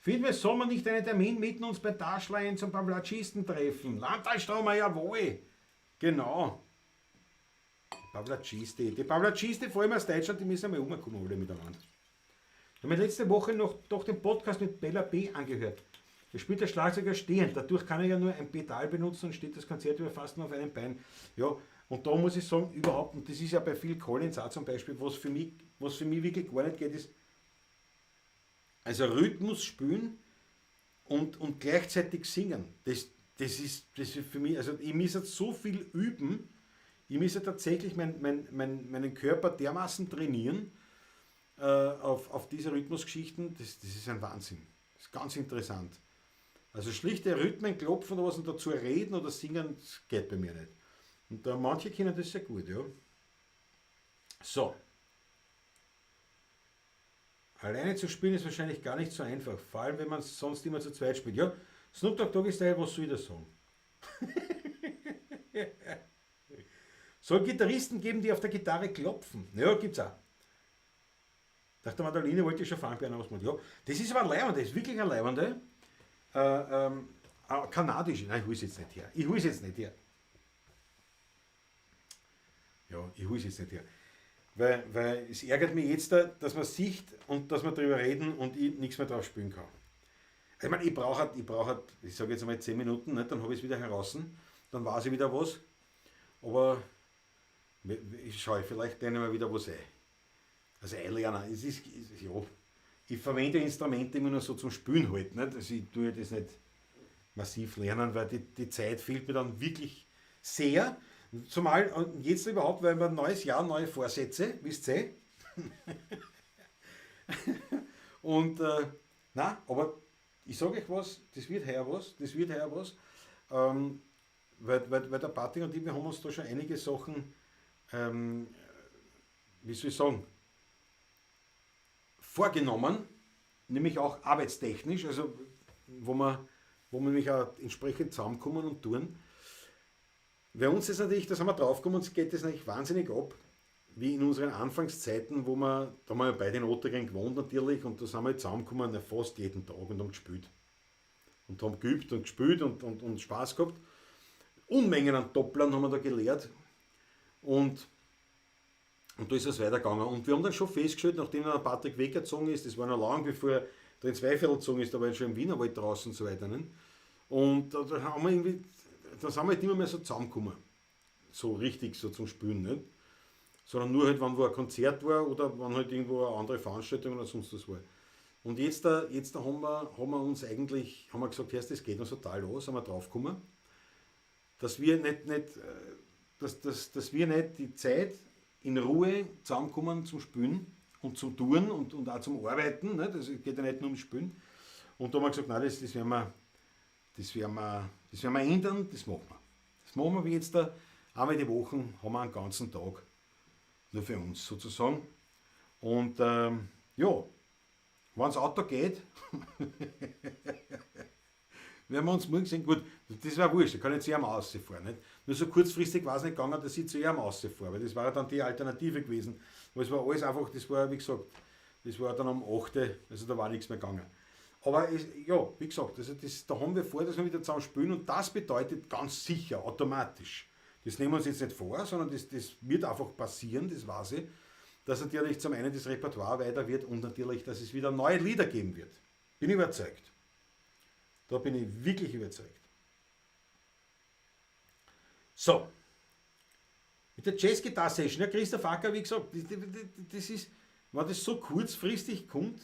Finden wir Sommer nicht einen Termin mitten uns bei Taschlein zum Pavlatschisten treffen? Landtalstromer, jawohl! Genau. Pavlatschiste. Die Pavlatschiste, vor allem aus Deutschland, die müssen einmal umkommen, alle miteinander. Ich habe mir letzte Woche noch doch den Podcast mit Bella B. angehört. Da spielt der Schlagzeuger stehend, dadurch kann er ja nur ein Pedal benutzen und steht das Konzert über fast nur auf einem Bein. Ja, und da muss ich sagen, überhaupt, und das ist ja bei Phil Collins auch zum Beispiel, was für mich wirklich gar nicht geht, ist, also Rhythmus spielen und gleichzeitig singen. Das ist für mich, also ich muss jetzt so viel üben, ich muss ja tatsächlich meinen Körper dermaßen trainieren auf diese Rhythmusgeschichten, das ist ein Wahnsinn. Das ist ganz interessant. Also schlichte Rhythmen, klopfen oder was und dazu reden oder singen, das geht bei mir nicht. Und da manche kennen das sehr gut, ja. So. Alleine zu spielen ist wahrscheinlich gar nicht so einfach, vor allem wenn man sonst immer zu zweit spielt. Ja, Snoop Dogg Doggy Style, was soll ich da sagen? Soll Gitarristen geben, die auf der Gitarre klopfen? Ja, gibt's auch. Nach der Mandoline wollte ich schon fahren, bei einer ausmachen. Ja, das ist aber ein Leibende, das ist wirklich ein Leibende. Kanadische, nein, ich hole es jetzt nicht her. Ich hole es jetzt nicht her. Ja, ich hole es jetzt nicht her. Weil es ärgert mich jetzt, da, dass man sieht und dass wir darüber reden und ich nichts mehr drauf spielen kann. Ich meine, ich brauche halt, ich sage jetzt einmal 10 Minuten, ne, dann habe ich es wieder heraus, dann weiß ich wieder was. Aber ich schaue, vielleicht lerne ich mal wieder was ein. Also einlernen, es ist, ja, ich verwende Instrumente immer nur so zum Spülen halt, nicht? Also ich tue das nicht massiv lernen, weil die Zeit fehlt mir dann wirklich sehr. Zumal jetzt überhaupt, weil wir ein neues Jahr, neue Vorsätze, wisst ihr? Und na, aber ich sage euch was, das wird heuer was, das wird heuer was. Weil der Patrick und ich, wir haben uns da schon einige Sachen, wie soll ich sagen, vorgenommen, nämlich auch arbeitstechnisch, also wo wir nämlich auch entsprechend zusammenkommen und tun. Bei uns ist natürlich, das haben wir draufgekommen, uns geht das natürlich wahnsinnig ab, wie in unseren Anfangszeiten, wo wir, da haben wir ja beide in Ottakring gewohnt natürlich, und da sind wir zusammengekommen, fast jeden Tag und haben gespielt. Und haben geübt und gespielt und Spaß gehabt. Unmengen an Dopplern haben wir da gelehrt. Und da ist es weitergegangen. Und wir haben dann schon festgestellt, nachdem dann Patrick weggezogen ist, das war noch lang bevor er da ins Zweiviertel gezogen ist, da war er schon im Wienerwald draußen und so weiter. Ne? Und da haben wir irgendwie, da sind wir halt immer mehr so zusammengekommen. So richtig, so zum Spielen. Nicht? Sondern nur halt, wenn wo ein Konzert war oder wenn halt irgendwo eine andere Veranstaltung oder sonst was war. Und jetzt da haben wir uns eigentlich, haben wir gesagt, erst, das geht uns total los, haben wir draufgekommen, dass wir dass wir nicht die Zeit in Ruhe zusammenkommen zum Spielen und zum Touren und auch zum Arbeiten, ne? Das geht ja nicht nur ums Spielen. Und da haben wir gesagt, nein, das werden wir ändern, das machen wir. Das machen wir jetzt da, einmal die Woche haben wir einen ganzen Tag nur für uns sozusagen. Und ja, wenn das Auto geht, werden wir uns morgen sehen. Gut, das war wurscht, ich kann nicht zu ihm rausfahren. Nicht? Nur so kurzfristig war es nicht gegangen, dass ich zu ihm rausfahre, weil das war dann die Alternative gewesen. Aber es war alles einfach, das war, wie gesagt, das war dann um 8 Uhr, also da war nichts mehr gegangen. Aber es, ja, wie gesagt, also das, da haben wir vor, dass wir wieder zusammen spielen und das bedeutet ganz sicher, automatisch. Das nehmen wir uns jetzt nicht vor, sondern das wird einfach passieren, das weiß ich, dass natürlich zum einen das Repertoire weiter wird und natürlich, dass es wieder neue Lieder geben wird. Bin überzeugt. Da bin ich wirklich überzeugt. So. Mit der Jazz-Gitarre-Session, ja, Christoph Acker, wie gesagt, das ist, wenn das so kurzfristig kommt,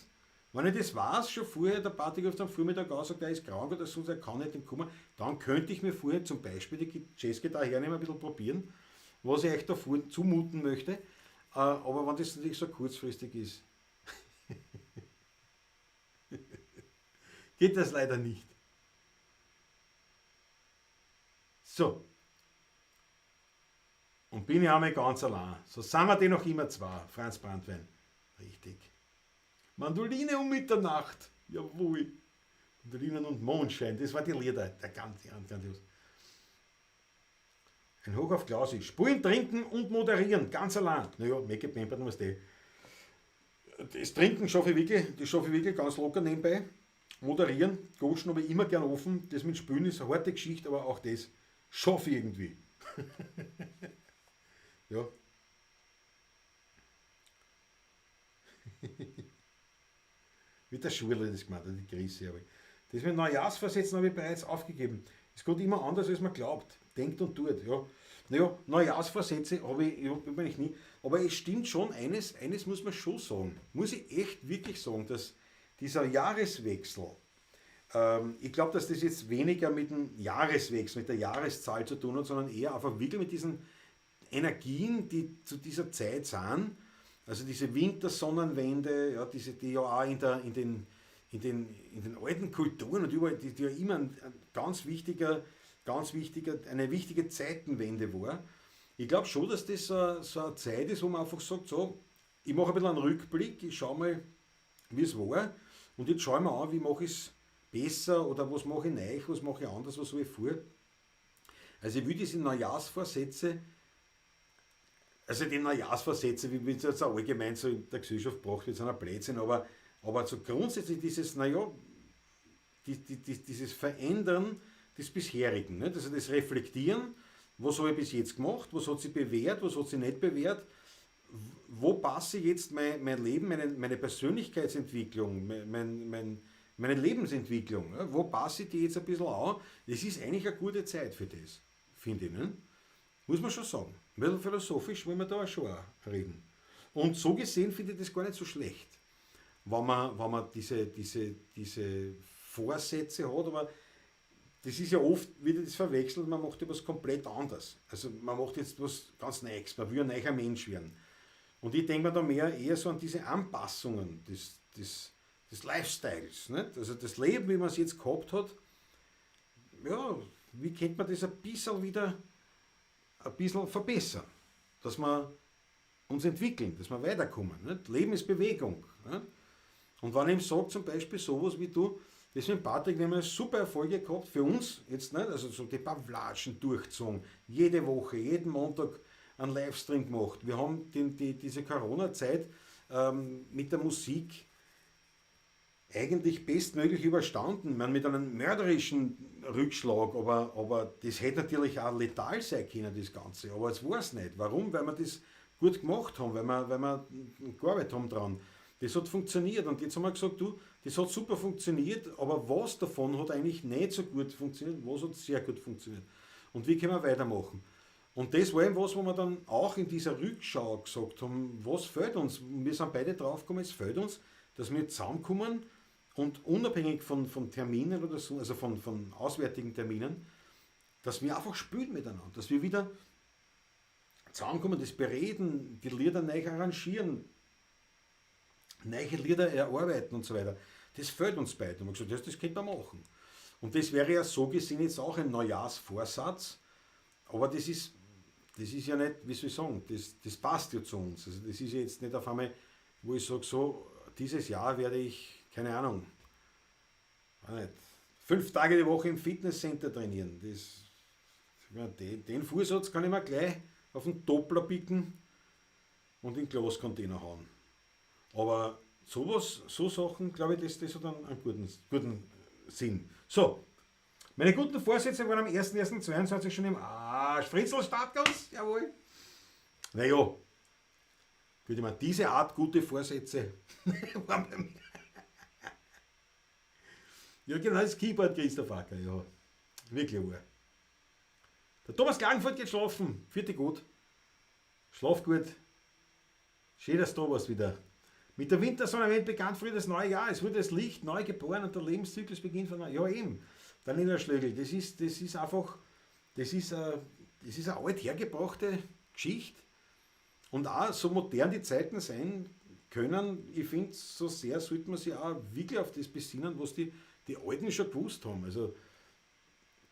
wenn ich das weiß, schon vorher, der Patrick ruft am Vormittag an, sagt, er ist krank oder sonst, er kann nicht kommen, dann könnte ich mir vorher zum Beispiel die Jazzgitarre hernehmen, ein bisschen probieren, was ich euch da zumuten möchte. Aber wenn das natürlich so kurzfristig ist, geht das leider nicht. So. Und bin ich einmal ganz allein. So sind wir die noch immer zwei, Franz Brandwein. Richtig. Mandoline um Mitternacht. Jawohl. Mandolinen und Mondschein. Das war die Lieder. Der ganz, ganz grandios. Ein Hoch auf Klausi. Spulen, trinken und moderieren. Ganz allein. Naja, weggepempert muss die. Das Trinken schaffe ich wirklich, das schaffe ich wirklich ganz locker nebenbei. Moderieren, Goschen habe ich immer gern offen. Das mit Spülen ist eine harte Geschichte, aber auch das schaffe ich irgendwie. Ja. Mit der Schule das gemacht, die Krise habe ich. Das mit Neujahrsvorsätzen habe ich bereits aufgegeben. Es geht immer anders, als man glaubt. Denkt und tut. Ja. Naja, Neujahrsvorsätze habe ich, ja, bin ich nie. Aber es stimmt schon, eines muss man schon sagen. Muss ich echt wirklich sagen, dass dieser Jahreswechsel, ich glaube, dass das jetzt weniger mit dem Jahreswechsel, mit der Jahreszahl zu tun hat, sondern eher einfach wirklich mit diesen Energien, die zu dieser Zeit sind. Also diese Wintersonnenwende, ja, diese, die ja auch in den alten Kulturen und überall, die ja immer ein ganz wichtiger, eine wichtige Zeitenwende war. Ich glaube schon, dass das so eine Zeit ist, wo man einfach sagt, so, ich mache ein bisschen einen Rückblick, ich schaue mal, wie es war und jetzt schaue ich mir an, wie mache ich es besser oder was mache ich neu, was mache ich anders, was habe ich vor. Also ich will diese Neujahrsvorsätze, also die Neujahrsvorsätze, wie es jetzt auch allgemein so in der Gesellschaft gebracht wird, sind ein Blödsinn, aber so grundsätzlich dieses, naja, dieses Verändern des Bisherigen, nicht? Also das Reflektieren, was habe ich bis jetzt gemacht, was hat sich bewährt, was hat sich nicht bewährt, wo passe ich jetzt mein Leben, meine Persönlichkeitsentwicklung, meine Lebensentwicklung, ja? Wo passe ich die jetzt ein bisschen an? Das ist eigentlich eine gute Zeit für das, finde ich. Ne? Muss man schon sagen. Ein bisschen philosophisch wollen wir da auch schon auch reden. Und so gesehen finde ich das gar nicht so schlecht, wenn man diese Vorsätze hat, aber das ist ja oft wieder das verwechselt, man macht ja was komplett anders. Also man macht jetzt was ganz Neues, man will ein neuer Mensch werden. Und ich denke mir da mehr eher so an diese Anpassungen des Lifestyles. Nicht? Also das Leben, wie man es jetzt gehabt hat, ja, wie könnte man das ein bisschen wieder ein bisschen verbessern, dass wir uns entwickeln, dass wir weiterkommen. Nicht? Leben ist Bewegung. Nicht? Und wenn ich ihm sage, zum Beispiel sowas wie du, das mit Patrick, wir haben ja super Erfolge gehabt, für uns jetzt nicht, also so die Pavlatschen durchgezogen, jede Woche, jeden Montag einen Livestream gemacht. Wir haben diese Corona-Zeit mit der Musik eigentlich bestmöglich überstanden. Ich meine, mit einem mörderischen Rückschlag, aber das hätte natürlich auch letal sein können, das Ganze. Aber es war es nicht. Warum? Weil wir das gut gemacht haben, weil wir gearbeitet haben dran. Das hat funktioniert und jetzt haben wir gesagt, du, das hat super funktioniert, aber was davon hat eigentlich nicht so gut funktioniert, was hat sehr gut funktioniert und wie können wir weitermachen? Und das war eben was, wo wir dann auch in dieser Rückschau gesagt haben, was fehlt uns? Wir sind beide draufgekommen, es fehlt uns, dass wir zusammenkommen und unabhängig von Terminen oder so, also von auswärtigen Terminen, dass wir einfach spielen miteinander, dass wir wieder zusammenkommen, das bereden, die Lieder neu arrangieren, neue Lieder erarbeiten und so weiter. Das fehlt uns beiden. Und wir haben gesagt, das könnte man machen. Und das wäre ja so gesehen jetzt auch ein Neujahrsvorsatz, aber das ist ja nicht, wie soll ich sagen, das passt ja zu uns. Also das ist ja jetzt nicht auf einmal, wo ich sage, so, dieses Jahr werde ich, keine Ahnung, nicht, 5 Tage die Woche im Fitnesscenter trainieren. Den Vorsatz kann ich mir gleich auf den Doppler picken und in den Glascontainer hauen. Aber Sowas, so Sachen, glaube ich, das hat einen guten Sinn. So, meine guten Vorsätze waren am 1.1.22 schon im Arsch. Fritzl Startgas, jawohl. Naja, gut, ich meine, diese Art gute Vorsätze waren bei mir. Ja, genau, das Keyboard Christoph Acker, ja. Wirklich wahr. Der Thomas Klagenfurt geht schlafen. Vierte gut. Schlaf gut. Schön, dass du da warst wieder. Mit der Wintersonnenwende begann früh das neue Jahr. Es wurde das Licht neu geboren und der Lebenszyklus beginnt von neu. Ja, eben. Der Nina Schlögl, das ist einfach, das ist eine althergebrachte Geschichte. Und auch so modern die Zeiten sein können, ich finde, so sehr sollte man sich auch wirklich auf das besinnen, was die Alten schon gewusst haben. Also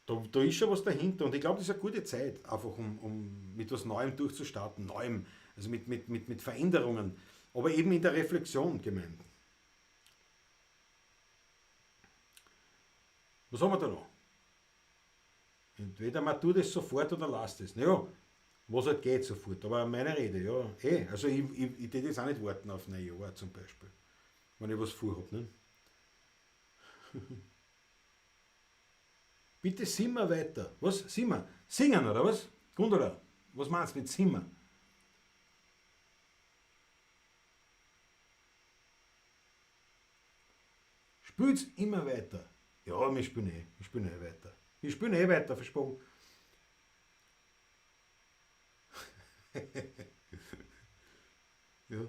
da ist schon was dahinter. Und ich glaube, das ist eine gute Zeit, einfach um mit was Neuem durchzustarten, Neuem, also mit Veränderungen, aber eben in der Reflexion gemeint. Was haben wir da noch? Entweder man tut es sofort oder lasst es. Naja, was halt geht sofort, aber meine Rede, ja, eh. Also ich tät jetzt auch nicht warten auf Neujahr zum Beispiel, wenn ich was vorhab, ne? Bitte simmer weiter. Was? Simmer? Singen oder was? Gundula, was meinst du mit Simmer? Spült's immer weiter. Ja, wir spielen eh. Wir spielen eh weiter. Wir spielen eh weiter, versprochen. Ja.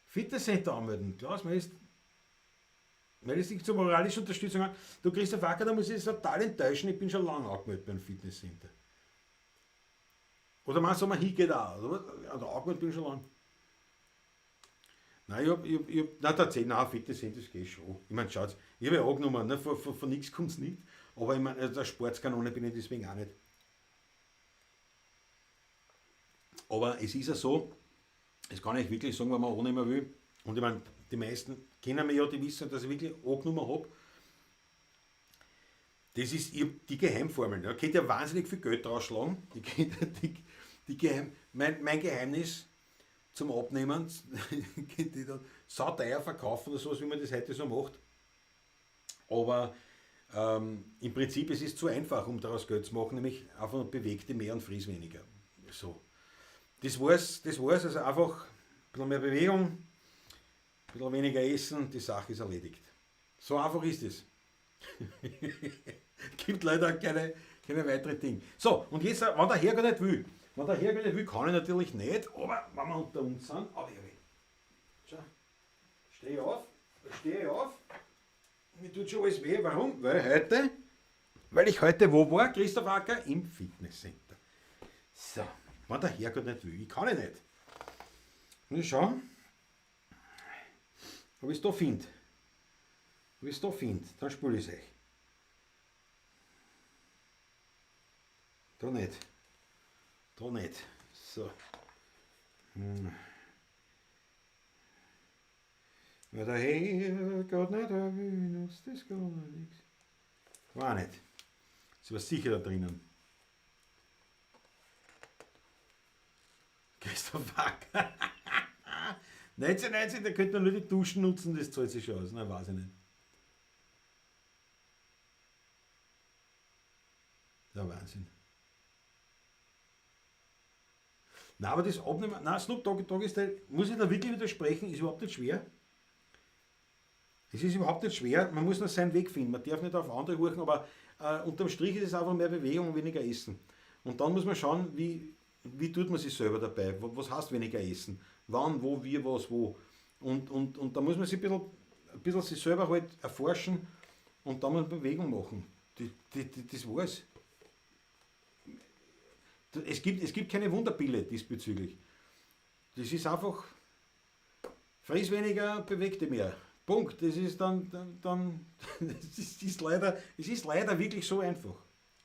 Fitnesscenter anmelden. Klaus, man ist. Meldest dich zur moralischen Unterstützung an. Du, Christoph Acker, da muss ich jetzt total enttäuschen, ich bin schon lange angemeldet beim Fitnesscenter. Oder meinst du, man hingeht auch? Oder? Ja, da angemeldet bin ich schon lange. Nein, ich hab, nein, tatsächlich, nein, Fitnesscenter, das geht schon. Ich meine, schaut, ich habe ja angenommen, ne, von nichts kommt es nicht. Aber ich meine, der Sportskanone bin ich deswegen auch nicht. Aber es ist ja so, das kann ich wirklich sagen, wenn man annehmen will. Und ich meine, die meisten kennen mich ja, die wissen, dass ich wirklich angenommen habe. Das ist die Geheimformel. Da könnt ihr wahnsinnig viel Geld draufschlagen. Mein Geheimnis zum Abnehmen, könnt ihr dann sauteuer verkaufen oder sowas, wie man das heute so macht. Aber im Prinzip es ist zu einfach, um daraus Geld zu machen, nämlich einfach beweg dich mehr und friss weniger. So. Das war's, also einfach ein bisschen mehr Bewegung, ein bisschen weniger essen, die Sache ist erledigt. So einfach ist es. Gibt leider keine weiteren Dinge. So, und jetzt, wenn der Herr gar nicht will, kann ich natürlich nicht, aber wenn wir unter uns sind, aber ich, schau, stehe ich auf, mir tut schon alles weh. Warum? Weil ich heute wo war, Christoph Acker, im Fitnesscenter. So, wenn der Herr gar nicht will, ich kann ich nicht. Muss ich schauen, ob ich es da finde. Ob ich es da finde, dann spüle ich es euch. Da nicht. Da nicht. So. Weil der Herr Gott nicht will, nutzt das gar nichts. War nicht. Sie war sicher da drinnen. Christoph Acker. 1990, da könnte man nur die Duschen nutzen, das zahlt sich schon aus. Nein, weiß ich nicht. Der Wahnsinn. Nein, aber das Abnehmen, nein, Snoop Dogg, Doggy Style, muss ich da wirklich widersprechen, ist überhaupt nicht schwer. Es ist überhaupt nicht schwer, man muss nur seinen Weg finden. Man darf nicht auf andere horchen, aber unterm Strich ist es einfach mehr Bewegung und weniger Essen. Und dann muss man schauen, wie tut man sich selber dabei? Was heißt weniger Essen? Wann, wo, wie, was, wo. Und da muss man sich ein bisschen sich selber halt erforschen und dann muss man Bewegung machen. Das war's. Es gibt keine Wunderpille diesbezüglich. Das ist einfach, friss weniger, beweg dich mehr. Punkt. Das ist dann das ist leider, es ist leider wirklich so einfach.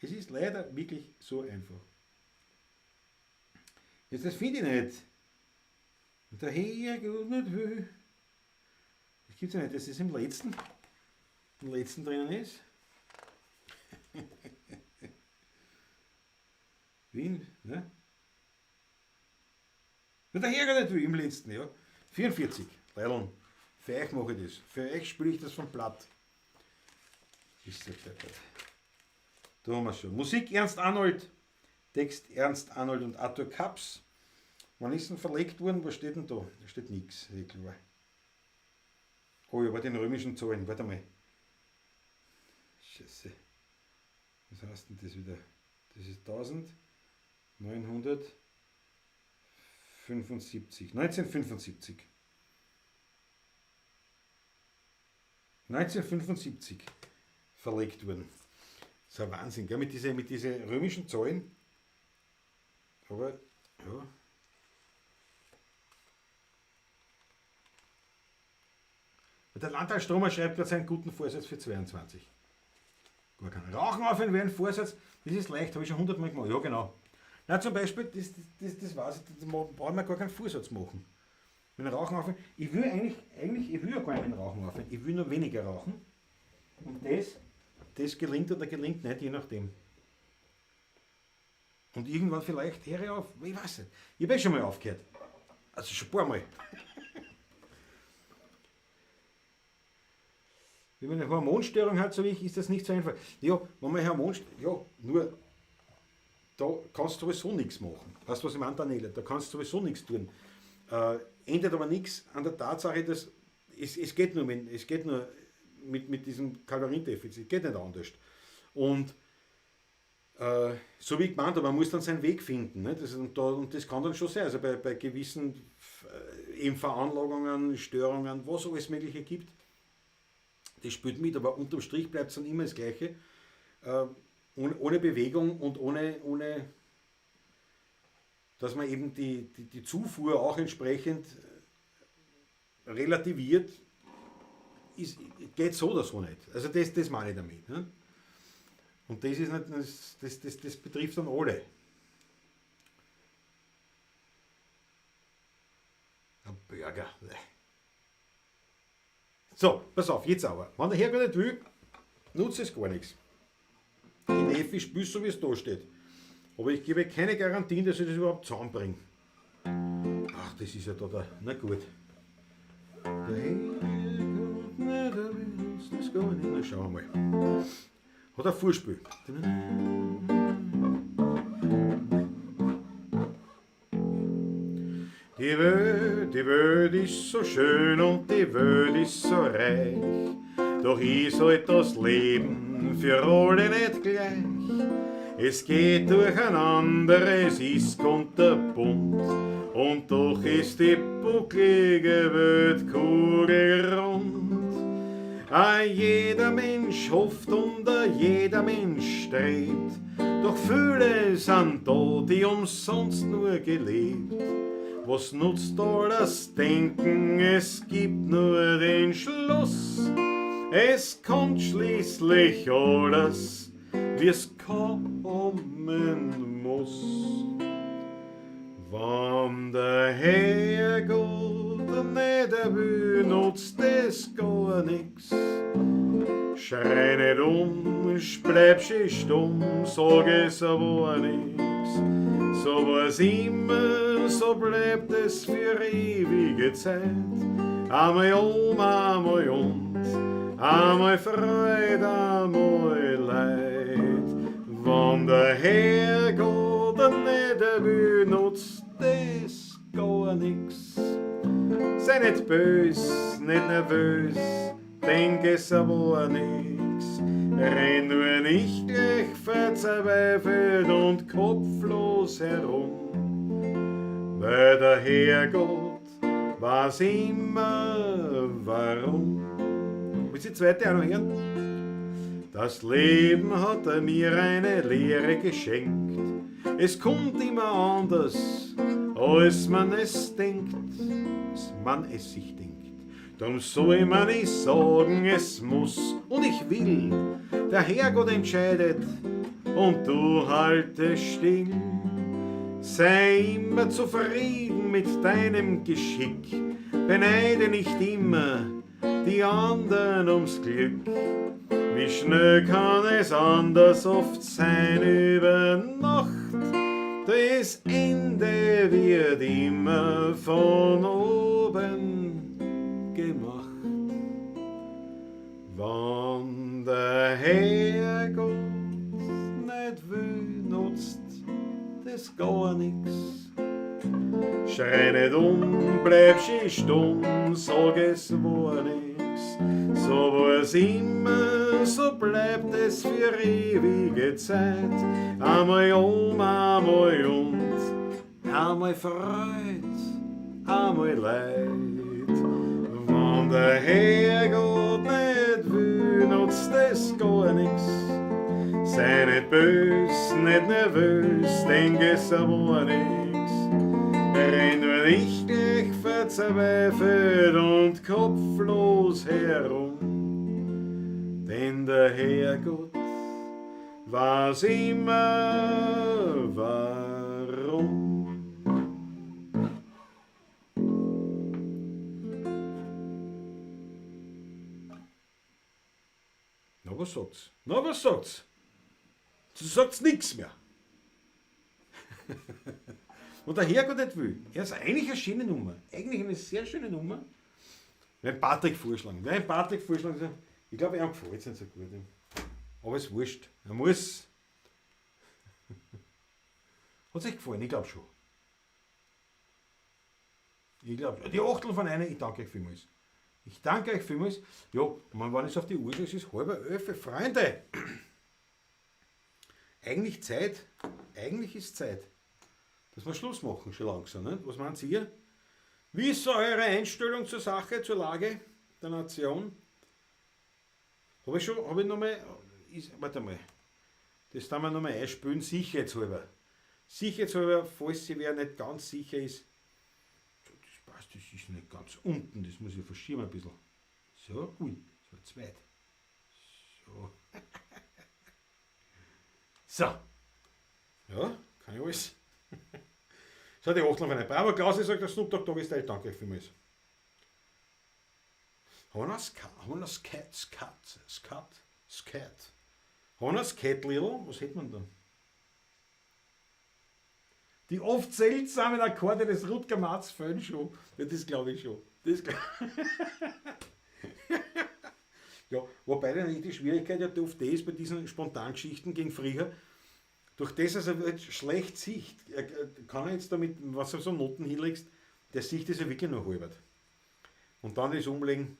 Es ist leider wirklich so einfach. Jetzt, das finde ich nicht. Und der Herrgott nicht will. Das gibt's ja nicht, dass das im letzten drinnen ist. Wien, ne? Der Herrgott nicht will, im letzten, ja. 44, Leilon. Für euch mache ich das. Für euch spiele ich das vom Blatt. Ist ja deppert. Da haben wir schon. Musik Ernst Arnold, Text Ernst Arnold und Arthur Kaps. Wann ist denn verlegt worden? Was steht denn da? Da steht nichts, eh klar. Oh ja, bei den römischen Zahlen. Warte mal. Scheiße. Was heißt denn das wieder? Das ist 1975. 1975. 1975 verlegt worden. Das ist ein Wahnsinn, gell? Mit diesen römischen Zahlen. Aber, ja. Der Landtag Stromer schreibt gerade seinen guten Vorsatz für 22. Gar keinen. Rauchen aufhören wäre ein Vorsatz, das ist leicht, habe ich schon 100 Mal gemacht. Ja, genau. Na, zum Beispiel, das weiß ich, da brauchen wir gar keinen Vorsatz machen. Mit dem Rauchen aufhören, ich will eigentlich, ich will ja gar nicht mit dem Rauchen aufhören, ich will nur weniger rauchen. Und das gelingt oder gelingt nicht, je nachdem. Und irgendwann vielleicht höre ich auf, ich weiß nicht. Ich habe eh schon mal aufgehört. Also schon ein paar Mal. Wenn man eine Hormonstörung hat, so wie ich, ist das nicht so einfach. Ja, wenn man eine Hormonstörung, ja, nur, da kannst du sowieso nichts machen. Weißt du, was ich meine, Daniela? Da kannst du sowieso nichts tun. Ändert aber nichts an der Tatsache, dass es geht nur, mit diesem Kaloriendefizit, geht nicht anders. Und so wie ich gemeint habe, man muss dann seinen Weg finden. Ne? Und das kann dann schon sein. Also bei gewissen eben Veranlagungen, Störungen, was alles Mögliche gibt, das spielt mit, aber unterm Strich bleibt es dann immer das Gleiche. Ohne Bewegung und ohne, dass man eben die Zufuhr auch entsprechend relativiert, geht so oder so nicht. Also das meine ich damit. Ne? Und das ist nicht, das betrifft dann alle. Ein Burger. So, pass auf, jetzt aber. Wenn der Herr gar nicht will, nutzt es gar nichts. Die Neffi spült so, wie es da steht. Aber ich gebe keine Garantien, dass ich das überhaupt zusammenbringe. Ach, das ist ja da der. Na gut. Der Herrgott nicht, der will uns das gar nicht. Na, schauen wir mal. Hat ein Vorspiel. Die Welt ist so schön und die Welt ist so reich, doch ist halt das Leben für alle nicht gleich. Es geht durcheinander, es ist kunterbunt, und doch ist die bucklige Welt kugelrund. A jeder Mensch hofft und a jeder Mensch strebt, doch viele sind da, die umsonst nur gelebt. Was nutzt all das Denken, es gibt nur den Schluss. Es kommt schließlich alles, wie's kommen muss. Wann der Herrgott nicht will, nutzt es gar nix. Schrei nicht um, bleib schön stumm, sag es aber nix. So war's immer, so bleibt es für ewige Zeit. Einmal um, einmal und, einmal Freude, einmal Leid. Wann der Herrgott nicht will, nutzt es gar nix. Sei nicht bös, nicht nervös, denk es aber nix. Renn nur nicht gleich verzweifelt und kopflos herum, weil der Herrgott weiß immer warum. Willst du die zweite auch noch hören? Das Leben hat er mir eine Lehre geschenkt. Es kommt immer anders, als man es denkt, als man es sich denkt. Drum soll man nicht sagen, es muss und ich will. Der Herrgott entscheidet und du halte still. Sei immer zufrieden mit deinem Geschick, beneide nicht immer die anderen ums Glück. Wie schnell kann es anders oft sein über Nacht? Das Ende wird immer von oben gemacht. Wann der Herrgott nicht will, nutzt das gar nix. Schrei nicht um, bleib schön stumm, sag es war nix. So war's immer, so bleibt es für ewige Zeit. Einmal um, einmal und, einmal Freud, einmal Leid. Wenn der Herrgott nicht will, nutzt es gar nix. Sei nicht bös, nicht nervös, denk es war nix. Renn nur nicht gleich verzweifelt und kopflos herum, denn der Herrgott weiß immer warum. Na, was sagt's? Na, was sagt's? Du sagst nix mehr. Und der Herrgott nicht will. Er ist eigentlich eine schöne Nummer. Eigentlich eine sehr schöne Nummer. Wenn Patrick vorschlagen. Wenn Patrick vorschlagen, ich glaube, ihm gefällt es nicht so gut. Aber es ist wurscht. Er muss. Hat es euch gefallen? Ich glaube schon. Ich glaube, die Achtel von einer, ich danke euch vielmals. Ich danke euch vielmals. Ja, und wenn ich auf die Uhr schaue, es ist 10:30, Freunde. Eigentlich Zeit, eigentlich ist Zeit, dass wir Schluss machen, schon langsam. Ne? Was meint ihr? Wie ist so eure Einstellung zur Sache, zur Lage der Nation? Habe ich schon, habe ich nochmal, ist, warte mal, das darf man nochmal einspülen, sicherheitshalber. Sicherheitshalber, falls sich wer nicht ganz sicher ist. So, das passt, das ist nicht ganz unten, das muss ich verschieben ein bisschen. So, ui, das war zu weit. So. So. Ja, kann ich alles. So, die Achtel von einer. Bravo, Klaus, ich sag, der Snoop Dogg Dogg ist Teil, danke vielmals. Haben wir noch Scat, Scat, Scat, Scat. Haben wir noch Scat, Lidl? Was hätte man da? Die oft seltsamen Akkorde des Rutger Marz fehlen schon. Ja, das glaub ich schon. Das glaub Ja, wobei dann die Schwierigkeit ja oft die ist bei diesen Spontangeschichten gegen früher, durch das, dass er jetzt schlecht sieht, er kann er jetzt damit, was du so Noten hinlegst, der sieht das ja wirklich nur halbert. Und dann das Umlegen,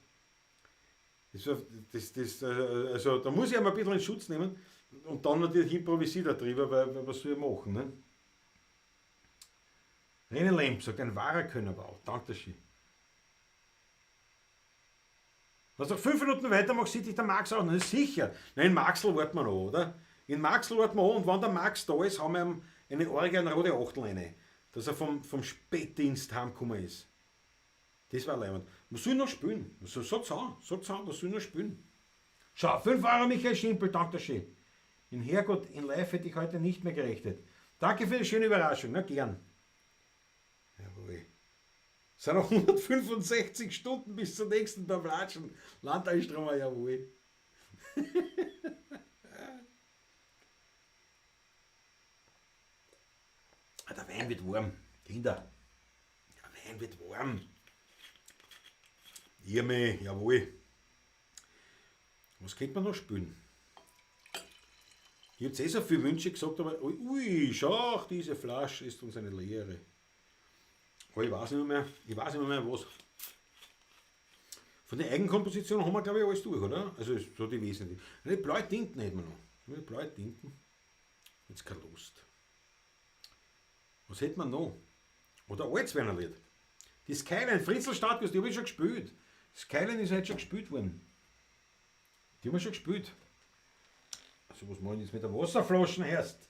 also da muss ich einmal ein bisschen in Schutz nehmen und dann natürlich improvisiert er drüber, weil was soll ich machen, ne? René Lemp sagt, ein wahrer Könnerbau. Danke schön. Was noch 5 Minuten weitermacht, sieht dich der Max auch noch. Sicher. Nein, in Maxl warten wir noch, oder? In Maxl warten wir an und wenn der Max da ist, haben wir ihm eine arge, eine rote Achtel rein, dass er vom Spätdienst heimgekommen ist. Das war leibend. Was soll ich noch spielen? So, sag's an, sag's an, was soll ich noch spielen? Schau, 5 Euro Michael Schimpel, danke schön. In Herrgott, in Live hätte ich heute nicht mehr gerechnet. Danke für die schöne Überraschung, na gern. Jawohl. Es sind noch 165 Stunden bis zur nächsten Pavlatschen. Landalstromer, jawohl. Der Wein wird warm, Kinder. Der Wein wird warm. Irmi, jawohl. Was könnte man noch spielen? Ich hab's eh so viele Wünsche gesagt, aber ui, schau, diese Flasche ist uns eine Lehre. Aber ich weiß nicht mehr, ich weiß nicht mehr was. Von der Eigenkomposition haben wir, glaub ich, alles durch, oder? Also so die wesentlichen. Die blaue Tinten hätten wir noch. Die blaue Tinten. Jetzt keine Lust. Was hätten wir noch? Oder Altswernerlied. Die Skyline, Fritzl Startguss, die hab ich schon gespielt. Skyline ist heute schon gespielt worden. Die haben wir schon gespielt. Also was machen wir jetzt mit der Wasserflaschen erst?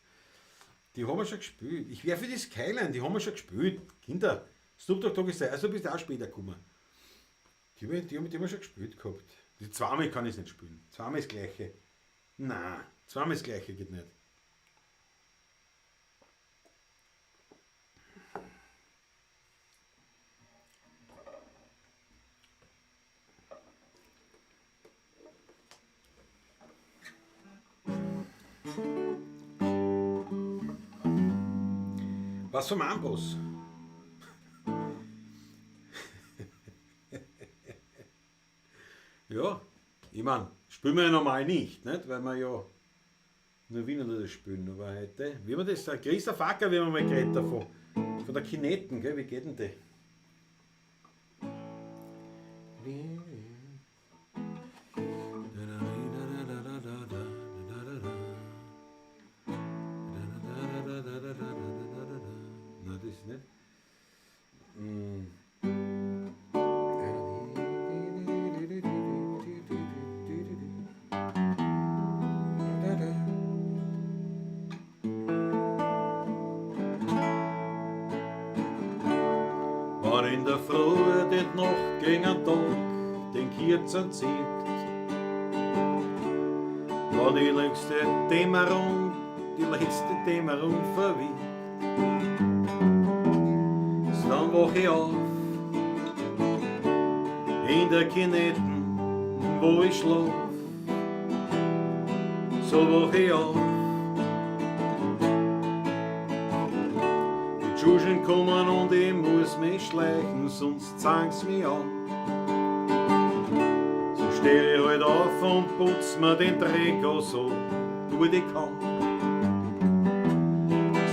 Die haben wir schon gespielt. Ich wär für die Skyline, die haben wir schon gespielt. Kinder, Snoop Dogg Dogg ist da. Also bist du auch später gekommen. Die haben wir schon gespielt gehabt. Die zweimal kann ich nicht spielen. Zweimal das Gleiche. Nein, zweimal das Gleiche geht nicht. Was vom Amboss? Ja, ich Ich mein, spielen wir ja normal nicht, nicht? Weil wir ja nur Wiener Lieder spielen, aber heute, wie man das sagt, Christa Facker, wie wir mal geredet davon, von der Kinetten, gell? Wie geht denn die? Nein, das ist nicht. Wann in der Früh die Nacht gegen den Tag den Kürzen zieht, wann die letzte Dämmerung, die letzte Dämmerung verwiegt, dann wach ich auf in der Kinetten, wo ich schlaf, so wach ich auf. Die Tschuschen kommen und ich muss mich schleichen, sonst zangen's mich an. So steh ich halt auf und putz mir den Dreck auch so gut ich kann.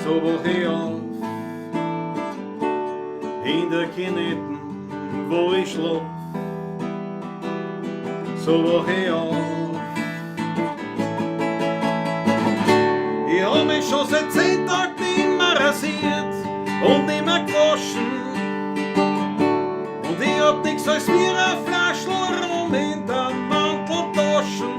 So wach ich auf in der Kinetten, wo ich schlaf, so wach ich auf. Ich hab mich schon seit 10 Tagen nimmer rasiert und nimmer gewaschen, und ich hab nix als wie eine Flaschel Rum in der Manteltaschen.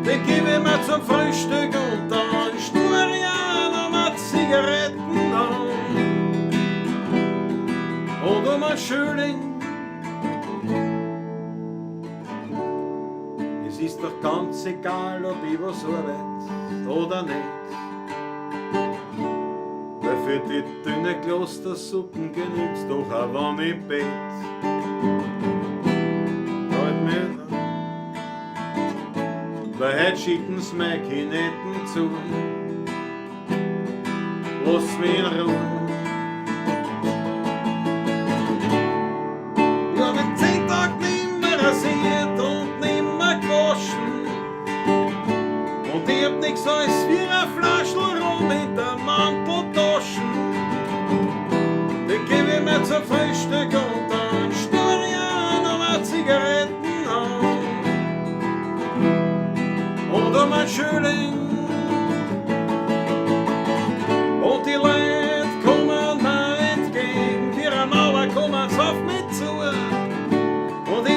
Den geb ich mir zum Frühstück und dann schnurr ich auch noch mal Zigaretten an. Und um ein Schöling, es ist doch ganz egal, ob ich was arbeit oder nicht, weil für die dünne Klostersuppen genügt's doch auch, wenn ich bet. Halt mir an, weil heut schicken's mei Kinetten zu, lass mich in Ruhe. Ich hab mich 10 Tage nimmer rasiert und nimmer gewaschen, und ich hab nix als wie eine Flaschel Rum in der Manteltaschen. Den geb ich mir zum Frühstück und dann schnurr ich auch noch mal Zigaretten an. Und um ein Schöling, und die Leute kommen mir entgegen, wie eine Mauer kommen's auf mich zu. Und ich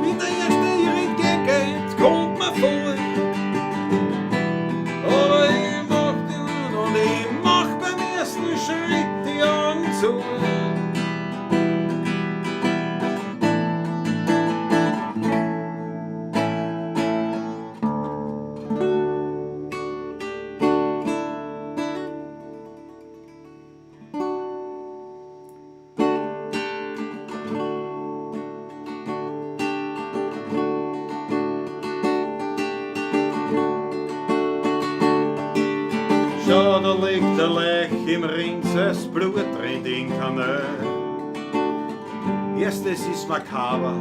bin der Erste, der entgegengeht, kommt mir vor. Aber ich mach die Uhr und ich mach beim ersten Schritt die Augen zu. Schau, da liegt der Leich im Ring, das Blut rennt in Kanal. Erstes ist makaber,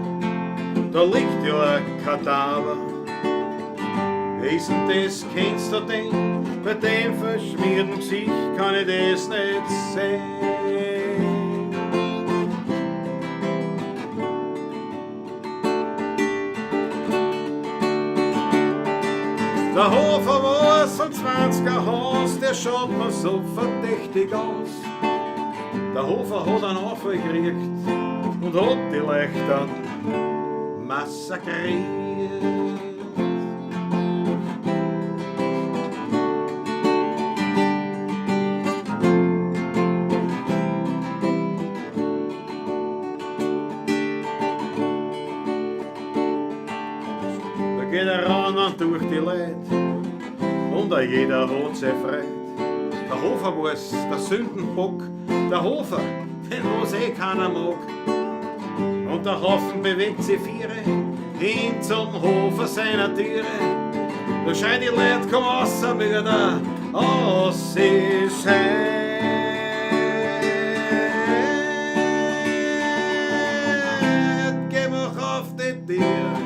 da liegt ja ein Kadaver. Wer ist denn das, kennst du den? Bei dem verschmierten Gesicht kann ich das nicht sehen. Der Hofer war's ein 20er Haus, der schaut mir so verdächtig aus. Der Hofer hat einen Anfall gekriegt und hat die Leute dann massakriert. Da geht er ran und durch die Leute und auch jeder hat seine Freude. Der Hofer war's, der Sündenbock, der Hofer, den was eh keiner mag. Und der Haufen bewegt sich viere hin zum Hofer seiner Türe. Da schreien die Leute, komm raus, Mörder, aus ist heim. Geh mach auf die Tür.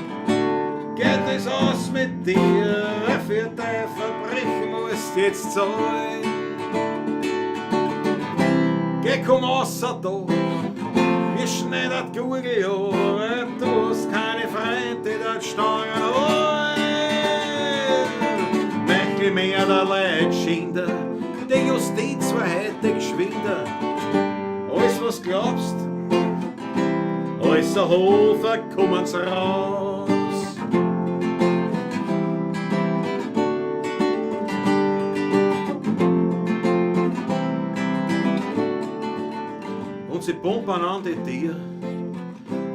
mit dir, für dein Verbrechen musst jetzt zahlen. Geh, komm außer da, wir schneidert Gurgel an, du hast keine Freunde, dort stangen an. Michael mehr der Leid schinder, die Justiz war heute geschwinder. Alles was glaubst, alles ein Hofer kommen's raus. Und sie pumpen an die Tier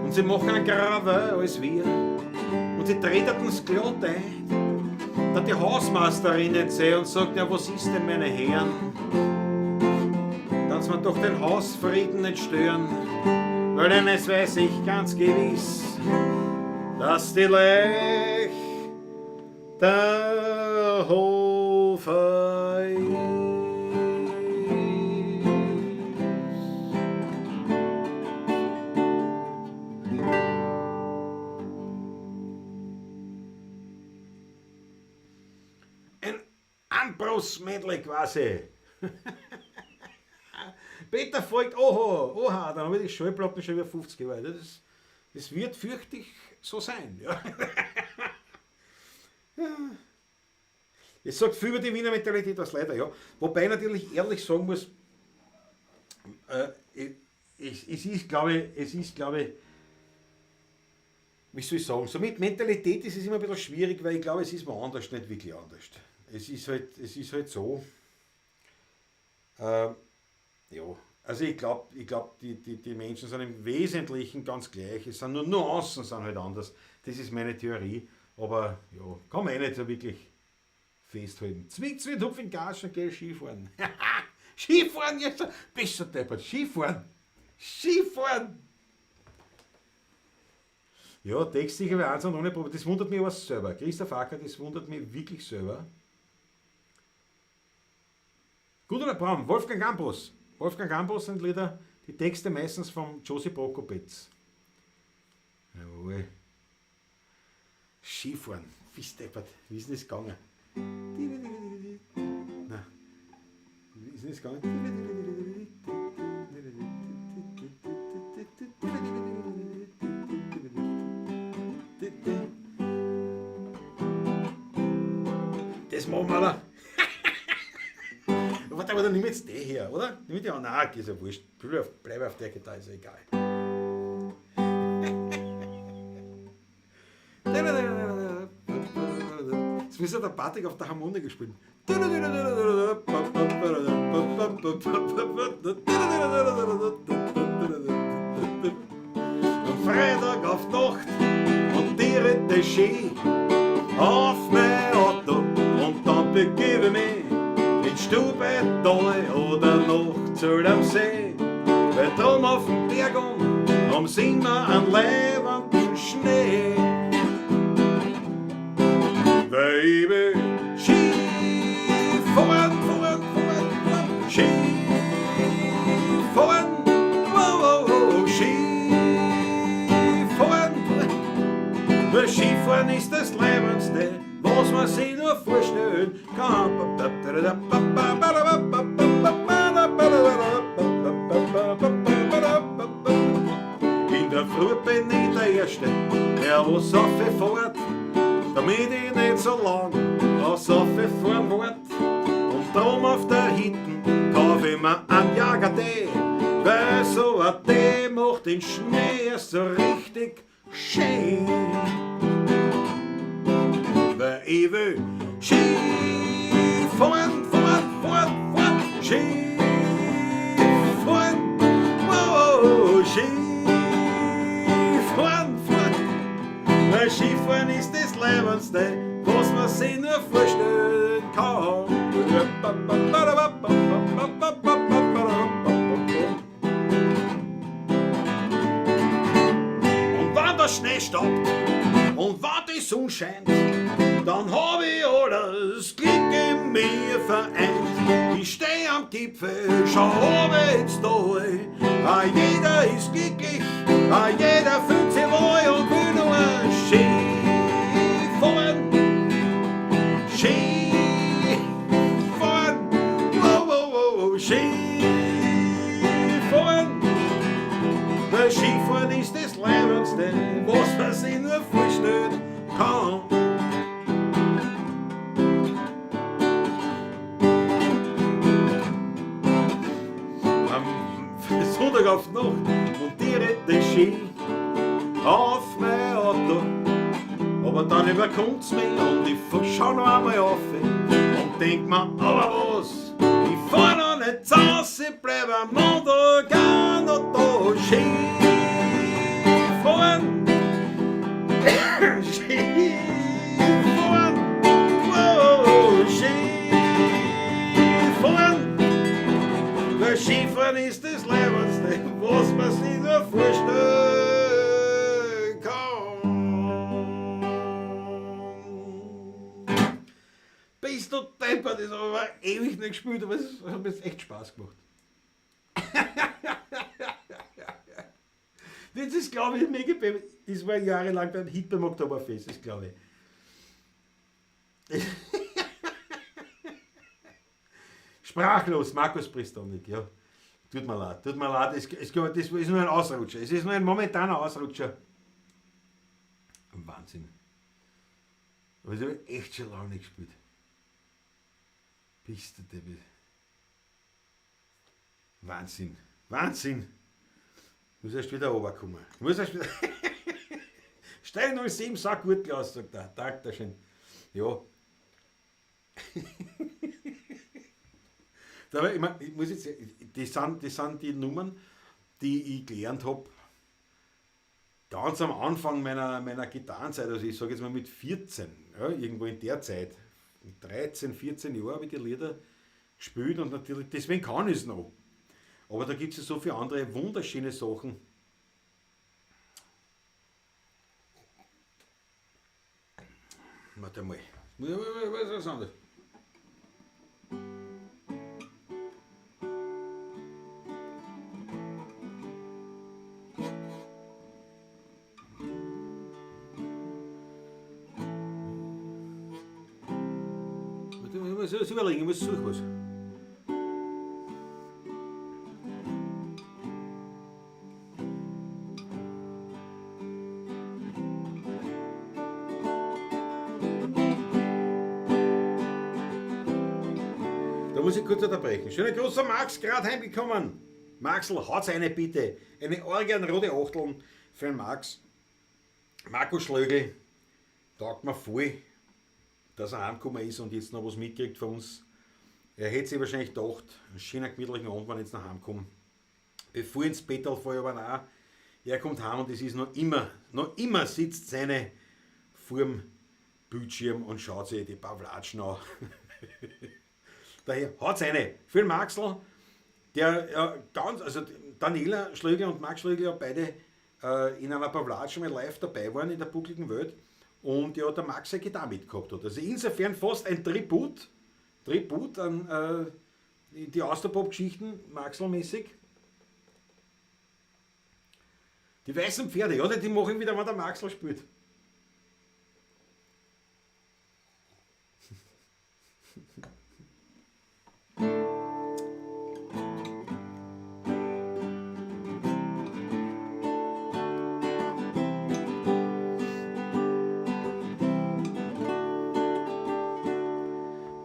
und sie machen ein Gravel als wir und sie treten's glatt ein, da die Hausmeisterin nicht seh und sagt, ja was ist denn meine Herren, dass wir doch den Hausfrieden nicht stören, weil eines weiß ich ganz gewiss, dass die Lech der Hofer ist. Ein Ambros-Medley quasi. Peter folgt, oho, oha, dann habe ich die Schallplatten schon über 50 Jahre. Das wird, fürchte ich, so sein. Ja. Ja. Es sagt viel über die Wiener Mentalität aus, leider, ja. Wobei ich natürlich ehrlich sagen muss, es ist, glaube ich, es ist, glaube ich, wie soll ich sagen, so mit Mentalität ist es immer ein bisschen schwierig, weil ich glaube, es ist woanders nicht wirklich anders. Es ist halt so. Ja, also ich glaub, die Menschen sind im Wesentlichen ganz gleich. Es sind nur Nuancen sind halt anders. Das ist meine Theorie. Aber ja, kann man eh nicht so wirklich festhalten. Zwick, zwick, hupf in Gas und geh Skifahren. Skifahren jetzt! Bist du deppert? Skifahren! Skifahren! Ja, Text sicher bei eins und ohne Probleme. Das wundert mich aber selber. Christoph Acker, das wundert mich wirklich selber. Gut oder Braun? Wolfgang Ambros. Wolfgang Ambros sind Lieder, die Texte meistens von Josi Prokopetz. Jawohl. Skifahren. Bist deppert. Wie ist denn das gegangen? Na. Wie ist denn das gegangen? Das machen wir da. Warte, aber dann nimm jetzt die her, oder? Nimm die an. Nein, ist ja wurscht. Bleib auf der Gitarre, ist ja egal. Das müsste der Patrick auf der Harmonika spielen. Am Freitag auf Nacht und die dritte Ski auf mein Auto und dann begebe ich mich in Stubaital oder noch zu am See. Weil drum auf dem Berg um sind wir an leibenden Schnee. Weil ich will Skifahren, fahren, fahren, fahren, Skifahren, wow, wow, wow, Skifahren. Weil Skifahren ist das Leibendste, was man sich nur vorstellen kann. In der Früh bin ich der Erste, der was auffährt, damit ich nicht so lang aufs Auffahren wart. Und drum auf der Hitten kauf ich mir einen Jagertee, weil so ein Tee macht den Schnee erst so richtig schön. Weil ich will Skifahren, fahren, fahren, fahren, Skifahren, wow, Skifahren, fahren. Weil Skifahren ist das Leibendste, was man sich nur vorstellen kann. Und wenn der Schnee stoppt und wenn die Sonne scheint, dann hab ich alles Glück in mir vereint. Ich steh am Gipfel, schau runter ins Tal. A jeder ist glücklich, a jeder fühlt sich wohl und will nur Skifahren. Montag auf die Nacht montiere ich das Ski auf mein Auto. Aber dann überkommt's mich und ich schau noch einmal auf und denk mir, aber was, ich fahr noch nicht raus, ich bleib am Montag auch noch da. Skifahren, Skifahren, oh, Skifahren. Weil Skifahren ist das Leibendste, was man sich nur vorstellen kann. Bist du deppert, das habe ich ewig nicht gespielt, aber es hat mir jetzt echt Spaß gemacht. Das ist, glaube ich, mega. Das war jahrelang beim Hit beim Oktoberfest, das glaube ich. Sprachlos, Markus Pristonic, ja. Tut mir leid, das ist nur ein Ausrutscher. Es ist nur ein momentaner Ausrutscher. Wahnsinn. Aber das habe ich echt schon lange nicht gespielt. Bist du deppert. Wahnsinn, Wahnsinn. Muss erst wieder runterkommen. Muss erst wieder. Stein 07, sag gut, Klaus, sagt er. Dankeschön. Ja. Aber ich, mein, ich muss jetzt, das sind die Nummern, die ich gelernt hab, ganz am Anfang meiner Gitarrenzeit, also ich sag jetzt mal mit 14, ja, irgendwo in der Zeit, mit 13, 14 Jahren habe ich die Lieder gespielt und natürlich, deswegen kann ich's noch. Aber da gibt's ja so viele andere wunderschöne Sachen. Warte mal. Was ist das anderes? Warte mal, ich muss überlegen, ich muss suchen was. Da muss ich kurz unterbrechen. Schöner großer Max, gerade heimgekommen. Maxl, haut's eine bitte. Eine organrote Achteln für den Max. Markus Schlögl, taugt mir voll, dass er heimgekommen ist und jetzt noch was mitkriegt von uns. Er hätte sich wahrscheinlich gedacht, einen schönen gemütlichen Abend, wenn ich jetzt nach Hause komme. Bevor ich ins Bett falle, aber auch, er kommt heim und es ist noch immer sitzt seine vorm Bildschirm und schaut sich die Pawlatschen an. Daher haut's eine. Für den Maxl, der ja, ganz, also Daniela Schlögl und Max Schlögl ja beide in einer Pawlatsch mal live dabei waren in der buckligen Welt und ja der Max seine Gitarre mitgehabt hat. Also insofern fast ein Tribut an die Austropop-Geschichten, Maxl-mäßig. Die weißen Pferde, ja, die mache ich wieder, wenn der Maxl spielt.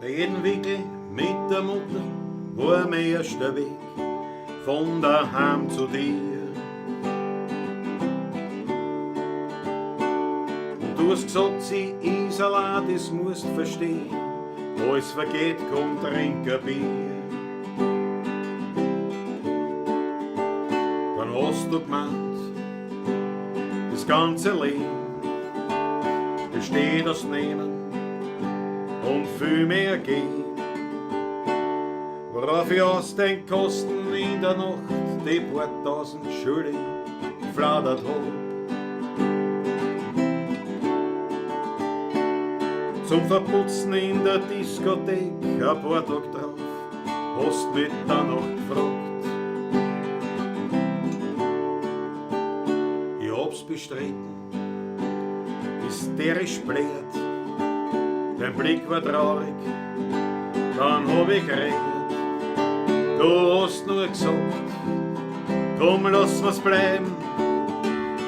Bei jedem Wickel mit der Mutter war mein erster Weg von daheim zu dir. Und du hast gesagt, sie ist allein, das musst verstehen. Alles vergeht, komm, trink ein Bier. Dann hast du gemeint, das ganze Leben besteht aus Nehmen und viel mehr geben. Worauf ich aus den Kosten in der Nacht die paar tausend Schilling gefladert hab. Zum Verputzen in der Diskothek ein paar Tage drauf hast mich dann noch gefragt. Ich hab's bestritten, hysterisch bläht, dein Blick war traurig, dann hab ich geredet. Du hast nur gesagt, komm, lass mir's bleiben,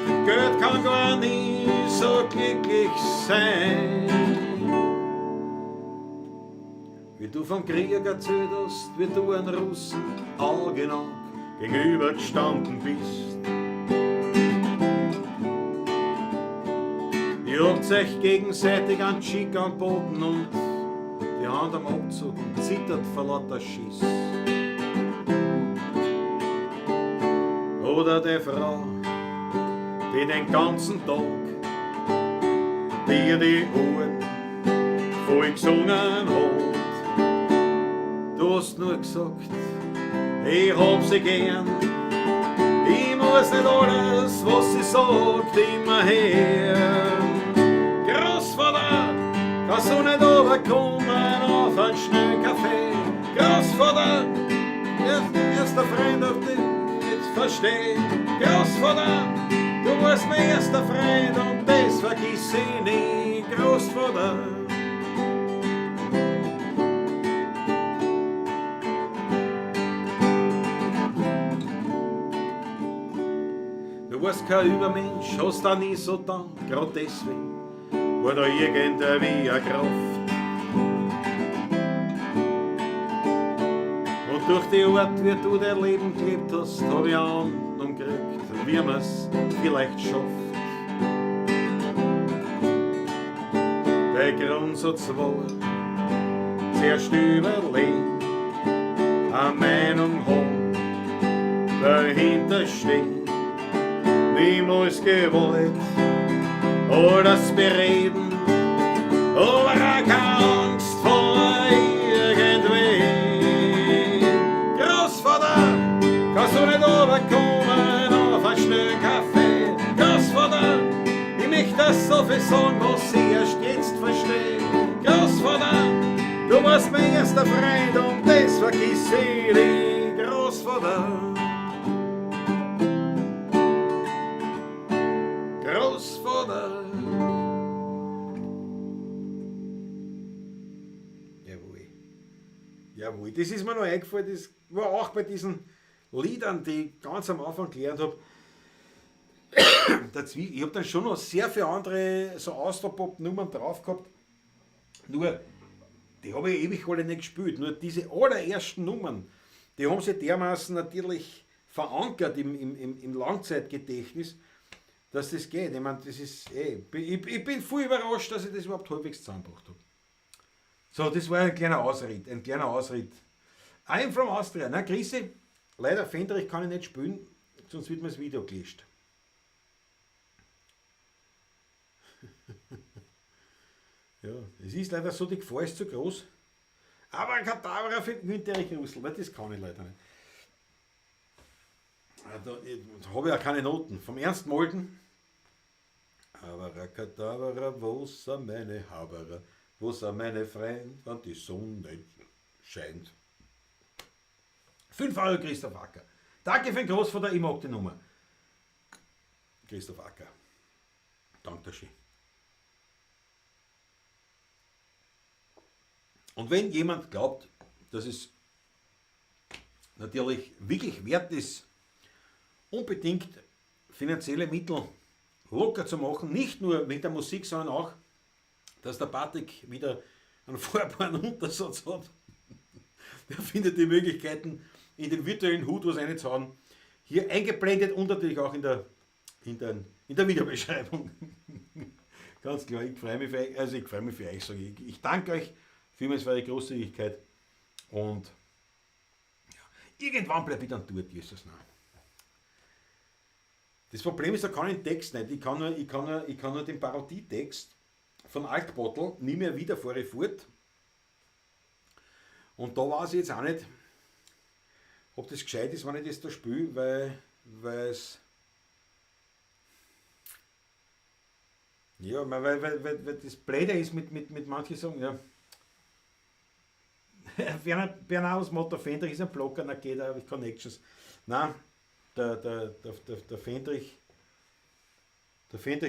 denn Geld kann gar nie so glücklich sein. Wie du vom Krieg erzählt hast, wie du einen Russen Auge in Auge gegenüber gestanden bist. Ihr habt euch gegenseitig einen Chick angeboten und die Hand am Abzug und zittert vor lauter Schiss. Oder die Frau, die den ganzen Tag dir die Ohren voll gesungen hat. Du hast nur gesagt, ich hab sie gern. Ich muss nicht alles, was sie sagt, immer hören. Großvater, kannst du nicht runterkommen auf einen schnellen Kaffee? Großvater, erster Freund, auf den ich jetzt versteh. Großvater, du warst mein erster Freund und das vergiss ich nie. Großvater. Du warst kein Übermensch, hast da nie so da, grad deswegen war da irgendwie eine Kraft. Und durch die Art, wie du dein Leben gelebt hast, hab ich Ahnung gekriegt, wie man's vielleicht schafft. Dein Grundsatz war, zuerst überlegen, eine Meinung haben, dahinter stehen. Niemals gewollt, alles bereden, aber auch keine Angst vor irgendwem. Großvater, kannst du nicht runterkommen auf einen schnellen Kaffee? Großvater, ich möchte das so viel sagen, was ich erst jetzt verstehe. Großvater, du warst mein erster Freund und das vergiss ich nie. Großvater. Großvater. Jawohl. Jawohl, das ist mir noch eingefallen, das war auch bei diesen Liedern, die ich ganz am Anfang gelernt hab. Ich hab dann schon noch sehr viele andere so Austropop-Nummern drauf gehabt, nur die hab ich ewig alle nicht gespielt. Nur diese allerersten Nummern, die haben sich dermaßen natürlich verankert im Langzeitgedächtnis, dass das geht. Ich mein, das ist, ey, ich, ich bin voll überrascht, dass ich das überhaupt halbwegs zusammengebracht hab. So, das war ein kleiner Ausritt, ein kleiner Ausritt. I'm from Austria. Na, Grüße. Leider, Fendrich kann ich nicht spielen, sonst wird mir das Video gelöscht. Ja, es ist leider so, die Gefahr ist zu groß. Aber ein Kadaver für Günther Erich Rustl, weil das kann ich leider nicht. Da habe ich auch keine Noten. Vom Ernst Molden. Abracadabra, wo sind meine Haberer, wo sind meine Freund, wenn die Sonne scheint. 5 Euro Christoph Acker. Danke für den Großvater, ich mag die Nummer. Christoph Acker. Dankeschön. Und wenn jemand glaubt, dass es natürlich wirklich wert ist, unbedingt finanzielle Mittel locker zu machen, nicht nur mit der Musik, sondern auch, dass der Patrick wieder einen fahrbaren Untersatz hat. Der findet die Möglichkeiten, in den virtuellen Hut was reinzuhauen. Hier eingeblendet und natürlich auch in der Videobeschreibung. Ganz klar, ich freue mich für euch, also ich freue mich für euch, sage ich. Ich danke euch vielmals für eure Großzügigkeit und ja, irgendwann bleib ich dann dort, Jesus, nein. Das Problem ist, da kann ich den Text nicht. Ich kann nur den Parodietext von Altbottle nie mehr wieder fahre ich fort. Und da weiß ich jetzt auch nicht, ob das gescheit ist, wenn ich das da spiele, weil es. Ja, weil das Blöde ist mit manchen Sachen, ja. Bernhardus Motto, Fendrich ist ein Blocker, na geht, da habe ich Connections. Nein, der Fendrich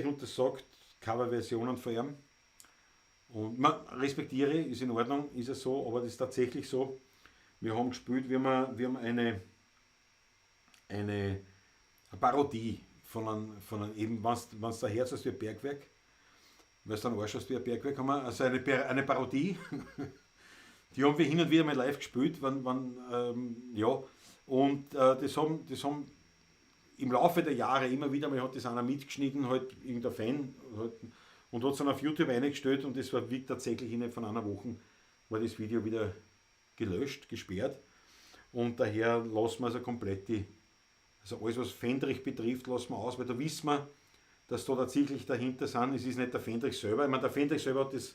untersagt Coverversionen von ihm. Und man respektiere, ist in Ordnung, ist es so, aber das ist tatsächlich so. Wir haben gespielt, wir haben eine Parodie von einem eben, wenn's der Herz ist wie ein Bergwerk, weil's dann Arsch ist wie ein Bergwerk, haben wir also eine Parodie. Die haben wir hin und wieder mal live gespielt, Und das haben im Laufe der Jahre immer wieder mal hat das einer mitgeschnitten, halt irgendein Fan, halt, und hat es dann auf YouTube eingestellt und das war wirklich tatsächlich innerhalb von einer Woche war das Video wieder gelöscht, gesperrt. Und daher lassen wir also komplett die, also alles, was Fendrich betrifft, lassen wir aus, weil da wissen wir, dass da tatsächlich dahinter sind. Es ist nicht der Fendrich selber. Ich meine, der Fendrich selber hat das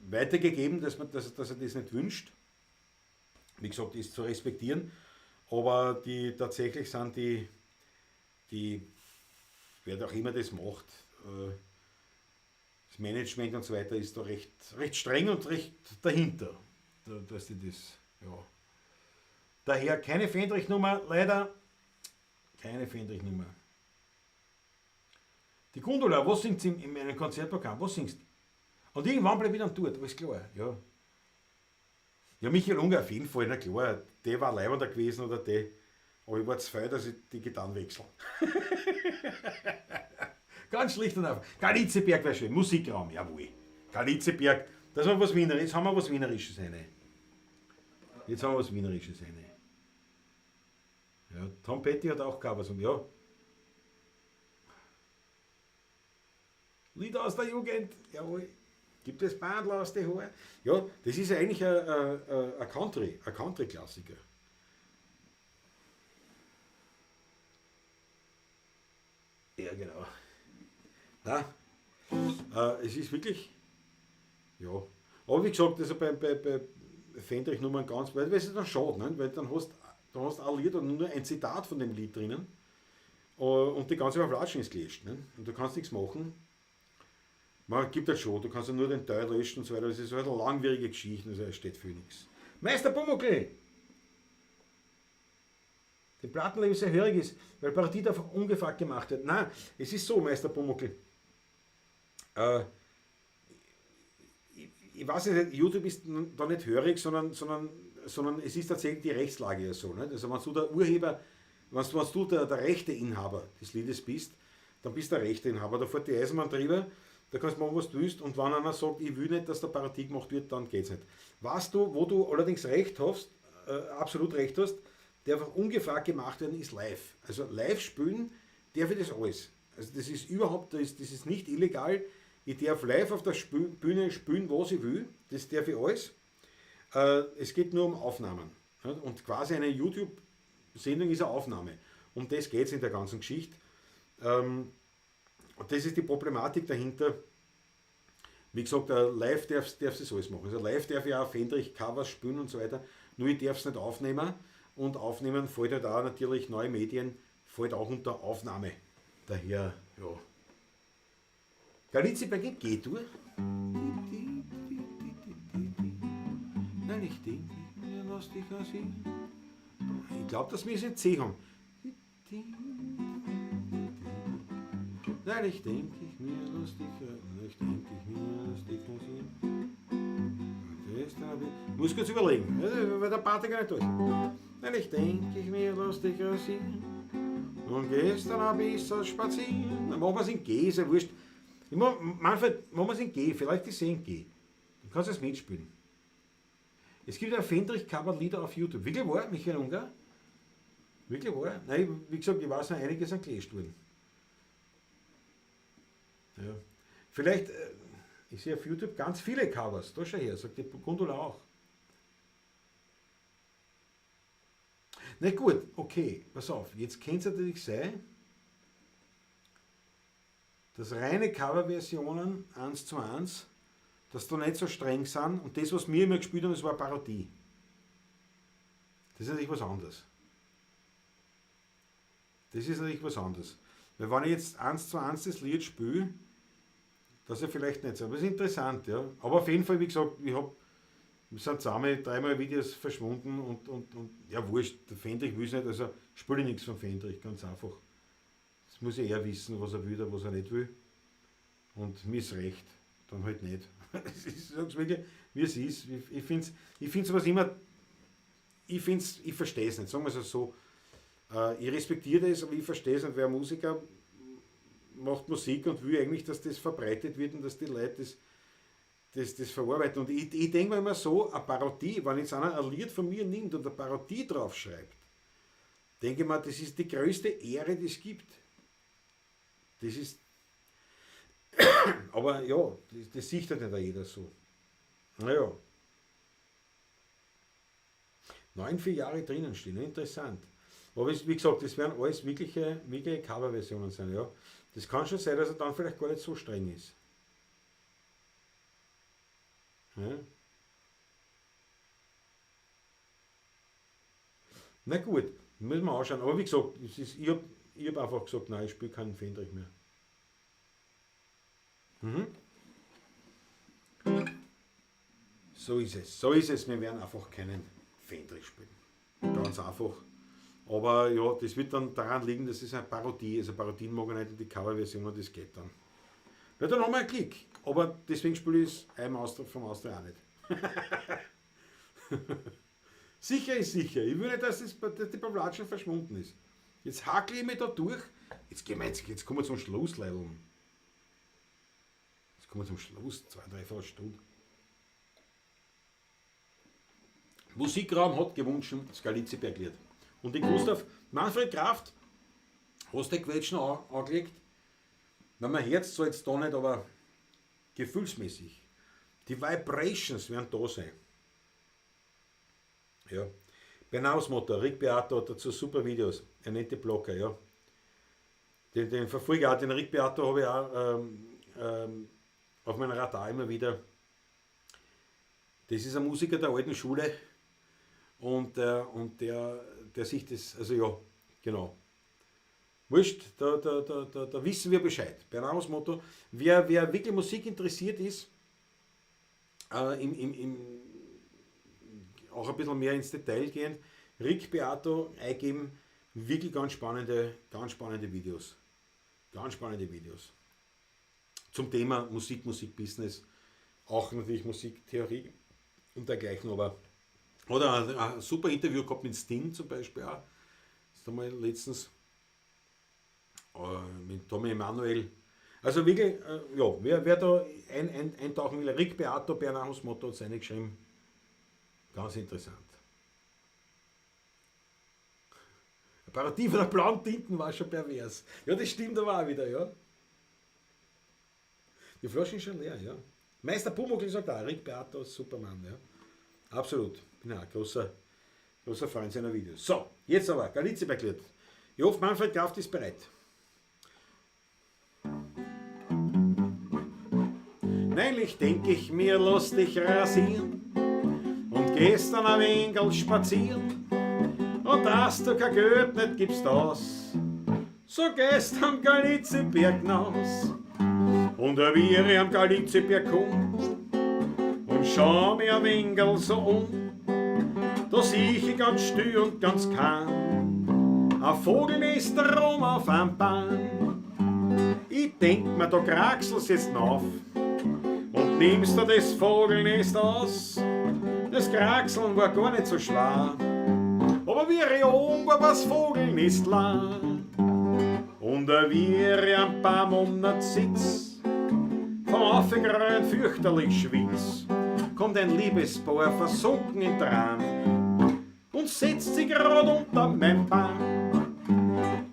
weitergegeben, dass er das nicht wünscht. Wie gesagt, ist zu respektieren. Aber die tatsächlich sind die, wer auch immer das macht, das Management und so weiter ist da recht, recht streng und recht dahinter. Dass die das, ja. Daher keine Fendrich-Nummer, leider. Keine Fendrich-Nummer. Die Gundula, was singt sie in meinem Konzertprogramm? Was singst? Und irgendwann bleib ich dann dort, alles klar, ja. Ja, Michael Unger auf jeden Fall, na klar, der war leibender gewesen oder der. Aber ich war zu fein, dass ich die Gitarren wechsle. Ganz schlicht und einfach. Galitzieberg wäre schön, Musikraum, jawohl. Galitzieberg, das war was Wienerisches, jetzt haben wir was Wienerisches eine. Jetzt haben wir was Wienerisches eine. Ja, Tom Petty hat auch Covers und ja. Lieder aus der Jugend, jawohl. Gibt es Bandl aus den Haaren? Ja, das ist ja eigentlich ein Country-Klassiker. Ja, genau. Na, es ist wirklich, ja. Aber wie gesagt, also bei Fendrich Nummern ganz, weil es ist dann schade, ne? Weil dann hast ein Lied und nur ein Zitat von dem Lied drinnen und die ganze Verflatschen ist gelöscht. Ne? Und du kannst nichts machen. Man gibt das schon, du kannst ja nur den Teil löschen und so weiter. Das ist halt eine langwierige Geschichte, also es steht für nichts. Meister Pumuckl! Den Plattenlabel sehr hörig ist, weil Parodie einfach ungefragt gemacht wird. Nein, es ist so, Meister Pumuckl. Ich weiß nicht, YouTube ist da nicht hörig, sondern es ist tatsächlich die Rechtslage ja so. Nicht? Also wenn du der Urheber, wenn du der Rechteinhaber des Liedes bist, dann bist du der Rechteinhaber. Da fährt die Eisenbahn drüber, da kannst du machen, was du willst. Und wenn einer sagt, ich will nicht, dass da Parodie gemacht wird, dann geht's nicht. Weißt du, wo du allerdings recht hast, absolut recht hast, der einfach ungefragt gemacht werden, ist live. Also live spielen darf ich das alles. Also das ist überhaupt, das ist nicht illegal. Ich darf live auf der Bühne spielen, was ich will. Das darf ich alles. Es geht nur um Aufnahmen. Und quasi eine YouTube-Sendung ist eine Aufnahme. Um das geht es in der ganzen Geschichte. Und das ist die Problematik dahinter. Wie gesagt, live darfst du das alles machen. Also live darf ich auch Fendrich Covers spielen und so weiter. Nur ich darf es nicht aufnehmen. Und aufnehmen fällt halt auch natürlich neue Medien, fällt auch unter Aufnahme. Daher, ja. Galizieberg in G-Dur. Nein, ich denke, lass dich rasieren. Ich glaube, dass wir es in C haben. Nein, ich denke ich mir, lass dich, ich denke ich mir, lass dich rasieren. Ich muss kurz überlegen, weil der Party gar nicht da ist. Nein, ich denke ich mir, lass dich rasieren. Und gestern ein bisschen spazieren. Dann machen wir es in G, ist ja wurscht. Ich mach, Manfred, machen wir es in G, vielleicht ist es in G. Du kannst es mitspielen. Es gibt ein Fendrich-Cover-Lieder auf YouTube. Wirklich wahr, Michael Unger? Wirklich wahr? Nein, wie gesagt, ich weiß noch, einige sind gelöscht worden. Ja. Vielleicht, ich sehe auf YouTube ganz viele Covers. Da schau her, sagt die Gundula auch. Na gut, okay, pass auf. Jetzt könnte es natürlich sein, dass reine Coverversionen 1:1, dass da nicht so streng sind und das, was wir immer gespielt haben, das war Parodie. Das ist natürlich was anderes. Das ist natürlich was anderes. Weil wenn ich jetzt 1:1 das Lied spiele, das ist ja vielleicht nicht so. Aber es ist interessant, ja. Aber auf jeden Fall, wie gesagt, wir sind zusammen dreimal Videos verschwunden und ja, wurscht, der Fendrich will es nicht, also spiele ich nichts von Fendrich, ganz einfach. Das muss ja er wissen, was er will oder was er nicht will. Und mir ist recht, dann halt nicht. Ich sag's wirklich, wie es ist. Ich find's was immer, ich verstehe es nicht, sagen wir es so. Ich respektiere das, aber ich verstehe es nicht, wer Musiker macht Musik und will eigentlich, dass das verbreitet wird und dass die Leute das das verarbeiten. Und ich denke mir immer so, eine Parodie, wenn jetzt einer ein Lied von mir nimmt und eine Parodie draufschreibt, denke ich mir, das ist die größte Ehre, die es gibt. Das ist. Aber ja, das sieht halt nicht jeder so. Naja. 9, 4 Jahre drinnen stehen, interessant. Aber wie gesagt, das werden alles wirkliche, wirkliche Coverversionen sein. Ja. Das kann schon sein, dass er dann vielleicht gar nicht so streng ist. Ja. Na gut, müssen wir anschauen. Aber wie gesagt, es ist, ich hab einfach gesagt, nein, ich spiele keinen Fähndrich mehr. Mhm. So ist es. So ist es. Wir werden einfach keinen Fähndrich spielen. Ganz einfach. Aber ja, das wird dann daran liegen, dass es eine Parodie ist. Also Parodien mag ich nicht und die Coverversion, das geht dann. Ja, dann haben wir einen Klick. Aber deswegen spiele ich es einem Austria, vom Austria auch nicht. Sicher ist sicher. Ich will nicht, dass die Pavlatschen verschwunden ist. Jetzt hakle ich mich da durch. Jetzt gehen wir jetzt kommen wir zum Schluss, Leute. Jetzt kommen wir zum Schluss. 2, 3, 4 Stunden. Musikraum hat gewünscht, das Galizieberglied. Und den Gustav Manfred Kraft, hast du die Quetschen angelegt? Na, mein Herz zwar jetzt da nicht, aber gefühlsmäßig. Die Vibrations werden da sein. Ja. Bernaus Motto, Rick Beato hat dazu super Videos. Er nennt die Blocker, ja. Den verfolge ich auch, den Rick Beato habe ich auch auf meinem Radar immer wieder. Das ist ein Musiker der alten Schule und der sich das, also ja, genau. Wurscht, da wissen wir Bescheid. Bernaus Motto, wer wirklich Musik interessiert ist, auch ein bisschen mehr ins Detail gehen, Rick Beato eingeben, wirklich ganz spannende Videos. Ganz spannende Videos. Zum Thema Musik, Musikbusiness, auch natürlich Musiktheorie und dergleichen, aber oder ein super Interview gehabt mit Sting zum Beispiel auch. Das ist einmal letztens mit Tommy Emmanuel. Also wirklich, ja, wer da eintauchen will, Rick Beato, Bernaus Motto hat es reingeschrieben. Ganz interessant. Eine Parodie von der blauen Tinten war schon pervers. Ja, das stimmt aber auch wieder, ja. Die Flasche ist schon leer, ja. Meister Pumuckl sagt auch, Rick Beato, Superman, ja. Absolut. Bin auch ein großer, großer Freund seiner Videos. So, jetzt aber, Galizieberglied. Ich hoffe, Manfred Kraft ist bereit. Neulich denk ich mir, lass dich rasieren und gehst dann ein wenig spazieren und dass du kein Geld nicht gibst aus, so gehst am Galizieberg hinaus. Und wie ich am Galizieberg komm und schau mir ein wenig so um, da sieh ich ganz still und ganz kaum ein Vogelnest rum auf einem Baum. Ich denk mir, da kraxelst jetzt auf und nimmst du das Vogelnest aus. Das Kraxeln war gar nicht so schwer, aber wie ich oben war, war's Vogelnest leer. Und wie ich ein paar Monate sitz, vom Aufgeräumt fürchterlich schwitz, kommt ein Liebespaar versunken in Tram und setzt sich grad unter mein Baum.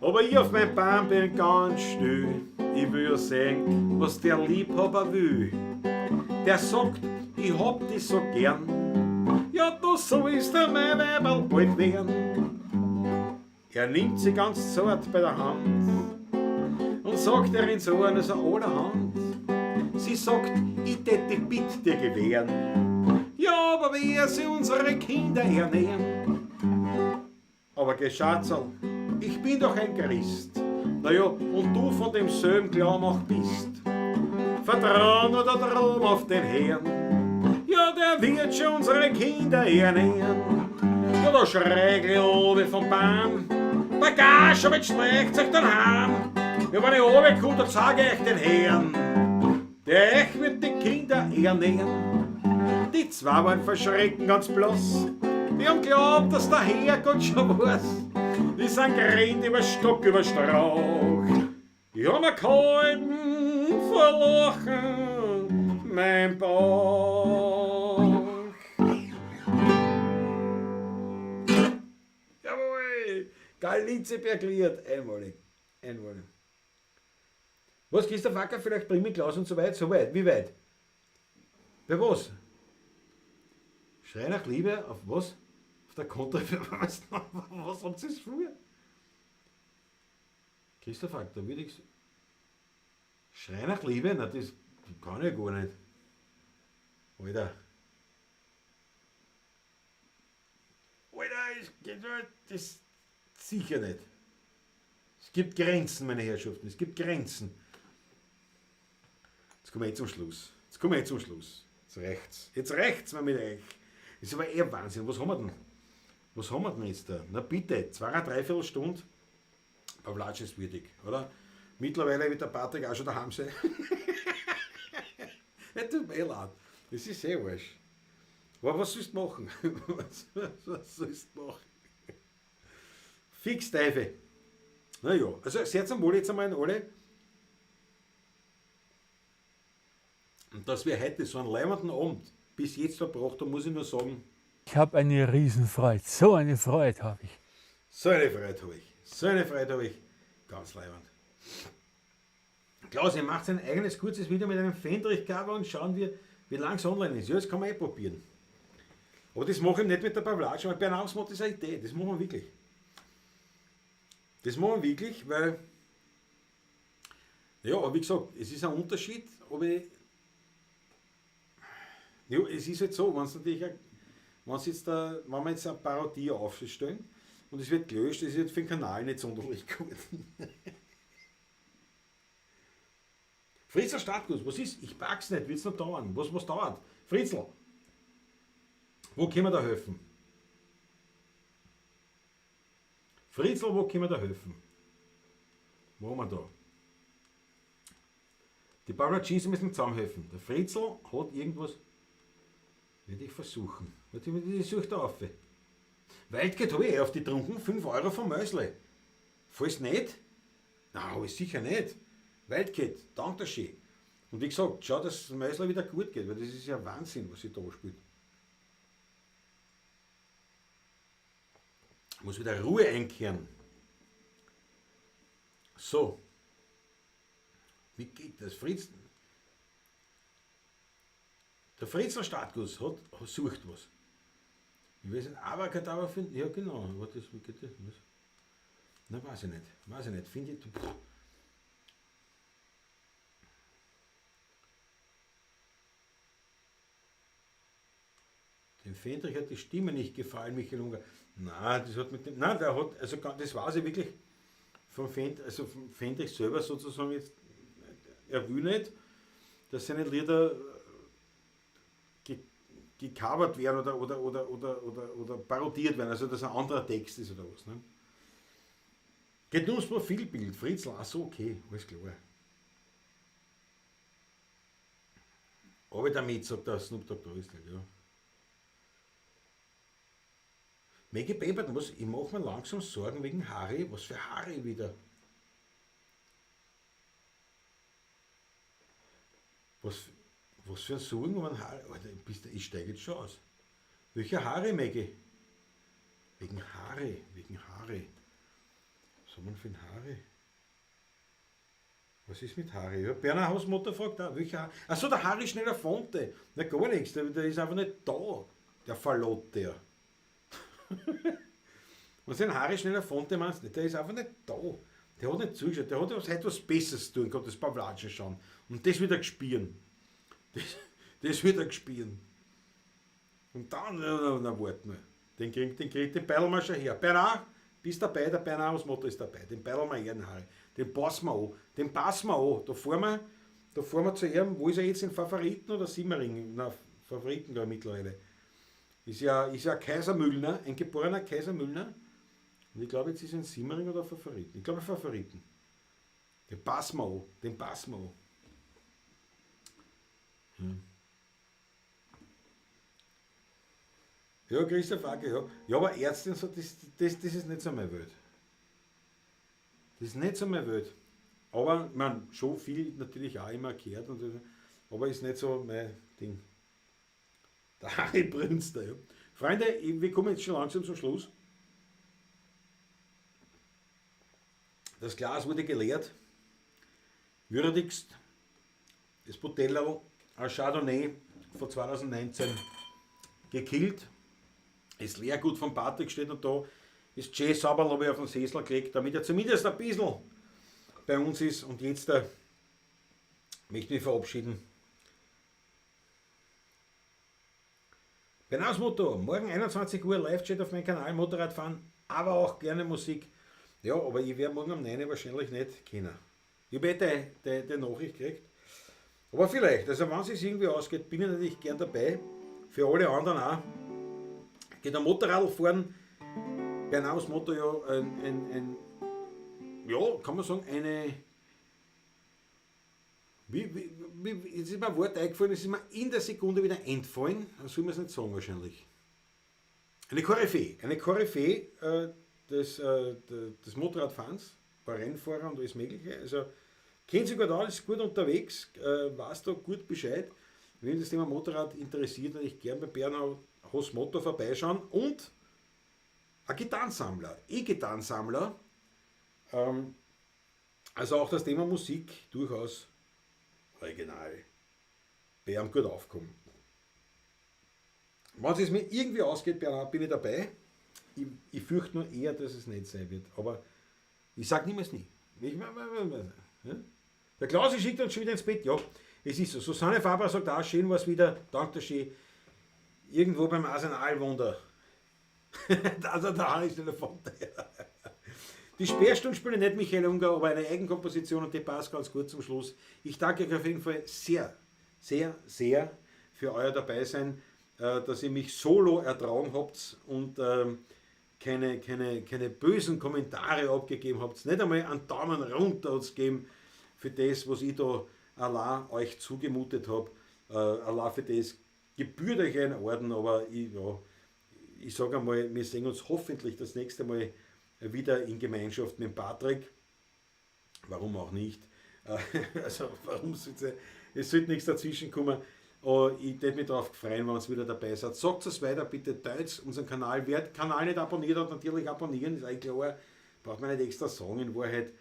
Aber ich auf mein Baum bin ganz still, ich will ja sehen, was der Liebhaber will. Der sagt, ich hab dich so gern, ja, du sollst du mein Weiberl bald werden. Er nimmt sie ganz zart bei der Hand und sagt ihr ins Ohr, also allerhand. Sie sagt, ich tät die Bitt dir gewähren, ja, aber wer sie unsere Kinder ernähren? Aber geh Schatzerl, ich bin doch ein Christ, na ja, und du von demselben Glauben auch bist. Vertrau nur da drum auf den Herrn, ja, der wird schon unsere Kinder ernähren. Ja, da schrei ich oben vom Baum, Bagage, aber jetzt schleicht sich dann heim. Ja, wenn ich runterkomme, dann sag ich den Herrn, der euch wird die Kinder ernähren. Die zwei waren vor Schrecken ganz blass, die haben glaubt, dass der Herrgott schon weiß. Die sind gerannt über Stock, über Strauch, die haben mir gehalten vor Lachen, Mein Bauch. Jawohl! Galitzebär Einmalig. Einmalig. Was, Christoph Acker, vielleicht bring mich Klaus und so weit? So weit? Wie weit? Bei was? Schrei nach Liebe auf was? Auf der Kontra. Was, was habt ihr vor? Christoph Acker, da würde ich. Schrei nach Liebe? Na, das kann ich gar nicht. Alter. Alter, das geht das sicher nicht. Es gibt Grenzen, meine Herrschaften, es gibt Grenzen. Jetzt kommen wir eh zum Schluss. Jetzt kommen wir eh zum Schluss. Jetzt reicht's. Jetzt reicht's mal mit euch. Das ist aber eher Wahnsinn. Was haben wir denn? Was haben wir denn jetzt da? Na bitte, 2,75 Stunde. Pavlatsch ist würdig, oder? Mittlerweile wird der Patrick auch schon daheim sein. Das tut mir eh leid. Das ist eh wurscht. Aber was sollst du machen? Was sollst du machen? Fix Teufel. Naja, also sehr zum Wohl jetzt einmal an alle. Und dass wir heute so einen leibenden Abend bis jetzt verbracht haben, muss ich nur sagen. Ich habe eine Riesenfreude. So eine Freude habe ich. So eine Freude habe ich. So eine Freude habe ich. Ganz leibend. Klaus, ihr macht ein eigenes kurzes Video mit einem Fendrich-Cover und schauen wir, wie lange es online ist. Ja, das kann man eh probieren. Aber das mache ich nicht mit der Pavlatsch, weil Bernhard macht das eine Idee. Das machen wir wirklich. Das machen wir wirklich, weil, ja, aber wie gesagt, es ist ein Unterschied, ob ich, ja, es ist halt so, wenn's natürlich, wenn's jetzt da, wenn wir jetzt eine Parodie aufstellen und es wird gelöscht, das ist halt für den Kanal nicht sonderlich gut. Fritzl Startguss, was ist? Ich pack's nicht, wird's noch dauern. Was dauert? Fritzl, wo können wir da helfen? Fritzl, wo können wir da helfen? Wo haben wir da? Die Pavlatschis müssen zusammenhelfen. Der Fritzl hat irgendwas. Werde ich versuchen. Warte, ich suche da auf. Waldgeld habe ich eh auf die trunken. 5 Euro vom Mösle. Falls nicht? Nein, hab ich sicher nicht. Waldgeld, danke schön. Und wie gesagt, schau, dass es Mösle wieder gut geht, weil das ist ja Wahnsinn, was sich da spielt. Muss wieder Ruhe einkehren. So. Wie geht das? Fritz? Der Fritzl Startguss sucht was. Ich weiß nicht, Abracadabra finden. Ja, genau. Warte, wie geht das? Was? Na, weiß ich nicht. Weiß ich nicht. Finde ich. Pff. Dem Fendrich hat die Stimme nicht gefallen, Michael Unger. Nein, das hat mit dem. Nein, der hat, also das weiß ich wirklich vom Fendrich, also vom Fendrich selber sozusagen jetzt, er will nicht, dass seine Lieder gecovert werden oder parodiert werden, also dass ein anderer Text ist oder was. Ne? Geht nur ums Profilbild, Fritzl, ach so, okay, alles klar. Aber damit, sagt der Snoop Dogg da ist, ja. Maggie Pemberton, was? Ich mach mir langsam Sorgen wegen Harry. Was für Harry wieder? Was für ein Sorgen um einen Harry? Alter, ich steige jetzt schon aus. Welcher Harry, Maggie? Wegen Harry, wegen Harry. Was haben wir denn für einen Harry? Was ist mit Harry? Ja, Berner Hausmutter fragt auch, welcher Harry? Achso, der Harry Schneller Fonte. Na, gar nichts, der ist einfach nicht da. Der Fallot, der. Was den Harry Schneller Fonte meinst, der ist einfach nicht da. Der hat nicht zugeschaut, der hat heute was Besseres zu tun gehabt, das Pavlatschen schauen. Und das wird er gespieren. Das wird er gespieren. Und dann, na, warte mal. Den kriegt den peilen wir schon her. Bernhard, bist dabei, der Bernhard Hausmutter ist dabei. Den peilen wir her, den Harry. Den passen wir an. Den passen wir an. Da fahren wir zu ihm, wo ist er jetzt, in Favoriten oder Simmering? Na, Favoriten, glaube ich, mittlerweile. Ist ja Kaisermühlner, ein geborener Kaisermühlner. Und ich glaube, jetzt ist er in Simmering oder Favoriten. Ich glaube, Favoriten. Den passen wir an. Den passen wir an. Ja, Christoph Acke, ja. Ja, aber Ärzte und so, das ist nicht so meine Welt. Das ist nicht so meine Welt. Aber, ich mein, schon viel natürlich auch immer gehört. Und so. Aber ist nicht so mein Ding. Der Harry Brünster, ja. Freunde, wir kommen jetzt schon langsam zum Schluss. Das Glas wurde geleert. Würdigst das Butellerl, ein Chardonnay von 2019 gekillt. Ist Leergut von Patrick steht noch da. Ist schön sauber, habe ich auf den Sessel gelegt, damit er zumindest ein bisschen bei uns ist. Und jetzt möchte ich mich verabschieden. Bernaus Motto, morgen 21 Uhr Live-Chat auf meinem Kanal, Motorradfahren, aber auch gerne Musik. Ja, aber ich werde morgen um 9 Uhr wahrscheinlich nicht können. Ich habe die Nachricht gekriegt. Aber vielleicht, also wenn es sich irgendwie ausgeht, bin ich natürlich gern dabei. Für alle anderen auch. Geht am Motorrad fahren. Bernaus Motto ja ja, kann man sagen, eine. Jetzt ist mir ein Wort eingefallen, es ist mir in der Sekunde wieder entfallen, das soll man es nicht sagen wahrscheinlich. Eine Koryphäe des Motorradfahrens, war Rennfahrer und alles Mögliche. Also kennt sich gut aus, ist gut unterwegs, weiß da gut Bescheid. Wenn das Thema Motorrad interessiert, würde ich gern bei Bernaus Motto vorbeischauen. Und ein Gitarrensammler, E-Gitarrensammler. Also auch das Thema Musik durchaus original. Bei ihm gut aufkommen. Wenn es mir irgendwie ausgeht, Bernhard, bin ich dabei. Ich fürchte nur eher, dass es nicht sein wird. Aber ich sage niemals nie. Der Klausi schickt uns schon wieder ins Bett. Ja, es ist so. Susanne Faber sagt auch, schön war's wieder. Danke schön. Irgendwo beim Arsenalwunder. Also da ist der Fonte. Die Sperrstunde spiele ich nicht Michael Unger, aber eine Eigenkomposition und die passt ganz gut zum Schluss. Ich danke euch auf jeden Fall sehr, sehr, sehr für euer Dabeisein, dass ihr mich solo ertragen habt und keine bösen Kommentare abgegeben habt. Nicht einmal einen Daumen runter hat's gegeben für das, was ich da allein euch zugemutet hab. Allein für das gebührt euch ein Orden, aber ich sag einmal, wir sehen uns hoffentlich das nächste Mal wieder in Gemeinschaft mit Patrick. Warum auch nicht? Also warum sollte, es sollte nichts dazwischen kommen. Ich würde mich darauf freuen, wenn ihr wieder dabei seid. Sagt es weiter, bitte teilt unseren Kanal. Wer den Kanal nicht abonniert hat, natürlich abonnieren, ist eigentlich klar. Braucht man nicht extra sagen, in Wahrheit.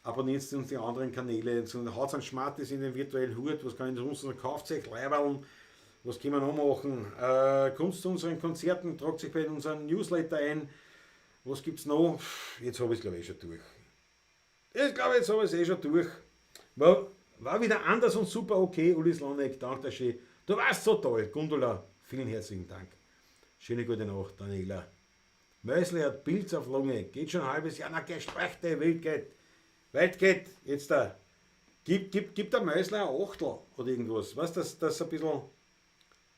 Abonniert uns die anderen Kanäle, haut einen Schmattes in den virtuellen Hut, was kann ich sonst noch, kauft euch Leiberln, was können wir noch machen? Kommt zu unseren Konzerten, tragt sich bei unseren Newsletter ein. Was gibt's noch? Jetzt hab ich's, glaub ich, eh schon durch. Ich glaube, jetzt hab ich's eh schon durch. War wieder anders und super okay, Uli Slonek, danke schön. Du warst so toll, Gundula, vielen herzlichen Dank. Schöne gute Nacht, Daniela. Mösli hat Pilz auf Lunge, geht schon ein halbes Jahr, na gesprechte Welt geht. Welt geht, jetzt da. Gib der Mösli ein Achtel oder irgendwas. Weißt du, das ein bisschen.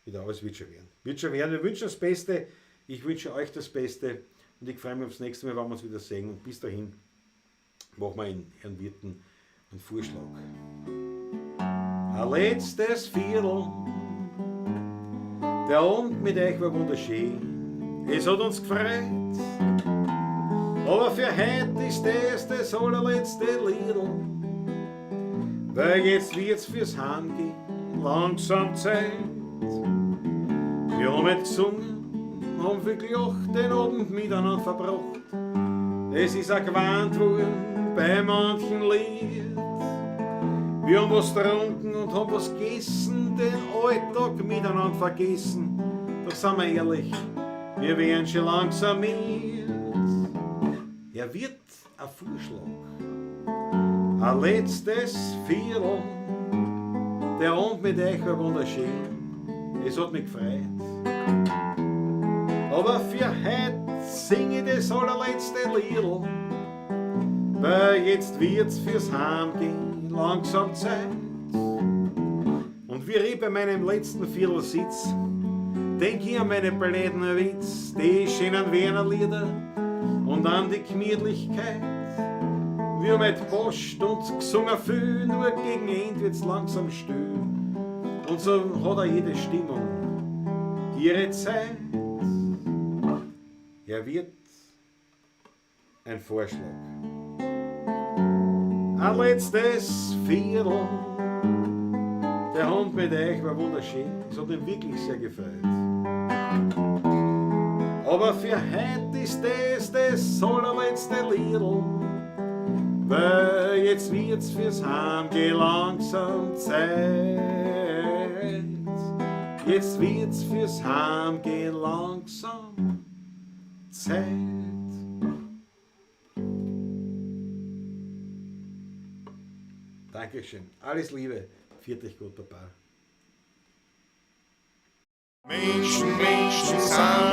Wieder, aber es wird schon werden. Wird schon werden. Wir wünschen das Beste. Ich wünsche euch das Beste. Und ich freue mich aufs nächste Mal, wenn wir uns wieder sehen. Und bis dahin machen wir in Herrn Wirten einen Vorschlag. Ein letztes Viertel. Der Abend mit euch war wunderschön. Es hat uns gefreut. Aber für heute ist das das allerletzte Liedl. Weil jetzt wird's fürs Heimgehen langsam Zeit. Wir haben nicht gesungen, haben viel gelacht, den Abend miteinander verbracht. Es ist auch gewarnt worden bei manchen Lied. Wir haben was getrunken und haben was gegessen, den Alltag miteinander vergessen. Doch sind wir ehrlich, wir wären schon langsam mit. Er wird ein Vorschlag, ein letztes Viertel. Der Abend mit euch war wunderschön, es hat mich gefreut. Aber für heute sing ich das allerletzte Liedl, weil jetzt wird's fürs Heimgehen langsam Zeit. Und wie ich bei meinem letzten Viertel sitz, denk ich an meine blöden Witz, die schönen Wiener Lieder und an die Gemütlichkeit. Wir haben mit Post und gesungen viel, nur gegen Ende wird's langsam still. Und so hat auch jede Stimmung ihre Zeit. Er wird ein Vorschlag. Ein letztes Viertel. Der Hund mit euch war wunderschön. Es hat mich wirklich sehr gefreut. Aber für heute ist das das allerletzte Liedl, weil jetzt wird's fürs Heimgehen langsam Zeit. Jetzt wird's fürs Heimgehen langsam Zeit. Dankeschön. Alles Liebe. Pfiat euch gut, Baba. Menschen, Menschen sind